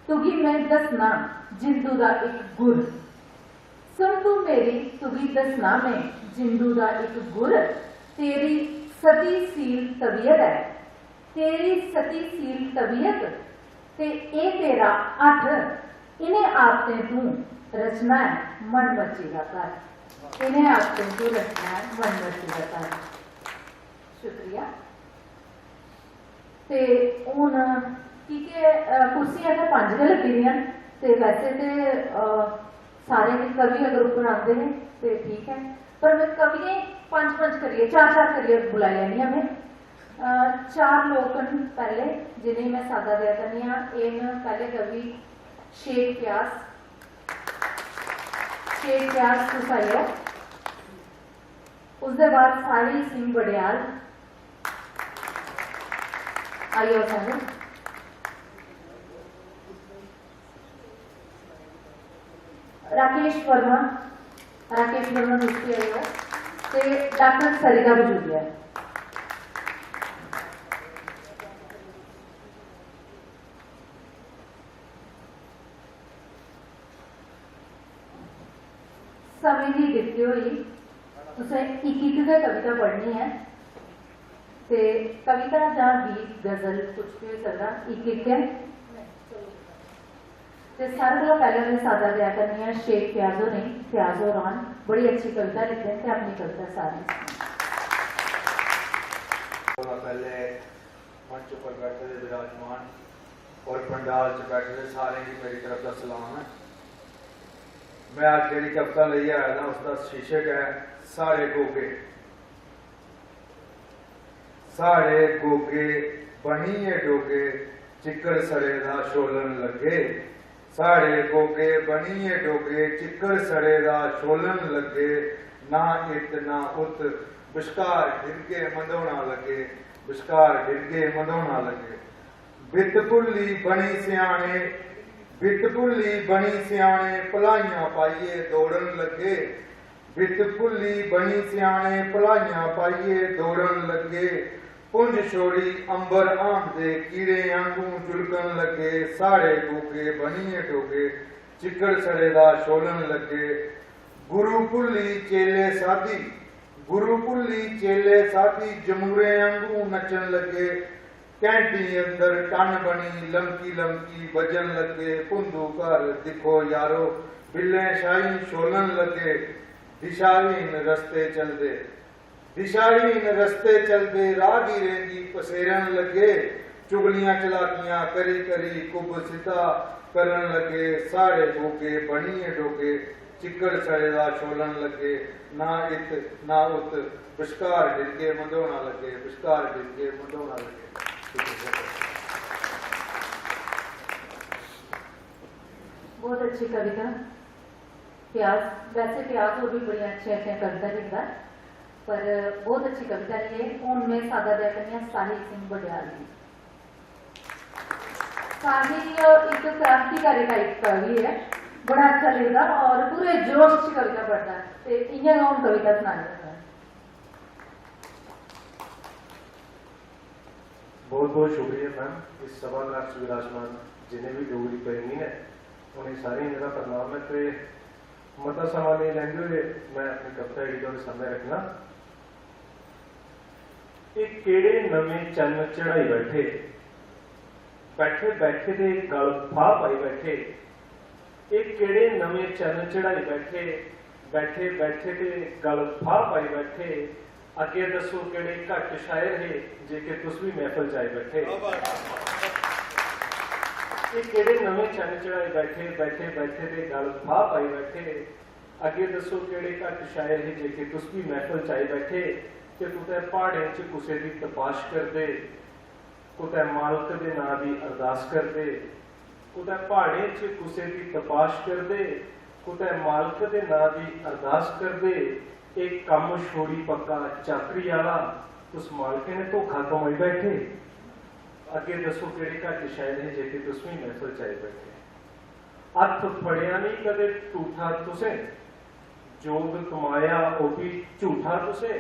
तुगी में दस्सना जिंदू दा इक गुर। सुन तू मेरी, तुगी दस्सना में जिंदू दा इक गुर। तेरी सती सील तबीयत ऐ, तेरी सती सील तबीयत ते एह् तेरा हठ, इ'नें आदतें तूं रचना ऐ मन मर्जी दा घर। इ'नें आखरें च रचना ऐ मनमर्जी दा घर। शुक्रिया। ते हून की के, अ, कुर्सियां इत्थै पंज गै लग्गी दियां न, ते वैसे ते, अ, सारे कवि अगर उप्पर आंदे हे ते ठीक ऐ, पर में कवियें पंज पंज करियै, चार चार करियै बुलाई लैन्नी आं में। अ, चार लोक न पैह्ले जि'नेंगी में साद्दा देआ करनी आं। एह् न पैह्ले कवि शेख फयाज। शेख फयाज, तुस आई जाओ। उसदे बाद साहिल सिंह बडियाल, आई जाओ सारे। राकेश वर्मा, राकेश वर्मा, तुस भी आई जाओ। ते डॉक्टर सरिता बजूरिया। समें गी दिखदे होई तुसें इक इक गै कविता पढ़नी ऐ, ते कविता जां गीत, गजल, कुछ बी होई सकदा, इक इक गै। ते सारें कोला पैह्लें में साद्दा देआ करनी आं शेख फयाज होरें गी। फयाज होर आन, बड़ी अच्छी कविता लिखदे न ते अपनी कविता सारें गी सनान। कोला पैह्लें मंच उप्पर बैठे दे विराजमान और पंडाल च बैठे दे सारें गी मेरी तरफ दा सलाम ऐ। में अज्ज जेह्ड़ी कविता लेइयै आए दा, उसदा शीर्षक ऐ साढ़े गोगे। साढ़े गोगे बनियै डोगे, चिक्कड़ सड़े दा छोलन लग्गे। साढ़े गोगे बनियै डोगे, चिक्कड़ सड़े दा छोलन लग्गे। ना इत्त ना उत्त, बश्कार डिरगे मंदोना लग्गे, बश्कार डिरगे मंदोना लग्गे। बित भुल्ली बनी स्याने, बित भुल्ली बनी स्याने, भलाइयां पाइयै दौड़न लग्गे। बित भुल्ली बनी स्याने, भलाइयां पाइयै दौड़न लग्गे। पुंज छोड़ी अंबर हांबदे कीड़े आंगू जुलकन लग्गे। साढ़े गोगे बनियै डोगे, चिक्कड़ सड़े दा छोलन लग्गे। गुरु भुल्ली चेले साधी, गुरु भुल्ली चेले साधी, जमूरे आंगू नच्चन लग्गे। घैंटी अंदर टन बनी लमकी लमकी बज्जन लग्गे। भुंदू घर दिक्खो यारो, बिल्लें शाही छोलन लग्गे। दिशाहीन रस्ते चलदे, दिशाहीन रस्ते चलदे, राहगीरें गी पसेरन लग्गे। चुगलियां चलाकियां करी करी कुब सिद्धा करन लग्गे। साढ़े गोगे बनियै डोगे, चिक्कड़ सड़े दा छोलन लग्गे। ना इत्त ना उत्त, बश्कार डिरगे मंदोना लग्गे, बश्कार डिरगे मंदोना लग्गे। बहुत अच्छी कविता। फयाज, वैसे फयाज होर भी बड़ियां अच्छियां अच्छियां कविता लिखदा, पर बहुत अच्छी कविता ही है। हून में सादा देआ करनी आं साहिल सिंह बडियाल गी। साहिल इक क्रांतिकारी टाइप कवि है, बड़ा अच्छा लिखदा और पूरे जोश च कविता पढ़दा, ते इ'यां गै हून कविता सनानी ऐ। बहुत बहुत शुक्रिया मैम। इस सभागार च विराजमान जिन्ने भी डोगरी प्रेमी ने, उ'नें सारें गी मेरा प्रणाम ऐ। ते मता समां नेईं लैंदे होए में अपनी कविता जेह्ड़ी थुआढ़े सामनै रक्खना। एह् केह्ड़े नमें चन्न चढ़ाई बैठे, बैठे बैठे ते गल फाह् पाई बैठे। एह् केह्ड़े नमें चन्न चढ़ाई बैठे, बैठे बैठे ते गल फाह् पाई बैठे। अग्गें दस्सो केह्ड़े घट्ट शायर हे जेह्के तुस बी मैह्फल च आई बैठे। क्या बात है। एह् केह्ड़े नमें चन्न चढ़ाई बैठे, बैठे बैठे ते गल फाह् पाई बैठे। अग्गें दस्सो केह्ड़े घट्ट शायर हे जेह्के तुस बी मैह्फल च आई बैठे ते कुतै प्हाड़ें च कुसै दी तपाश करदे, कुतै मालक दे नांऽ दी अरदास करदे, कुतै प्हाड़ें च कुसै दी तपाश करदे, कुतै मालक दे नांऽ दी अरदास करदे। एह् कम्म छोड़ी पक्का चाकरी आह्ला, तुस मालकें ने धोखा कमाई बैठे। अग्गें दस्सो केह्ड़े घट्ट शायर हे जेह्के तुस बी मैह्फल च आई बैठे। हत्थ फड़ेआ निं कदें ठूठा तुसें, जोग कमाया ओह् बी झूठा तुसें।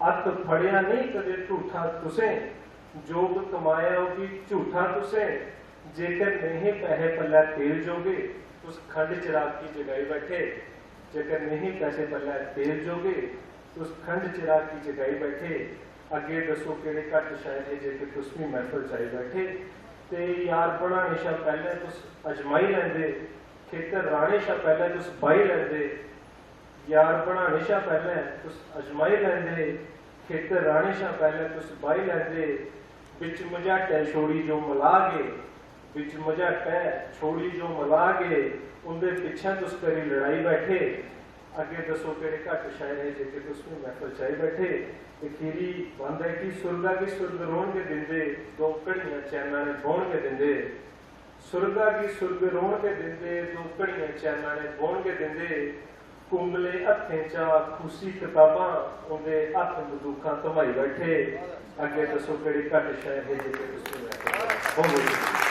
हत्थ फड़ेआ नेईं कदें ठूठा तुसें, जोग कमाया ओह् बी झूठा तुसें। जेकर नेहे पैहे पल्लै तेल जोगे, तुस खंड चराग की जगाई बैठे। जेकर नेहे पैसे पल्लै तेल जोगे, तुस खंड चराग की जगाई बैठे। अग्गें दस्सो केह्ड़े घट्ट शायर हे जेकर तुस बी मैह्फल च आई बैठे। ते यार बनाने शा पैह्लें तुस अजमाई लैंदे, खेतर राह्ने शा पैह्लें तुस बाही लैंदे। यार बनाने शा पैह्लें तुस अजमाई लैंदे, खेतर राह्ने शा पैह्लें तुस बाही लैंदे, बिच मझाटै छोड़ी जो मलाह गे, बिच मझाटै छोड़ी जो मलाह गे, उं'दे पिच्छें तुस करी लड़ाई बैठे। अग्गें दस्सो केह्ड़े घट्ट शायर हे जेह्के तुस बी मैह्फल च आई बैठे। ते खीरी बंद ऐ कि सुरगा गी सुरग रौह्न गै दिंदे, दो घड़ियां चैना ने बौह्न गै दिंदे। सुरगा गी सुरग रौह्न गै दिंदे, दो घड़ियां चैना ने बौह्न गै दिंदे। कुंबले हत्थें चा खुसी कताबां, उं'दे हत्थ बंदूकां धमाई बैठे। अग्गें दस्सो केह्ड़े घट्ट शायर हे जेह्के तुस बी बैठे। बहुत बहुत शुक्रिया।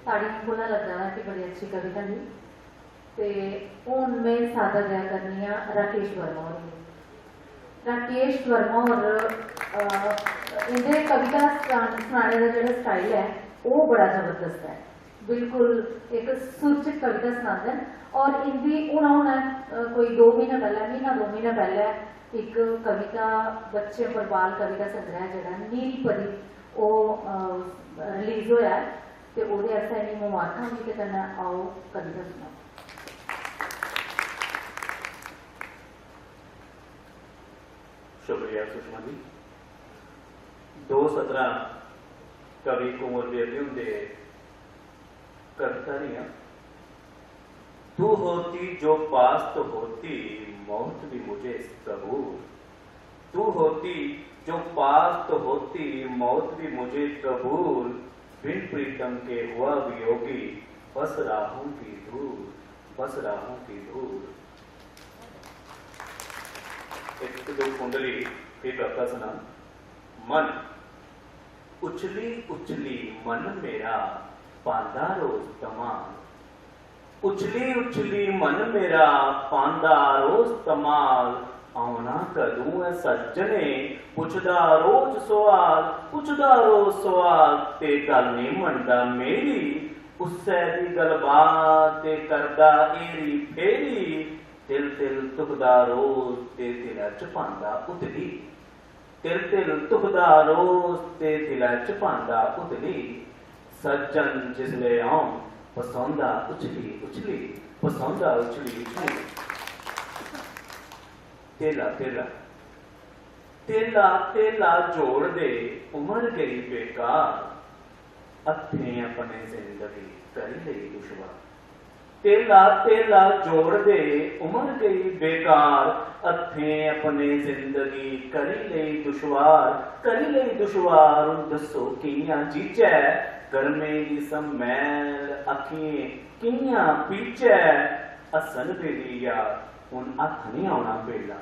ताड़ियें कोला लग्गा दा कि बड़ी अच्छी कविता ही। ते हून में सादा देआ करनी आं राकेश वर्मा होर गी। राकेश वर्मा होर, अ, इं'दे कविता सना- सनाने दा जेह्ड़ा स्टाइल ऐ, ओह् बड़ा जबरदस्त ऐ। बिल्कुल इक सुर च कविता सनांदे न। और इं'दी हून हून, अ, कोई दो म्हीने पैह्लें, म्हीना दो म्हीने पैह्लें इक कविता बच्चें पर बाल कविता संग्रह जेह्ड़ा नील परी, ओह्, अ, रिलीज होआ ऐ। ते ओह्दे आस्तै इ'नेंगी मबारखां बी, ते कन्नै आओ कविता सुनाओ। शुक्रिया सुषमा जी। दो सतरां कवि कुंवर बेदी हुंदे कविता दियां। तू होती जो पास तो होती मौत भी मुझे कबूल। तू होती जो पास तो होती मौत भी मुझे कबूल। बिन प्रीतम के हुआ वियोगी बस राहों की धूल, बस राहों की धूल। एक दो कुंडली फिर कविता सुना। मन उछली उछली मन मेरा पांदा रोज तमाल। उछली उछली मन मेरा पांदा रोज तमाल। औना कदूं ऐ सज्जने पुछदा रोज सवाल, पुछदा रोज सवाल। ते गल्ल नेईं मनदा मेरी उस्सै दी गलबात ते करदा एरी फेरी। तिल तिल तुखदा रोज ते दिलै च पांदा उतली। तिल तिल तुखदा रोज ते दिलै च पांदा उतली। सज्जन जिसलै औन पसौंदा उछली उछली, पसौंदा उछली उछली। तेला तेला तेला तेला जोड़दे उमर गई बेकार। हत्थें अपने जिंदगी करी लेई दुश्वार। तेला तेला जोड़दे उमर गई बेकार। हत्थें अपने जिंदगी करी लेई दुश्वार, करी लेई दुश्वार। हून दस्सो कि'यां जीचै, गर्में दी सम्मैल अक्खियें कि'यां पीचै। हस्सन बेल्ली यार, हून हत्थ निं औना बेल्ला।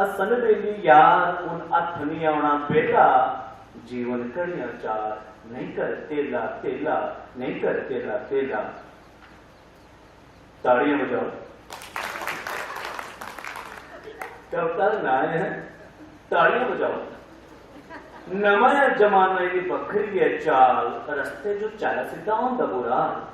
हस्सन बेल्ली यार, हून हत्थ निं औना बेल्ला। जीवन घड़ियां चार, नेईं कर तेला तेला, नेईं कर तेला तेला। ताड़ियां बजाओ। कविता दा नांऽ ऐ ताड़ियां बजाओ। नमां ऐ जमाना, एह् बक्खरी ऐ चाल, रस्ते जो चल सिद्धा होंदा बुरा हाल।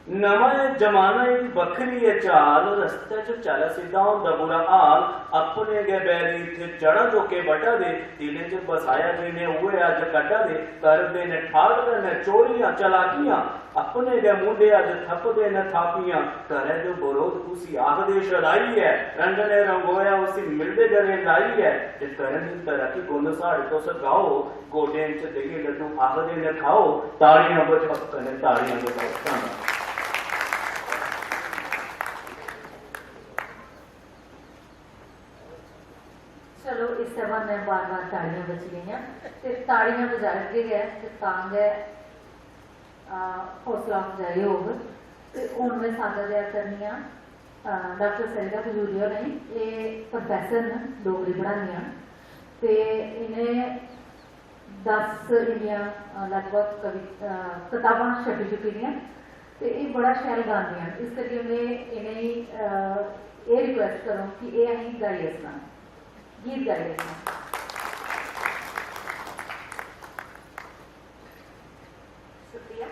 नमां ऐ जमाना, एह् बक्खरी ऐ चाल, रस्ते च चल सिद्धा होंदा बुरा हाल। अपने गै बैरी इत्थै जड़ा जोके बड्ढा दे, दिलें च बसाया जि'नें उ'ऐ अज्ज कड्ढा दे। करदे न ठाट कन्नै चोरियां चलाकियां, अपने गै मूंढे अज्ज थप्पदे न थापियां। करै जो बरोध उसी आखदे शदाई ऐ, रंग ने रंगोया उसी मिलदे गले लाई ऐ। जे करनी तरक्की गुण साढ़े तुस गाओ, गोडें च देइयै लड्डू आखदे न खाओ। ताड़ियां बजाओ कन्नै ताड़ियां बजाओ। धन्नवाद। चलो, इस्सै ब्हानै बार-बार ताड़ियां बजी गेइयां ते ताड़ियां बजागे गै ते तां गै, अ, हौसला अफजाई होग। ते हून में साद्दा देआ करनी आं, अ, डाक्टर सरिता खजूरिया होरें गी। एह् प्रोफेसर न, डोगरी पढ़ांदियां न ते इ'नें दस इं'दियां, अ, लगभग कवि-, अ, कताबां छपी चुकी दियां ते एह् बड़ा शैल गांदियां न। इस करियै में इ'नेंगी, अ, एह् रिक्वेस्ट करङ कि एह् असेंगी गाइयै सनान, गीत गाइयै सनान। शुक्रिया।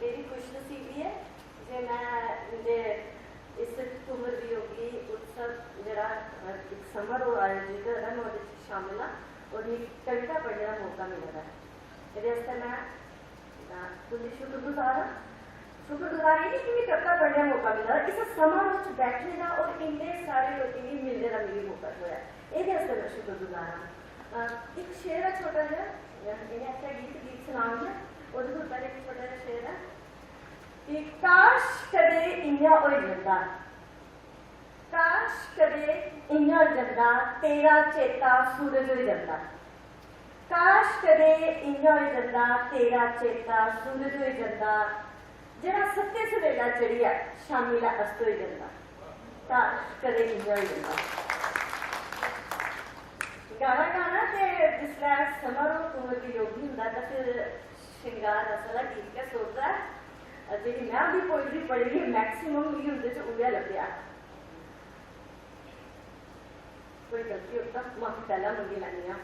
मेरी खुशनसीबी ऐ जे में इं'दे इस कुंवर वियोगी उत्सव, जेह्ड़ा इक समारोह आयोजित होए दा, में ओह्दे च शामिल आं और मिगी कविता पढ़ने दा मौका मिले दा ऐ। एह्दे आस्तै में, अ, तुं'दी शुक्रगुजार आं। शुक्रगुजार एह् कि मिगी कविता पढ़ने दा मौका मिला, इस समारोह च बैठने दा और इन्ने सारे लोकें गी मिलने दा मिगी मौका थ्होआ। एह्दे आस्तै में शुक्रगुजार आं। अ, इक शेर ऐ छोटा जेहा, इ'नें आखेआ गीत, गीत सनांग ऐ, ओह्दे कोला पैह्लें इक छोटा जेहा शेर ऐ कि काश कदें इ'यां होई जंदा, काश कदें इ'यां होई जंदा, तेरा चेता सूरज होई जंदा। काश कदें इ'यां होई जंदा, तेरा चेता सूरज होई जंदा। जेह्ड़ा सत्ते सवेला चढ़ियै शामी लै अस्त होई जंदा। काश कदें इ'यां होई जंदा। गाना गाना ते जिसलै समारोह कुंवर वियोगी होंदा तां फिर श्रृंगार रस आह्ला गीत गै सोचदा ऐ। जेह्ड़ी में उं'दी पोइट्री पढ़ी दी, मैक्सिमम मिगी उं'दे च उ'ऐ लब्भेआ। कोई गलती होग तां माफी पैह्लें मंगी लैन्नी आं।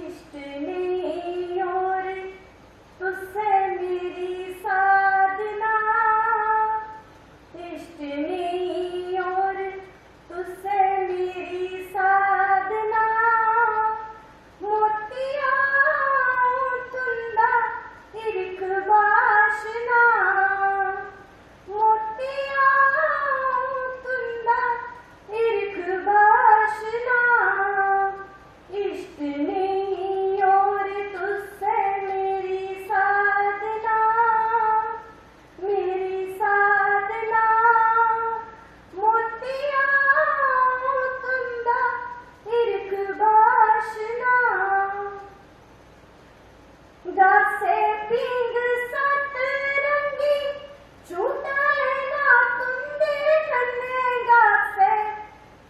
इश्क नेईं और तुस्सै मेरी साधना, इश्क नेईं और तुस्सै मेरी साधना, मोतिया तुं'दा हिरख बाशना, मोतिया तुं'दा हिरख बाशना। इश्क नेईं और तुस्सै मेरी साधना, मेरी साधना, मोतिया तुं'दा हिरख बाशना। गासै पींग सत्त रंगी, झूटा लैना तुं'दे कन्नै। गासै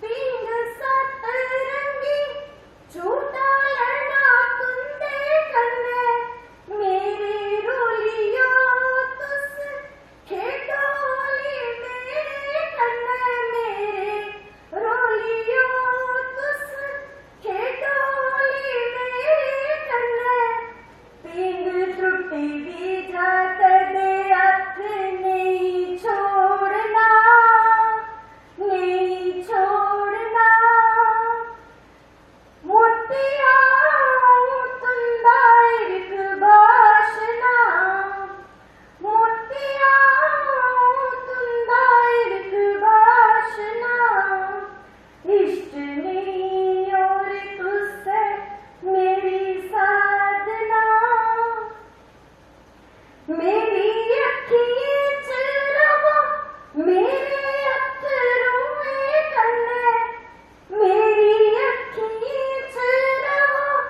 पींग सत्त रंगी, झूटा लैना तुं'दे कन्नै। मेरे रोलियो तुस खेढो होली मेरे कन्नै, मेरे रोलियो तुस खेढो होली मेरे कन्नै। पींग त्रुट्टी दी जा कदें हत्थ नेईं छोड़ना, नेईं छोड़ना। मोतिया तुं'दा हिरख बाशना, मोतिया तुं'दा हिरख बाशना। इश्क नेईं और तुस्सै मेरी साधना। मेरी अक्खियें च रवो, मेरे अत्थरुएं कन्नै। मेरी अक्खियें च रवो,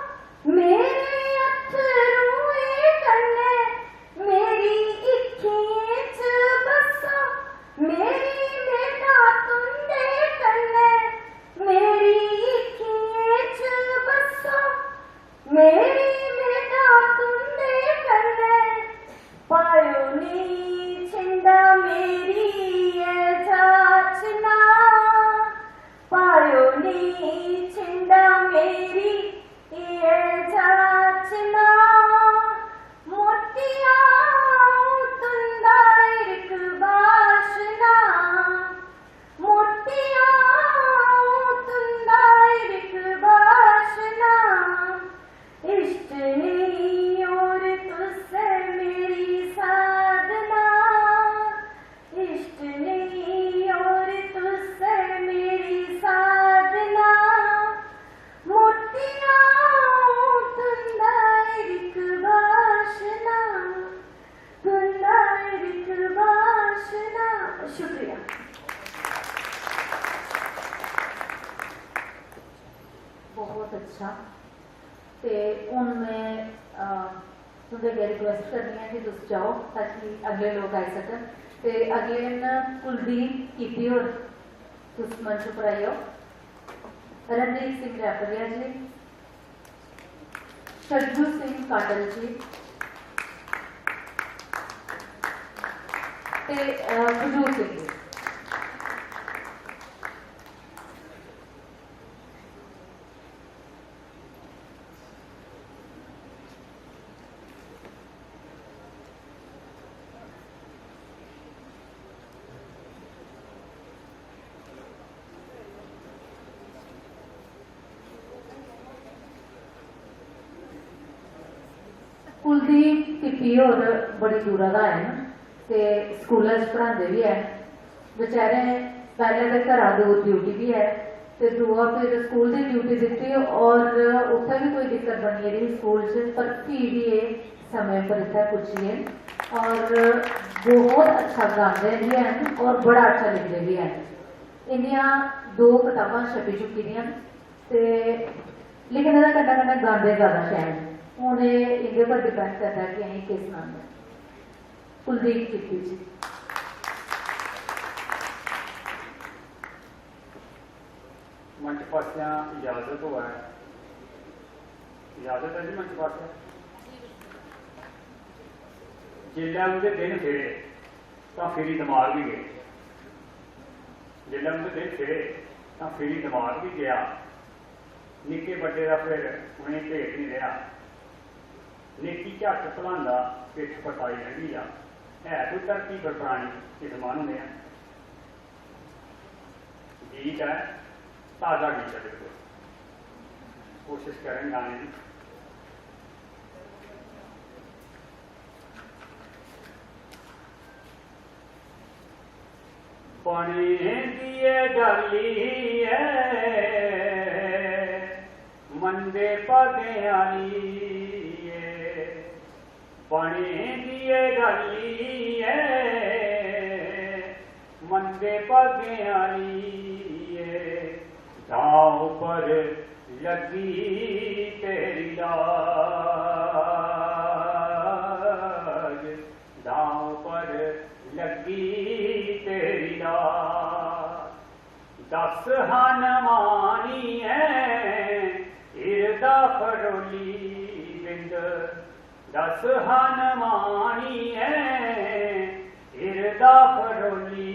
मेरे अत्थरुएं कन्नै। मेरी इक्खियें च बस्सो, मेरी मेदा तुं'दे कन्नै। मेरी इक्खियें च बस्सो, मेरी मेदा तुं'दे कन्नै। पायो नेईं छिंडा मेरी ऐ जाचना, पायो नेईं छिंडा मेरी ऐ जाचना। मोतिया तुं'दा हिरख बाशना, मोतिया तुं'दा हिरख बाशना। इश्क नेईं और तुस्सै मेरी साधना, इश्क नेईं और तुस्सै मेरी साधना। मोतिया तुं'दा हिरख बाशना, तुं'दा हिरख बाशना। शुक्रिया। बहुत अच्छा। ते हून में, अ, तुं'दे अग्गें रिक्वेस्ट करनी ऐ कि तुस जाओ ताकि अगले लोक आई सकन। ते अगले न कुलदीप कीती होर, तुस मंच उप्पर आई जाओ। रणदीप सिंह रैपरिया जी, सज्जू सिंह काटल जी ते, अ, फजूल सिंह जी। कुलदीप तिप्पी होर बड़ी दूरा दा आए न ते स्कूलै च पढ़ांदे बी हैन। बेचारे पैह्लें ते घरा दूर ड्यूटी बी ऐ ते दूआ फिर स्कूल दी ड्यूटी दित्ती और उत्थै बी कोई दिक्कत बनी गेदी ही स्कूल च, पर फ्ही बी एह् समें पर इत्थै पुज्जी गे न और बहुत अच्छा गांदे बी हैन और बड़ा अच्छा लिखदे बी हैन। इंदियां दो कताबां छपी चुकी दियां न ते लिखने दे कन्नै कन्नै गांदे ज्यादा शैल न। हून एह् इंदे पर डिपेंड करदा कि असें केह् सनाना। कुलदीप तिप्पी जी। मंच पासेआ इजाजत होऐ। इजाजत ऐ जी मंच पासेआ? जिसलै उं'दे दिन फिरे तां फिरी दमाग बी गे। जिसलै उं'दे दिन फिरे तां फिरी दमाग बी गेआ। निक्के बड्डे दा फिर उ'नेंगी भेद निं रेहा। नेकी झट्ट भुलांदा पिट्ठ परताई लंघी जा। है कोई धरती पर परानी इस माह्नू नेहा? गीत ऐ, ताजा गीत ऐ बिल्कुल। कोशिश करें गाने दी। बने दी ऐ डाली ऐ, मंदे भागें आह्ली ऐ। बने दी ऐ डाली ऐ, मंदे भागें आह्ली ऐ। दांव पर लग्गी तेरी लाज, दांव पर लग्गी तेरी लाज। दस हा नमानी ऐ हिरदा फरोली बिंद, दस हा नमानी ऐ हिरदा फरोली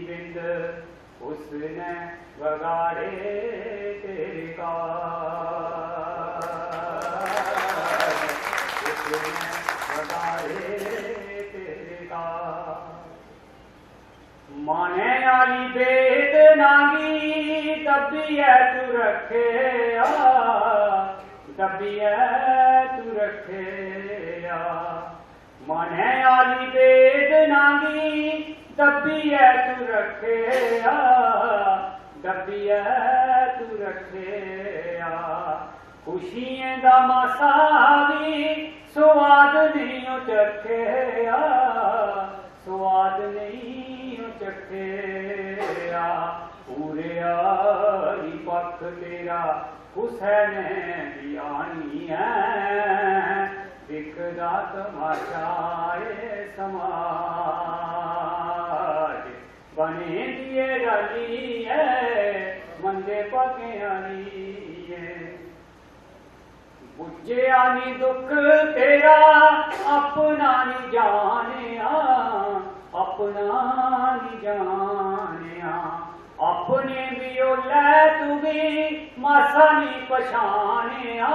बिंद। उसने बगाड़े तेरे काज, उसने बगाड़े तेरे काज। मनै आह्ली वेदना गी दब्बियै तू रक्खेआ, दब्बियै तू रक्खेआ। मनै आह्ली वेदना गी दब्बियै तू रक्खेआ, दब्बियै तू रक्खेआ। खुशियें दा मासा बी सोआद नेईं ओ चक्खेआ, सोआद नेईं ओ चक्खेआ। पूरे आह्ली पक्ख तेरा कुसै ने बी आनी ऐ, दिखदा तमाशा ए समाज। बने दी ऐ डाली ऐ, मंदे भागें आह्ली ऐ। बुज्झेआ निं दुख तेरा, अपना निं जानेआ, अपना निं जानेआ। अपने बी ओल्लै तुगी मासा निं पछानेआ,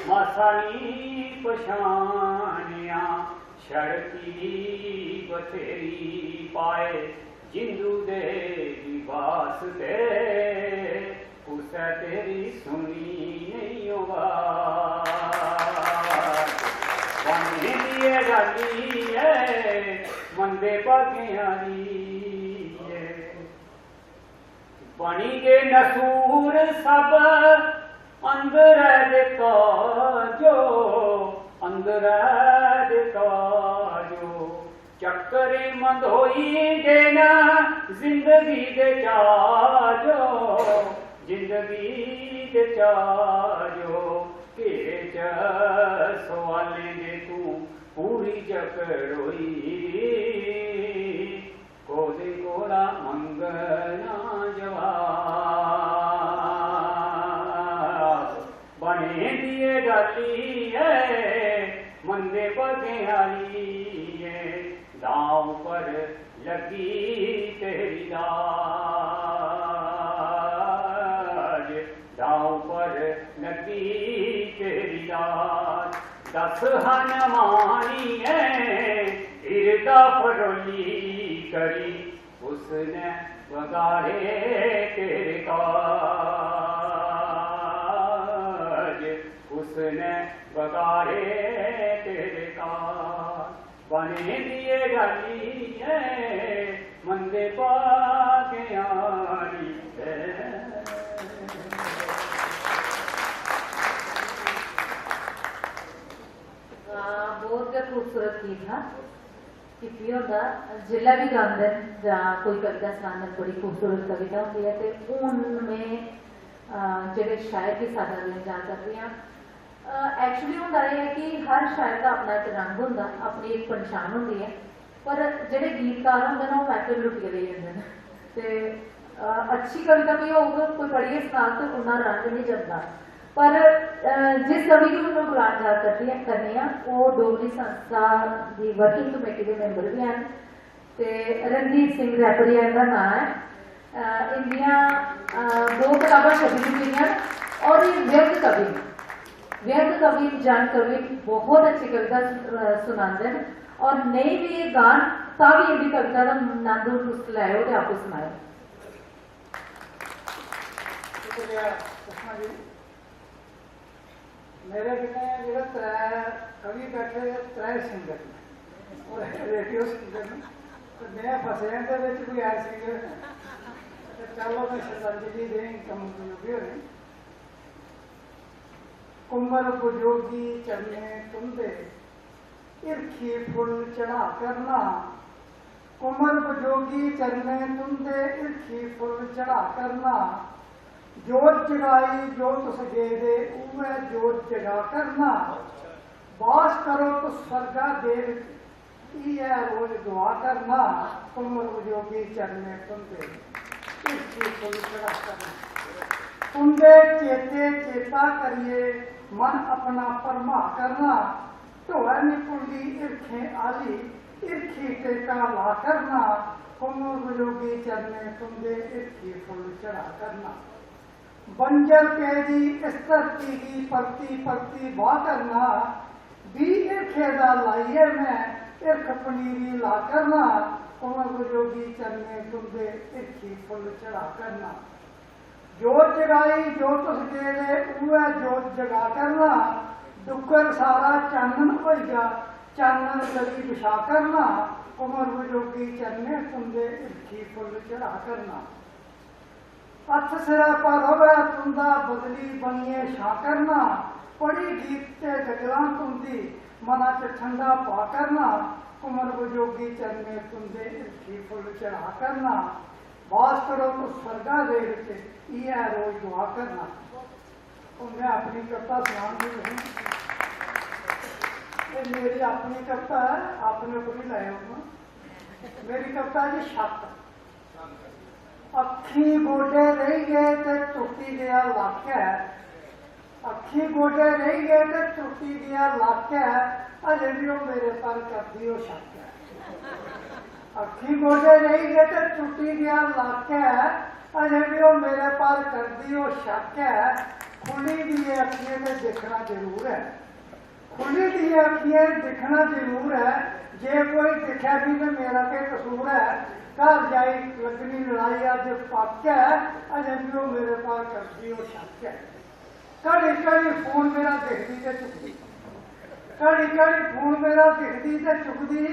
मासा निं पछानेआ। शर्ती बथेरी पाए जिंदू दे बी वास्ते, कुसै तेरी सुनी नेईं ओ वाज। बने दी ऐ डाली ऐ, मंदे भागें आह्ली ऐ। बनी गे नसूर सब अंदरै दे काजो, अंदरै दे काजो। चक्करें मंदोई गे न जिंदगी दे चाजो, जिंदगी दे चाजो। घेरे च सोआलें दे तूं पूरी जकड़ोई, कोह्दे कोला मंगना जवाब। बने दी ऐ डाली ऐ, मंदे भागें आह्ली ऐ। दांव पर लग्गी तेरी लाज, दांव पर लग्गी तेरी लाज। दस हन मानी ऐ हिरदा फरोली करी, उसने बगाड़े तेरे काज, उसने ने बगाड़े तेरे काल। बने दिए गाली है मंदे भागें आली है। बहुत गै खूबसूरत गीत हा। किपी होंदा जिसलै बी गांदे न जां कोई कविता सनांदे न, बड़ी खूबसूरत कविता होंदी ऐ। ते हून में जेह्ड़े शायर गी सादा देन जा करदी आं, एक्चुअली होंदा एह् ऐ कि हर शायर दा अपना इक रंग होंदा, अपनी इक पंछान होंदी ऐ। पर जेह्ड़े गीतकार होंदे न, ओह् मैटर लुट्टियै लेई जंदे न। ते अच्छी कविता कोई होग, कोई पढ़ियै सनाग, ते उन्ना रंग निं जंदा। पर जिस कवि गी में बुलान जा करनी आं, ओह् डोगरी संस्था दी वर्किंग कमेटी दे मैंबर बी हैन। ते रणदीप सिंह रैपरिया इं'दा नांऽ ऐ। इं'दियां दो कताबां छपी चुकी दियां न। और एह् व्यंग कवि न। व्यंग कवि, जन कवि, बहुत अच्छी कविता सनांदे न। और नेईं बी एह् गान, तां बी इं'दी कविता दा नंद हून तुस लैओ ते आपूं सनाओ। शुक्रिया सुषमा जी। मेरे कन्नै जेह्ड़े त्रै कवि बैठे दे, त्रै सिंगर न, और रेडियो सिंगर न, ते में फसेआ इं'दे बिच कोई ऐड सिंगर। ते चलो, में श्रद्धांजलि देंग कमल योगी होरें। कुंवर बजोगी चरणें तुं'दे हिरखी फुल्ल चढ़ा करना। कुंवर बजोगी चरणें तुं'दे हिरखी फुल्ल चढ़ा करना। जोत जगाई जो तुस गेदे, उ'ऐ जोत जगा करना। बास करो तुस स्वर्गा दे बिच, इ'यै रोज दुआ करना। कुंवर बजोगी चरणें तुं'दे हिरखी फुल्ल चढ़ा करना। तुं'दे चेते चेता करियै मन अपना भरमा करना। ढोऐ निं भुल्ली हिरखें आह्ली, हिरखी टेका ला करना। कुंवर बजोगी चरणें तुं'दे हिरखी फुल्ल चढ़ा करना। बंजर पेदी इस धरती गी परती परती बाह् करना। बीह् हिरखे दा लाइयै में हिरख पनीरी ला करना। कुंवर बजोगी चरणें तुं'दे हिरखी फुल्ल चढ़ा करना। जोत जगाई जो तुस गेदे, उ'ऐ जोत जगा करना। डुग्गर सारा चानन होई जा, चानन गली बछा करना। कुंवर बजोगी चरणें तुं'दे हिरखी फुल्ल चढ़ा करना। हत्थ सिरै पर र'वै तुं'दा, बदली बनियै छां करना। पढ़ी गीत ते गजलां तुं'दी, मना च ठंडा पा करना। कुंवर बजोगी चरणें तुं'दे हिरखी फुल्ल चढ़ा करना। बास करो तुस स्वर्गा दे बिच, इ'यै रोज दुआ करना। हून में अपनी कविता सनान दी तुसें। एह् मेरी अपनी कविता ऐ, अपने उप्पर ही लाई ओड़ना। मेरी कविता जी शक्क। अक्खीं गोडे रेही गे ते त्रुट्टी गेआ लक्क ऐ। अक्खीं गोडे रेही गे ते त्रुट्टी गेआ लक्क ऐ। अजें बी ओह् मेरे पर करदी ओह् शक्क ऐ। अक्खीं गोडे रेही गे ते त्रुट्टी गेआ लक्क ऐ। अजें बी ओह् मेरे पर करदी ओह् शक्क ऐ। खु'ल्ली दियें अक्खियें ते दिक्खना जरूर ऐ। खु'ल्ली दियें अक्खियें दिक्खना जरूर ऐ। जे कोई दिक्खै बी ते मेरा केह् कसूर ऐ। घर जाई लग्गनी लड़ाई अज्ज पक्क ऐ। अजें बी ओह् मेरे पर करदी ओह् शक्क ऐ। घड़ी घड़ी फोन मेरा दिखदी ते चुकदी, घड़ी घड़ी फोन मेरा दिखदी ते चुकदी।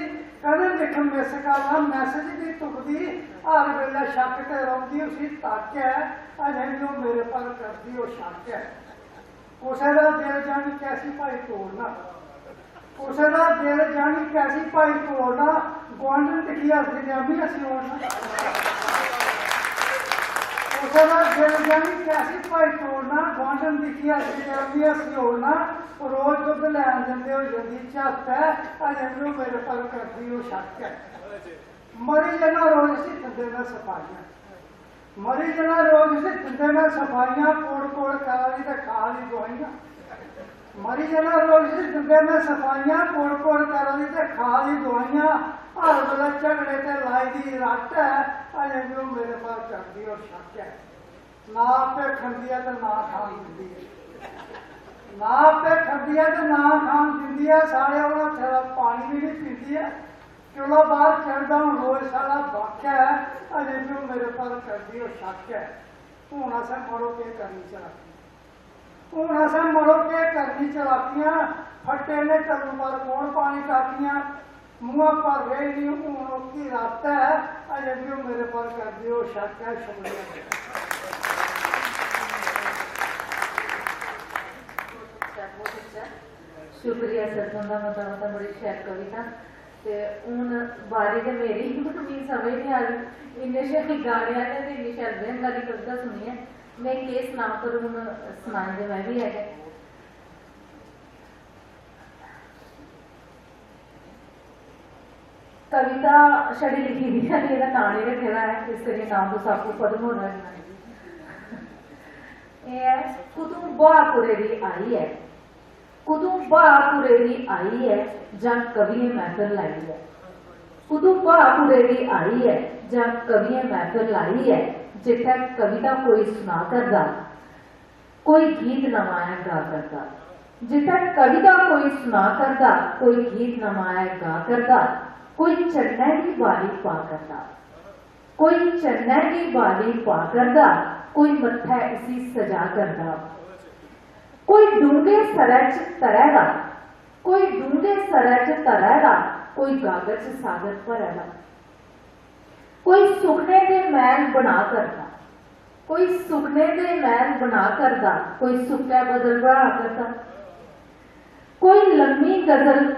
कदें दिक्ख मिस कालां मैसेज बी तुकदी। हर बेल्लै शक्क ते रौंह्दी उसी तक्क ऐ। अजें बी ओह् मेरे पर करदी ओह् शक्क ऐ। कुसै दा दिल जानी कैसी भाई तोड़ना, कुसै दा दिल जानी कैसी भाई तोड़ना। गुआंढन दिक्खी हसदी ते अम्मी हसी ओड़ना। कुसै दा दिल जानी कैसी भाई तोड़ना। गुआंढन दिक्खी हसदी ते अम्मी हसी ओड़ना। रोज दुद्ध लैन जंदे होई जंदी झत्त ऐ। अजें बी ओह् मेरे पर करदी ओह् शक्क ऐ। मरी जन्ना रोज इसी दिंदे न सफाइयां। मरी जन्ना रोज इसी दिंदे न सफाइयां। कोड़ कोड़ करा दी ते खा दी दुआइयां। मरी जन्ना रोज इसी दिंदे न सफाइयां। कोड़ कोड़ करा दी ते खा दी दुआइयां। हर बेल्लै झगड़े ते लाई दी रट्ट ऐ। अजें बी ओह् मेरे पर करदी ओह् शक्क ऐ। ना आपे खंदी ऐ ते ना खान दिंदी ऐ। ना आपे खंदी ऐ ते ना खान दिंदी ऐ। साढ़े ओह् हत्थै दा पानी बी निं पींदी ऐ। चु'ल्ला बाह्र चढ़दा हून रोज साढ़ा बक्ख ऐ। अजें बी ओह् मेरे पर करदी ओह् शक्क ऐ। हून असें मड़ो केह् करनी चलाकी। हून असें मड़ो केह् करनी चलाकियां, फट्टे ने तलू पर कौन पानी टाकियां। मुंहा पर रेही नी हून ओह्की रात ऐ, अजें बी ओह् मेरे पर करदी ओह् शक ऐ। शुक्रिया। बहुत अच्छा, बहुत अच्छा। शुक्रिया सर तुंदा मता मता, बड़ी शैल कविता। ते हून बारी ते मेरी, मिगी समझ निं आ दी, इन्ने शैल गाने आह्ले ते इन्नी शैल व्यंग आह्ली कविता सुनियै में केह् सनां, पर हून सनाई ते में बी ऐ गै। कविता छड़ी लिखी दी ऐ, एह्दा नांऽ निं रक्खे दा ऐ, इस करियै नांऽ तुस आपूं पद्म होर रक्खना। एह् ऐ कुतुं ब्हाऽ कुरै दी आई ऐ, कुतुं ब्हाऽ कुरै दी आई ऐ, जां कवियें मैह्फल लाई ऐ। कुतुं ब्हाऽ कुरै दी आई ऐ, जां कवियें मैह्फल लाई ऐ, जित्थै कविता कोई सुना करदा, कोई गीत नमां ऐ गा करदा। जित्थै कविता कोई सुना करदा, कोई गीत नमां ऐ गा करदा, कोई चन्नै दी बाली पा करदा। कोई चन्नै दी बाली पा करदा, कोई मत्थै इसी सजा करदा। कोई डूंह्गे सरै च तरै दा, कोई डूंह्गे सरै च तरै दा, कोई गागर च सागर भरै दा। कोई सुखने दे मैह्ल बना करदा, कोई सुखने दे मैह्ल बना करदा, कोई सुक्कै बदल बना करदा। कोई लम्मी गजल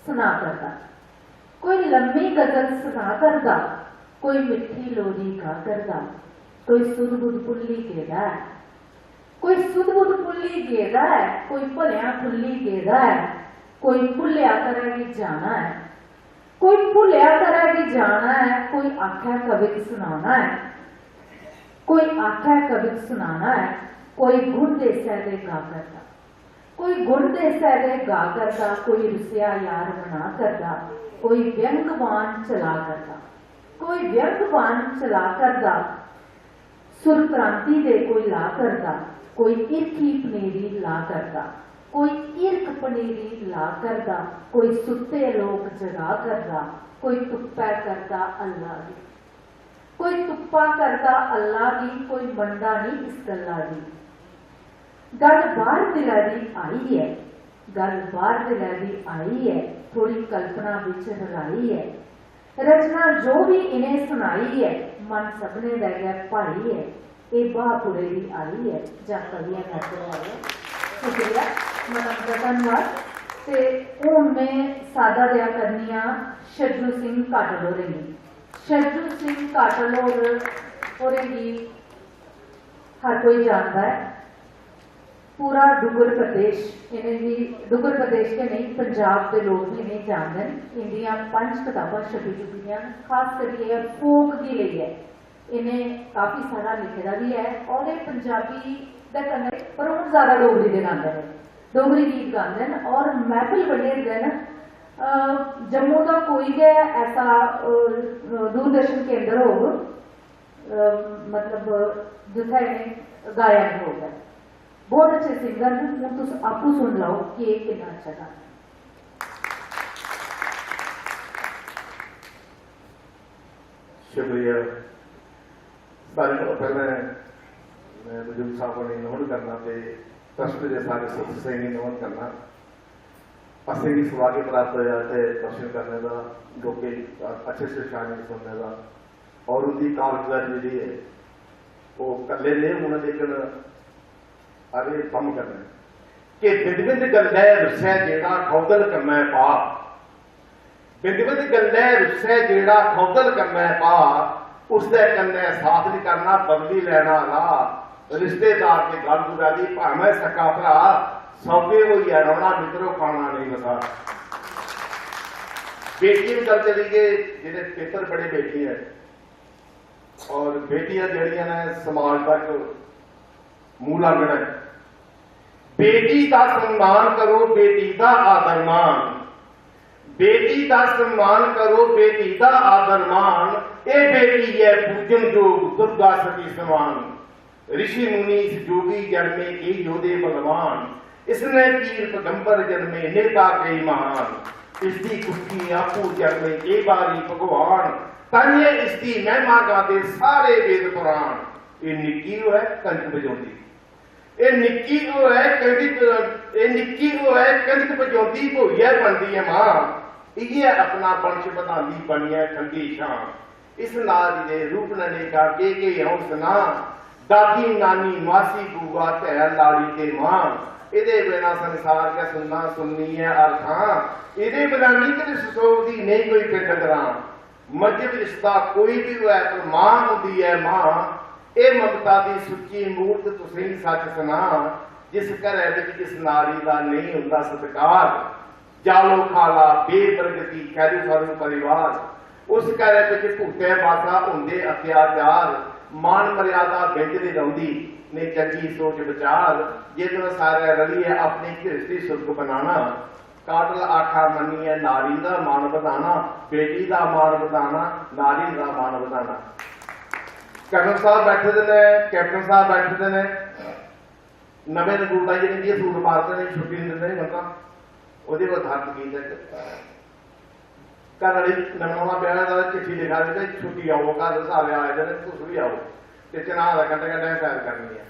सना करदा, कोई लम्मी गजल सना करदा, कोई मिट्ठी लोरी गा करदा, कोई सुध बुध भुल्ली गेदा ऐ, कोई सुध बुध भुल्ली गेदा ऐ, कोई भलेआं भुल्ली गेदा ऐ, कोई भुल्लेआ घरै गी जाना ऐ, कोई भुल्लेआ घरै गी जाना ऐ, कोई आखै कवित सनाना ऐ, कोई आखै कवित सनाना ऐ, कोई गुण देसै दे गा करदा। कोई गुण देसै दे गा करदा, कोई रुस्सेआ यार मना करदा, कोई व्यंगवान चला करदा, कोई व्यंगवान चला करदा, सुर क्रांति दे कोई ला करदा, कोई हिरखी पनीरी ला करदा, कोई हिरख पनीरी ला करदा, कोई सुत्ते लोक जगा करदा, कोई तुप्पै करदा अल्लाह गी। कोई तुप्पा करदा अल्लाह गी, कोई मनदा निं इस गल्ला गी। गल्ल बाह्र दिलै दी आई ऐ, गल्ल बाह्र दिलै दी आई ऐ, थोड़ी कल्पना बिच रलाई ऐ। रचना जो बी इ'नें सनाई ऐ, मन सभनें दा गै भाई ऐ। एह् ब्हापुरे दी आई ऐ जां कवियें दा आई ऐ। शुक्रिया, मता मता धन्नवाद। ते हून में सादा देआ करनी आं शज्जू सिंह काटल होरें गी। शज्जू सिंह काटल होर, होरें गी हर कोई जानदा ऐ। पूरा डुग्गर प्रदेश इ'नेंगी, डुग्गर प्रदेश गै नेईं, पंजाब दे लोक बी इ'नेंगी जानदे न। इंदियां पंज कताबां छपी चुकी दियां न, खास करियै फोक गी लेइयै इ'नें काफी सारा लिखे दा बी ऐ। और एह् पंजाबी दे कन्नै, पर हून ज्यादा डोगरी दे गांदे न, डोगरी गीत गांदे न और महफिल बन्नी ओड़दे न। अ, जम्मू दा कोई गै ऐसा, अ, दूरदर्शन केंद्र होग, अ, मतलब जित्थै इ'नें गाया निं होग। बहुत अच्छे सिंगर न, हून तुस आपूं सुन लैओ कि एह् किन्ना अच्छा गाना ऐ। शुक्रिया। सारें कोला पैह्लें में बजुर्ग साहब होरें गी नमन करना ते ट्रस्ट दे सारे सदस्यें गी नमन करना। असेंगी सौभाग्य प्राप्त होया इत्थै दर्शन करने दा, लोकें दी अच्छे अच्छे शायरी सुनने दा, और उंदी कारगुजारी जेह्ड़ी ऐ ओह् कल्ले नेह् होन, लेकिन अरे कम्म करने। कि बिंद बिंद गल्लै रुस्सै जेह्ड़ा खौदल कम्मै पा, बिंद बिंद गल्लै रुस्सै जेह्ड़ा खौदल कम्मै पा, उसदे कन्नै साथ निं करना, बदली लैना राह। रिश्तेदार ते गल्ल दूरा दी, भामें सक्का भ्राऽ, सौगे होइयै रौह्ना मित्तरो, खाना नेईं बसार। बेटियें दी गल्ल चली गई, जेह्ड़े पेपर बड़े बेटियां न, और बेटियां जेह्ड़ियां न समाज दा इक मूल अंग न। बेटी दा सम्मान करो, बेटी दा आदर मान। बेटी दा सम्मान करो, बेटी दा आदर मान। एह् बेटी ऐ पूजन जोग, दुर्गा सती समान। ऋषि मुनि इस जोगी जन्मे, केई योधे बलवान। इसने पीर पैगंबर जन्मे, नेता केई महान। इसदी कुक्खी आपूं जन्मे, केई बारी भगवान। ताइये इसदी महिमा गांदे सारे वेद पुराण। एह् निक्की होऐ कंच बजांदी, एह् निक्की होऐ कंध, एह् निक्की होऐ कंध पजोंदी, होइयै बनदी ऐ मां। इ'यै अपना वंश बधांदी बनियै ठंडी छां। इस नारी दे रूप न नेकां केह् केह् अ'ऊं सनां। दादी नानी मासी बुआ धै लाड़ी ते मां, एह्दे बिना संसार गै सुन्ना सुन्नी ऐ हर थां। एह्दे बिना निं किश सोभदी नेईं कोई पिंड ग्रां। मजहब रिश्ता कोई बी होऐ पर मां होंदी ऐ मां। एह् ममता दी सुच्ची मूरत तुसेंगी सच्च सनां, जिस घरै बिच इस नारी दा नेईं होंदा सत्कार, जालो खाला बेबरगती खैरू खरू परिवार, उस घरै बिच भूतै बासा होंदे अत्याचार, मान मर्यादा बिंद निं रौंह्दी, नेईं चंगी सोच विचार, जेकर सारै रलियै अपनी घिरस्ती सुर्ग बनाना। काटल आखा मन्नियै नारी दा मान बधाना, बेटी दा मान बधाना, नारी दा मान बधाना। कर्नल साहब बैठे दे ने, कैप्टन साहब बैठे दे ने, नमें recruit आई जाने, जि'यां सूट मारदे ने, छुट्टी निं दिंदे, मतलब, ओह्दे पर धार्मिक गीत ऐ। घर आह्ली नमां नमां ब्याह् दा चिट्ठी लिखा दी, "भाई, छुट्टी आओ, घर सारे आए दे न, तुस बी आओ।" ते चनां दा कंढै कंढै सैर करनी ऐ।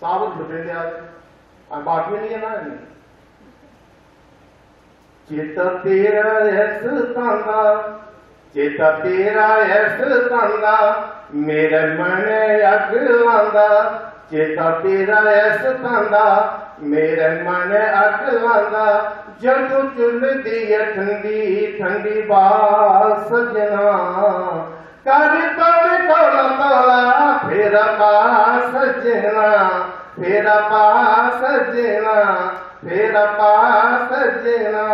साहब होर छुट्टे दे आए, अस बाकी निं है ना इन्नी। चेता तेरा ऐ सतांदा, चेता तेरा ऐ सतांदा, मेरे मनै अग्ग लांदा। चेता तेरा ऐ सतांदा, मेरे मनै अग्ग लांदा। जदूं चुलदी ऐ ठंडी ठंडी ब्हा सज्जना, कर तौले तौला तौला फेरा पा सज्जना, फेरा पा सज्जना, फेरा पा सज्जना।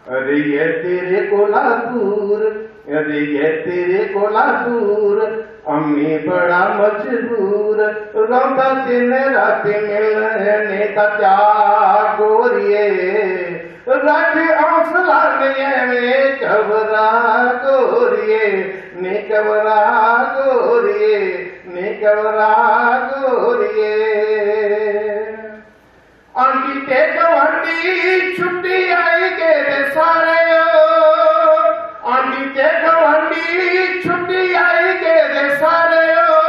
रेहियै तेरे कोला दूर, रेहियै तेरे कोला दूर, अम्मी बड़ा मजबूर, रौंह्दा दिन रातीं मिलने दा चाऽ गोरिये। रख हौसला, निं ऐवें घबरा गोरिये, निं घबरा गोरिये, निं घबरा गोरिये। आंढी ते गुआंढी छुट्टी आई गेदे सारे ओ, आंढी ते गुआंढी छुट्टी आई गेदे सारे ओ।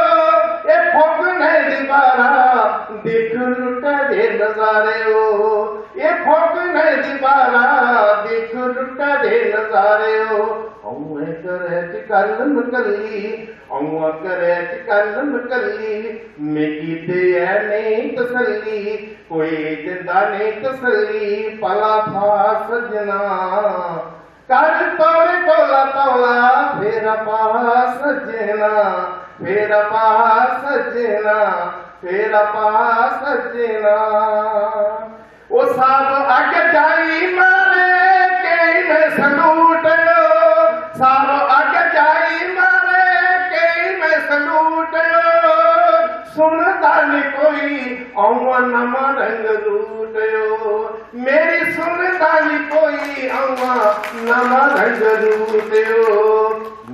एह् फौकने दी बारा दिक्ख लुट्टे दे नजारे ओ, एह् फौकने दी बारा दिक्ख लुट्टे दे नजारे ओ। अ'ऊं ऐ घरै च कल्ल मकल्ली, अ'ऊं ऐ घरै च कल्ल मकल्ली, मिगी ते ऐ नेईं तसल्ली, कोई दिंदा नेईं तसल्ली, भला फा सज्जना। कर तौले तौला तौला फेरा पा सज्जना, फेरा पा सज्जना, फेरा पा सज्जना। ओ साहब अग्गें जाई मारे केई में सलूट ओ, साहब अग्गें जाई मारे केई में सलूट ओ। सुनदा निं कोई अ'ऊं नमां रंग रूट ओ, मेरी सुनदा निं कोई अ'ऊं नमां रंग रूट ओ।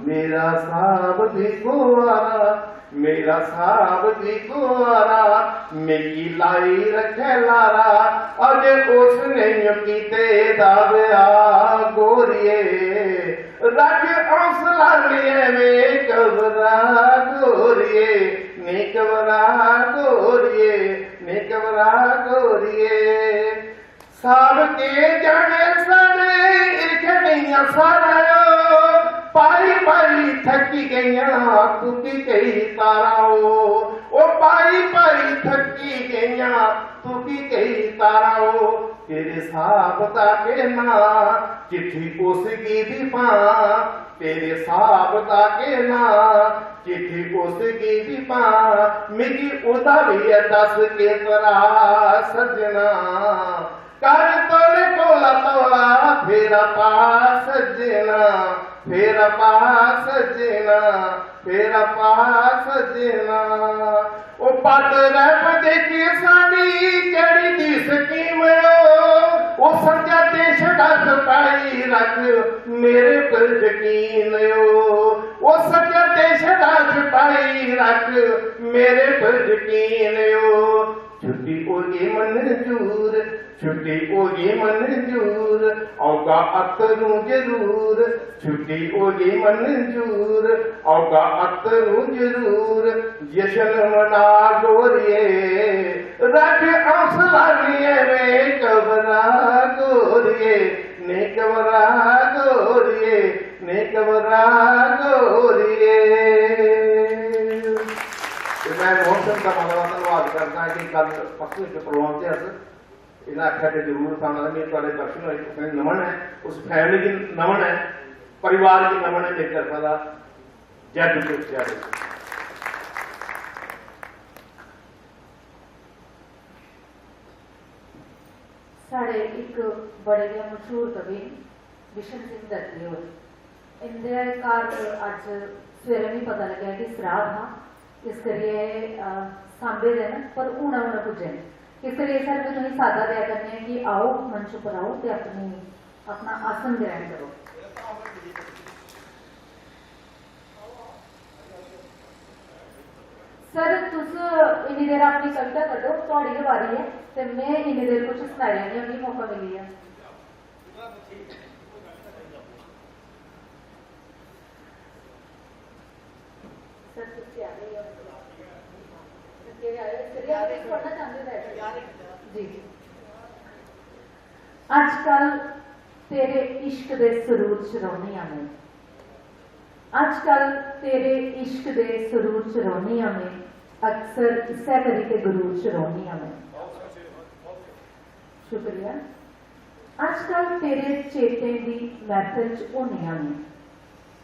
मेरा साहब भी कुआरा, मेरा साहब भी कुआरा, मिगी लाई रखे लारा, अजे उस नेईं कीते दा ब्याह गोरिये। रख हौसला, निं ऐवें घबरा गोरिये, निं घबरा गोरिये, निं घबरा गोरिये। साहब के जाने साढ़े हिरखै दियां सारा ओ, पाई पाई थकी गेइयां तुकी केई तारा ओ। ओ पाई पाई थकी गेइयां तुकी केई तारा ओ। तेरे साहब दा केह् नां, चिट्ठी उस गी बी पां। तेरे साहब दा केह् नां, चिट्ठी उस गी बी पां। मिगी ओह्दा बी ऐ दस केतरा सज्जना। कर तौले तौला तौला फेरा पा सज्जना, फेरा पा सज्जना, फेरा पा सज्जना। ओ पात्र रब देखी साढ़ी केह्ड़ी दी स्कीम ओ। ओ सच्चा ते छड़ा सपाई रख मेरे पर यकीन ओ। ओ सच्चा ते छड़ा सपाई रख मेरे पर यकीन ओ। छुट्टी होई मंजूर, छुट्टी होगी मंजूर, औगा अत्तरूं जरूर। छुट्टी होगी मंजूर, औगा अत्तरूं जरूर। जश्न मना गोरिये, रख हौसला निये में घबरा गोरिये, नी घबरा गोरिये, नी घबरा गोरिये। ते मैं मोहन सिंह दा मता मता धन्नवाद करदा कि कल परसों इक प्रोग्राम ते अस इ'नें आखेआ कि जरूर पाना, ते मिगी थुआढ़े दर्शन होए, तुसें नमन ऐ, उस फैमिली गी नमन ऐ, परिवार गी नमन ऐ मेरी तरफा दा। जय डुग्गर, जय डुग्गर। साढ़े इक बड़े गै मशहूर कवि न बिशन सिंह दर्जी होर। इं'दे घर अज्ज सवेरे मिगी पता लग्गेआ कि सराध हा, इस करियै एह्, अ, सांबे दे न, पर हुनै हुनै पुज्जे न। इस करियै सर, में तुसेंगी साद्दा देआ करनी आं कि आओ, मंच उप्पर आओ ते अपनी, अपना आसन ग्रहण करो। सर, तुस इन्नी देर अपनी कविता कड्ढो, थुआढ़ी गै बारी ऐ, ते में इन्नी देर कुछ सनाई लैन्नी आं, मिगी मौका मिली गेआ। सर, तुस त्यार होई जाओ। केह् आए? सर, आप कुछ पढ़ना चाहते हो? जी, जी। अजकल तेरे इश्क दे सुरूर च रौह्नी आं में। अजकल तेरे इश्क दे सुरूर च रौह्नी आं में। अक्सर इस्सै करी ते गरूर च रौह्नी आं में। शुक्रिया। अजकल तेरे चेतें दी मैह्फिल च होनी आं में।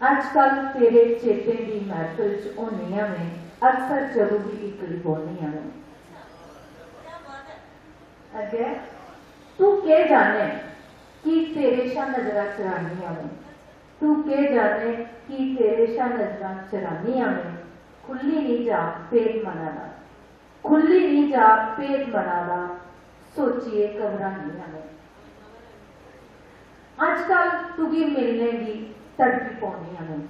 अजकल तेरे चेतें दी मैह्फिल च होनी आं में। अक्सर जदूं बी इक्कली बौह्नी आं में। अग्गें, तू केह् जाने की तेरे शा नजरां चुरानी आं में। तू केह् जाने की तेरे शा नजरां चुरानी आं में। खु'ल्ली निं जा भेद मना दा। खु'ल्ली निं जा भेद मना दा, सोचियै घबरानी आं में। अजकल तुगी मिलने गी तड़फी पौनी आं में।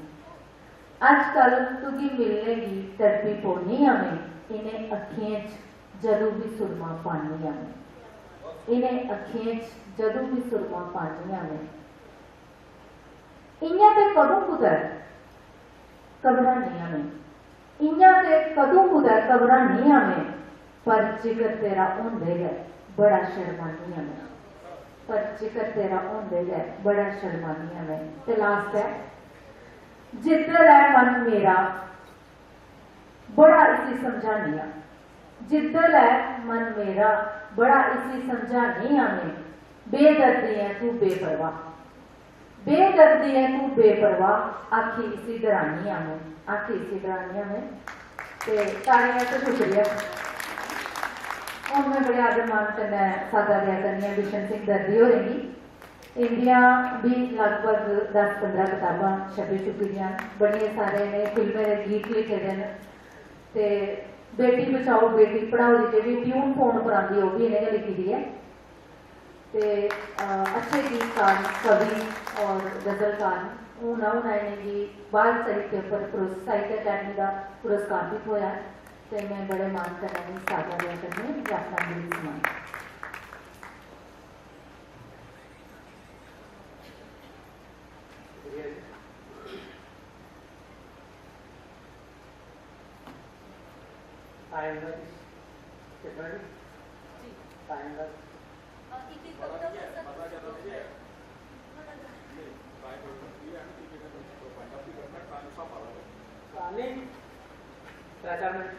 अजकल तुगी मिलने गी तड़फी पौनी आं में। इ'नें अक्खियें च जदूं बी सुरमा पानी आं में। इ'नें अक्खियें च जदूं बी सुरमा पानी आं में। इ'यां ते कदूं कुतै घबरानी आं में। इ'यां ते कदूं कुतै घबरानी आं में, पर जिकर तेरा होंदे गै बड़ा शर्मानी आं में। पर जिकर तेरा होंदे गै बड़ा शर्मानी आं में। ते last ऐ, जिद्धर ऐ मन मेरा बड़ा इसी समझानी आं। जिद्धर ऐ मन मेरा बड़ा इसी समझानी आं में। बेदर्दी ऐ तू बेपरवाह। बेदर्दी ऐ तू बेपरवाह, आखी इसी डरानी आं में, आखी इसी डरानी आं में। ते तालियां ते शुक्रिया। हून में बड़े आदर मान कन्नै साद्दा देआ करनी आं बिशन सिंह दर्जी होरें गी। इंदियां बी लगभग दस पंदरां कताबां छपी चुकी दियां न। बड़ियें सारे इ'नें फिल्में दे गीत लिखे दे न। ते बेटी बचाओ बेटी पढ़ाओ दी जेह्ड़ी tune phone पर आंदी ऐ, ओह् बी इ'नें गै लिखी दी ऐ। ते, अ, अच्छे गीतकार, कवि और गजलकार न। हून, हून इ'नेंगी बाल साहित्य पर पुरस-, साहित्य अकैडमी दा पुरस्कार बी थ्होआ ऐ। ते में बड़े मान कन्नै इ'नेंगी साद्दा देआ करनी आं, अपना दिल सनां। शुक्रिया जी। टाइम दा किश, कितना जी? टाइम दा। हाँ, एक एक कविता कर सकते हो। नहीं, टाइम दा भी करना, टाइम सा पाला। हाँ, नहीं, त्रै चार मिनट।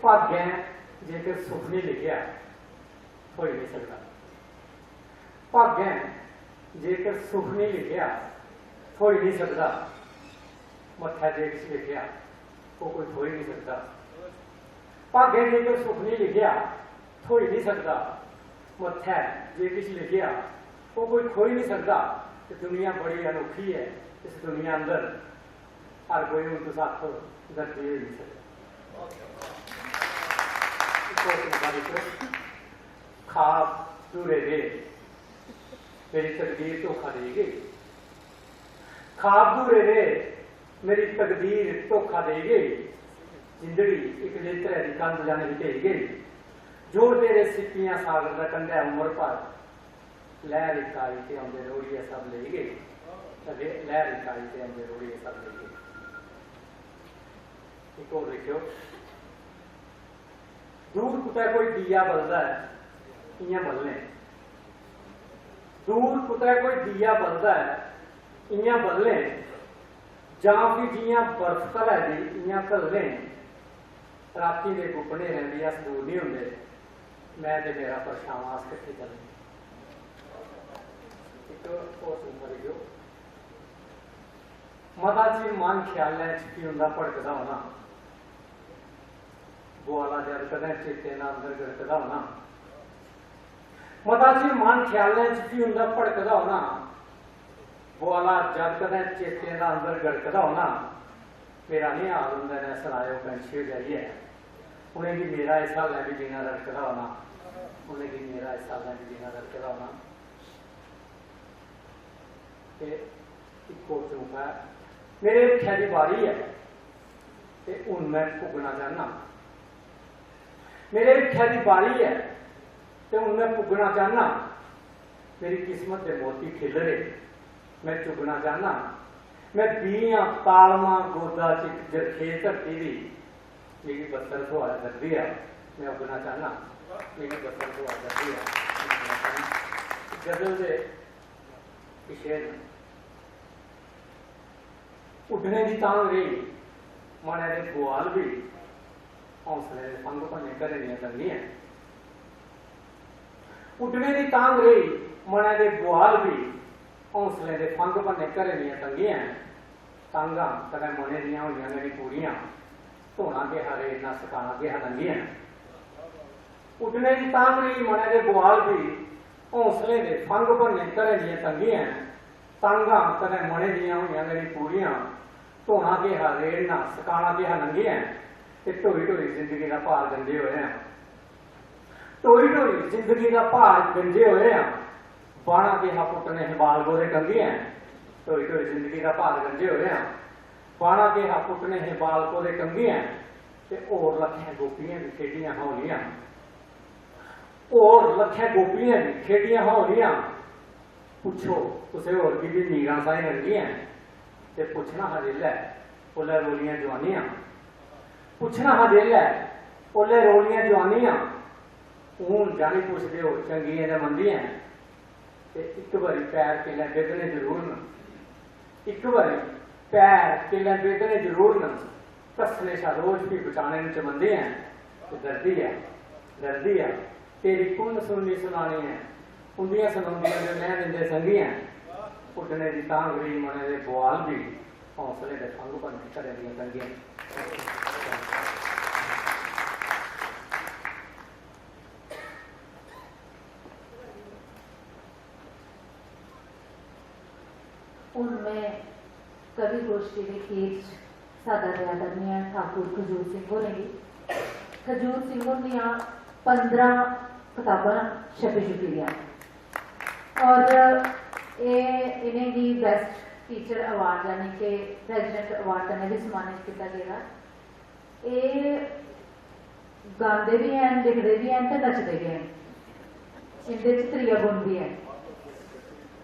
भागें जेकर सुख नहीं लिखेआ, थ्होई नहीं सकदा। भागें जेकर सुख नहीं लिखेआ, थ्होई नहीं सकदा। मत्थै जे किश लिखेआ, ओह् कोई थ्होई नहीं सकदा। भागें जेकर सुख नहीं लिखेआ, थ्होई नहीं सकदा। मत्थै जे किश लिखेआ, ओह् कोई खोई नहीं सकदा। ते दुनिया बड़ी अनोखी ऐ, इस दुनिया अंदर हर कोई, हून तुस आखो, दर्जी होई नहीं सकदा। इक होर कविता दिक्खो। ख्वाब धूरे दे, मेरी तकदीर धोखा देई गेई। ख्वाब धूरे दे, मेरी तकदीर धोखा देई गेई। जिंदड़ी इक नेतरै दी कंध जन ही ढेई गई। जोड़दे रेह् सिप्पियां सागर दा कंढै उमर भर। लैह्र इक आई ते औंदे रोड़ियै सब लेई गई। ते रे-, लैह्र इक आई ते औंदे रोड़ियै सब लेई गई। इक होर दिक्खेओ, दूर कुतै कोई दीया बलदा ऐ, इ'यां बल्लें। दूर कुतै कोई दीया बलदा ऐ, इ'यां बल्लें। जां फ्ही जि'यां बर्फ घलै दी, इ'यां घल्लें। रातीं दे गुप्पनेरें बी अस दूर निं होंदे। में ते मेरा परछामां अस किट्ठे चलने। इक होर सुनदा रेहियो। मता चिर मन ख्यालें च फ्ही उं'दा भड़कदा होना। बुआला जद कदें चेतें दा अंदर गड़कदा होना। मता चिर मन ख्यालें च फ्ही उं'दा भड़कदा होना। बुआला जद कदें चेतें दा अंदर गड़कदा होना। मेरा निं हाल उं'दे नै सनाएओ पैंछियो जाइयै। उ'नेंगी मेरा इस हालै बी जीना रड़कदा होना। उ'नेंगी मेरा इस हालै बी जीना रड़कदा होना। ते इक होर चौंका ऐ, मेरे हिट्ठै दी बारी ऐ ते हून में भुग्गना चाह्न्नां। मेरे हिट्ठै दी बारी ऐ ते हून में भुग्गना चाह्न्नां। मेरी किस्मत दे मोती खिल्लरे, में चुग्गना चाह्न्नां। में बीह् आं तालमां गोदा च इक जरखेज धरती दी। मिगी बत्तर थ्होआ करदी ऐ, में उग्गना चाह्न्नां। मिगी बत्तर थ्होआ करदी ऐ, में उग्गना चाह्न्नां। गजल दे किश शेर न। उड्डने दी तांह् रेही मनै दे बुआल बी, हौंसले दे फंघ भन्ने घरें दियां तंगियां। उड्डने दी तांह् रेही मनै दे बुआल बी, हौंसले दे फंघ भन्ने घरें दियां तंगियां। तांह्गां कदें मनै दियां होइयां गै निं पूरियां, धोना केह् हा रेड़ना, सकाना केह् हा नंगियां। उड्डने दी तांह् रेही मनै दे बुआल बी, हौंसले दे फंघ भन्ने घरें दियां तंगियां। तांह्गां कदें मनै दियां होइयां गै निं पूरियां, धोना केह् हा रेड़ना, सकाना केह् हा नंगियां। ते ढोई ढोई जिंदगी दा भार गंदे होए आं। ढोई ढोई जिंदगी दा भार गंजे होए आं। बाह्ना केह् हा पुट्टने हे बाल कोह्दे कंघियें। ढोई ढोई जिंदगी दा भार गंजे होए आं। बाह्ना केह् हा पुट्टने हे बाल कोह्दे कंघियें। ते होर लक्खें गोपियें बी खेढियां हां होलियां। होर लक्खें गोपियें बी खेढियां हां होलियां। पुच्छो कुसै होर गी बी मीरां साईं रंगियां। ते पुच्छना हा जेल्लै, ओल्लै रोलियां जोआनियां। पुच्छना हा जेल्लै, ओल्लै रोलियां जोआनियां। हून जानी पुच्छदे ओ चंगियें ते मंदियें। ते इक बारी पैर किल्लें बेदने जरूर न। इक बारी पैर किल्लें बेदने जरूर न। घस्सने शा रोज फ्ही बचाने न चमंदियें। ते डरदी ऐ, डरदी ऐ, तेरी कु'न सुननी सुनानी ऐ? उं'दियां सनोंदियां जो नैन इं'दे संगी ऐ। उड्डने दी तांह् रेही मनै दे बुआल बी, हौंसले दे फंघ भन्ने घरें दियां तंगियां। हून में कवि गोश्ठी दे खीर च सादा देआ करनी आं ठाकुर खजूर सिंह होरें गी। खजूर सिंह हुंदियां पंदरां कताबां छपी चुकी दियां न। और एह्, इ'नेंगी Best Teacher Award यानी कि President Award कन्नै बी सम्मानित कीता गेदा। एह् गांदे बी हैन, लिखदे बी हैन ते नचदे बी हैन। इं'दे च त्रीया गुण बी ऐ।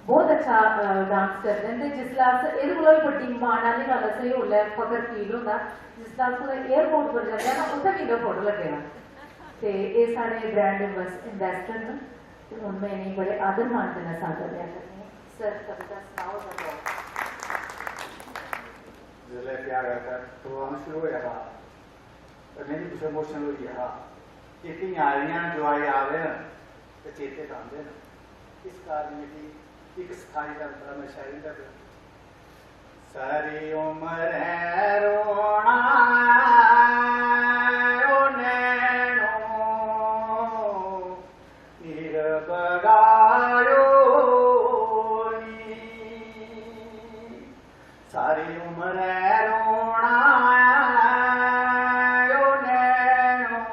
बहुत अच्छा, अ, dance करदे न। ते जिसलै अस, एह्दे कोला बी बड्डी मान आह्ली गल्ल असें गी उसलै फखर feel होंदा जिसलै अस कुतै airport पर जन्ने आं ना, उत्थै बी इं'दा photo लग्गे दा। ते एह् साढ़े brand ambas-, ambassador न। ते हून में इ'नेंगी बड़े आदर मान कन्नै साद्दा देआ करनी आं। सर, कविता सनाओ, जरा। जिसलै प्यार दा प्रोग्राम शुरू होआ हा, ते में बी कुछ emotional होई गेआ हा। कि धियां आई दियां, जोआई आ दे न, ते चेते तां आंदे न। इस कारण मिगी इक स्थाई तंत्र में शायरी दा, सारी उम्र ऐ रोना ओ नैनो, निरबगायो नी। सारी उम्र ऐ रोना ऐ ओ नैनो,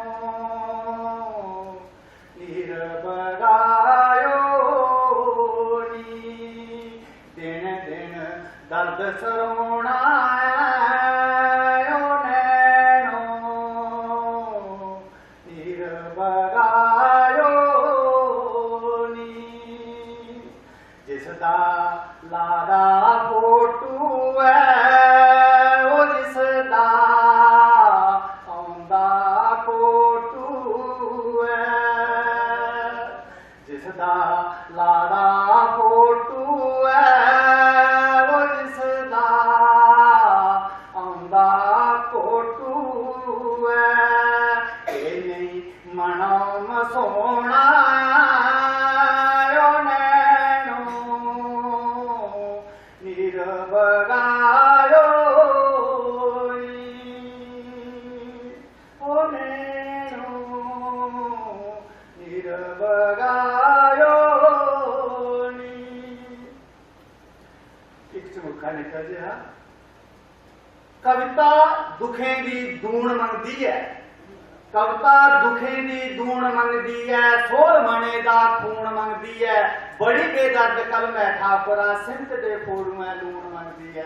निरबगायो नी। दिन दिन दर्द सरोना ऐ ओ नैनो, लाड़ा फोटू ऐ, ओ जिसदा औंदा फोटू ऐ, जिसदा लाड़ा फोटू ऐ, ओ जिसदा औंदा फोटू ऐ। एह् नेईं मनो मसोना ओ नैनो, निरबगायो नी, ओ नैनो, निरबगायो नी। इक चमुखा निक्का जेहा। कविता दुखें दी दून मंगदी ऐ, कविता दुखें दी दून मंगदी ऐ, सोल मने दा खून मंगदी ऐ। बड़ी बेदर्द कलम ऐ ठाकुरा, सिंध दे फोड़ुएं लून मंगदी ऐ।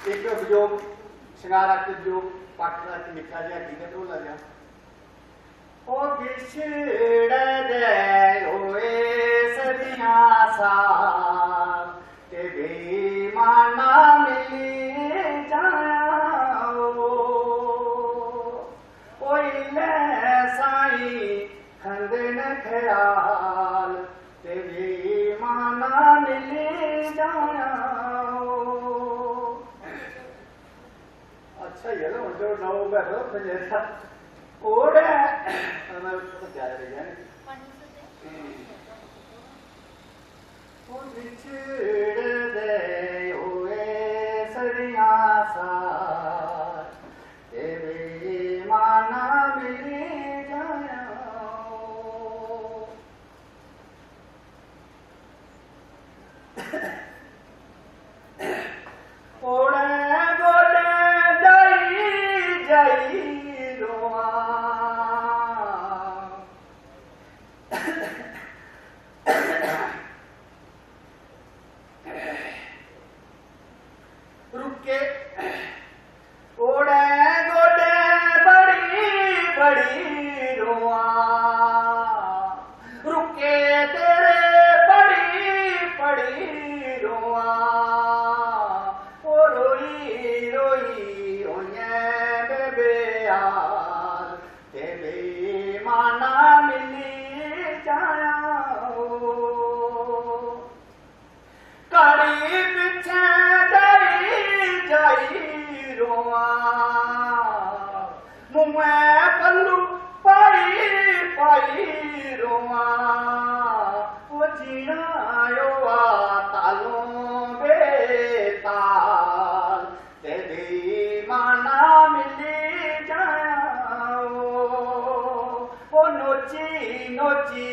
इक वियोग, शंगारा ते वियोग पक्ख दा इक निक्का जेहा गीत ढोला जेहा। ओ बिछड़े दे होए सदियां साल, ते बेईमाना मिली जाओ। ओ इल्लै साईं खंदे न ख्याल, ते बेईमाना मिली जाओ। अच्छा, ये लो, जो नौ बैठो, फिर ये था। ओड़े, मैं उसको क्या ले जाने? ओ बिछड़दे होए सरियां साथ, ते बेईमाना मिली जाओ। ओड़े गोडे जाई जाई रोआं। रुके ओड़े गोडे बड़ी बड़ी रोआं, रुके तेरे बड़ी बड़ी रोआं। ओ रोई रोई होइयै बेबेहाल, ते बेईमाना मिली जाओ। काली पिच्छें जाई जाई रोआं, मुंहै पल्लू पाई पाई रोआं। ओ जीना होआ तालों बेताल, ते बेईमाना मिली जाओ। ओ नोची नोची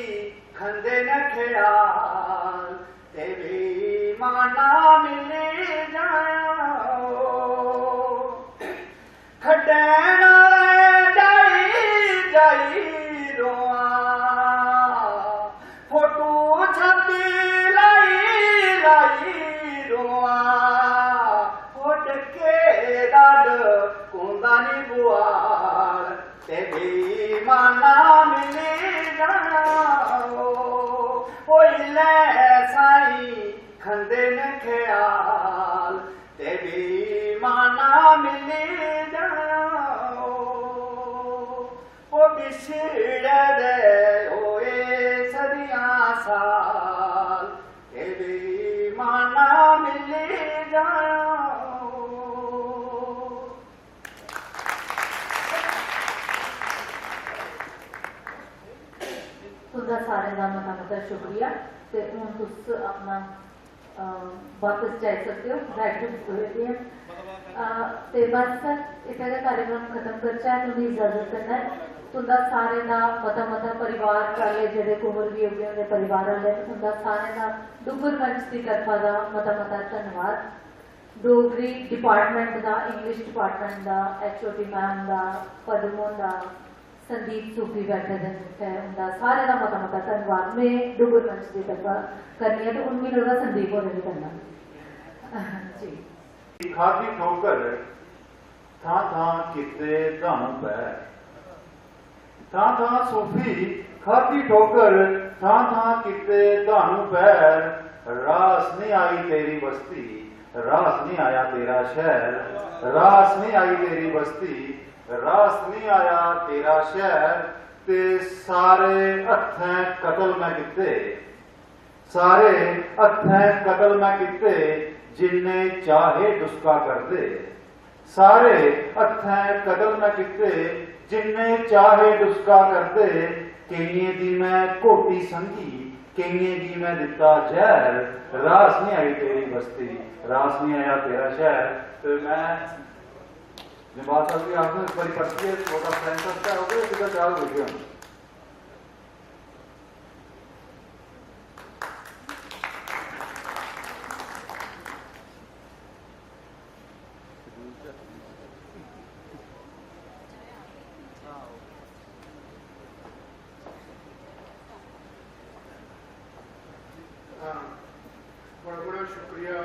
खंदे न ख्याल, ते बेईमाना मिली जाओ। खड्डे नाल जाई जाई रोआं, फोटू छाती लाई लाई रोआं। ओ डक्के दा डकोंदा नी बुआल, ते बेईमाना मिली जाओ। ओ इल्लै साईं खंदे न ख्याल, ते बेईमाना मिली जाओ। ओ बिछड़े दे होए सदियां साल, ते बेईमाना मिली जाओ। तुं'दा सारें दा मता मता शुक्रिया। ते हून तुस अपना, अ, बापस जाई सकदे ओ, बैठ सकदे ओ। अ, ते बस इत्थै गै कार्यक्रम खत्म करचै तुं'दी इजाजत कन्नै। तुं'दा सारें दा मता मता परिवार आह्ले, जेह्ड़े कुंवर वियोगियों दे परिवार आह्ले न, उं'दा सारें दा डुग्गर मंच दी तरफा दा मता मता धन्नवाद। डोगरी डिपार्टमेंट दा, इंग्लिश डिपार्टमेंट दा, एचओडी मैम दा, पद्म हुंदा, संदीप सूफी बैठे दे न, ते उं'दा सारें दा मता मता धन्नवाद। में डुग्गर मंच दी तरफा करनी आं, ते हून मिगी लगदा संदीप होरें बी करना। जी। खादी ठोकर थां थां कीते दम पै, थां थां सूफी खादी ठोकर थां थां कीते धानू पैर, रास नहीं आई तेरी बस्ती, रास नहीं आया तेरा शहर, रास नहीं आई तेरी बस्ती, रास नहीं आया तेरा शहर। ते सारे हत्थें कतल मैं कीते, सारे हत्थें कतल मैं कीते, जिन्ने चाहे डुसका करदे। सारे हत्थें कतल मैं कीते, जिन्ने चाहे डुसका करदे। केइयें दी मैं घोटी संघी, केइयें गी मैं दित्ता जहर। रास नहीं आई तेरी बस्ती, रास नहीं आया तेरा शहर। ते मैं जम्वाल साहब गी आखना, इक बारी परतियै छोटा साइंस आस्तै आओगे, इक दा चार होई गया। हाँ, बड़ा बड़ा शुक्रिया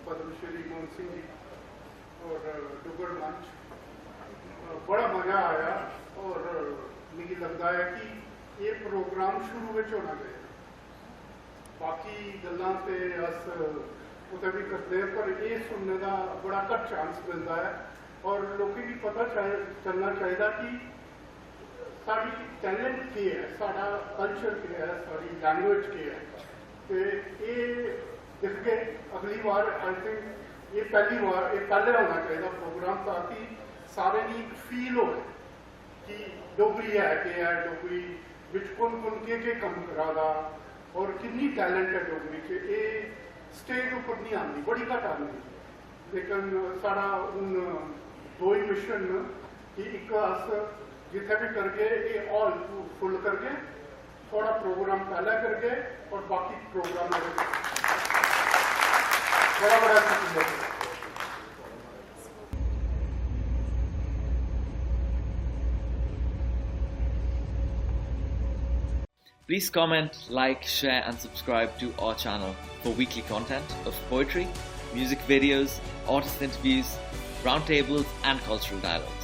पद्मश्री मोहन सिंह जी और डुग्गर मंच। बड़ा मज़ा आया और मिगी लगदा ऐ कि एह् प्रोग्राम शुरू बिच होना चाहिदा। बाकी गल्लां ते अस कुतै बी करदे आं, पर एह् सुनने दा बड़ा घट्ट चांस मिलदा ऐ। और लोकें गी पता चाही-, चलना चाहिदा कि साढ़ी टैलेंट केह् ऐ, साढ़ा कल्चर केह् ऐ, साढ़ी लैंग्वेज केह् ऐ। ते एह् दिखगे अगली बार। आई थिंक एह् पैह्ली बार, एह् पैह्लें होना चाहिदा प्रोग्राम, ताकि सारें गी इक फील होऐ कि डोगरी है केह् ऐ, डोगरी बिच कु'न कु'न केह् केह् कम्म करा दा और किन्नी टैलेंट ऐ डोगरी च। एह् स्टेज उप्पर निं आंदी, बड़ी घट्ट आंदी। लेकिन साढ़ा हून दो ही मिशन न कि इक अस जित्थै बी करगे, एह् हाल फुल करगे, थोह्ड़ा प्रोग्राम पैह्लें करगे और बाकी प्रोग्राम बड़ा बड़ा शुक्रिया। Please comment, like, share, and subscribe to our channel for weekly content of poetry, music videos, artist interviews, roundtables, and cultural dialogue.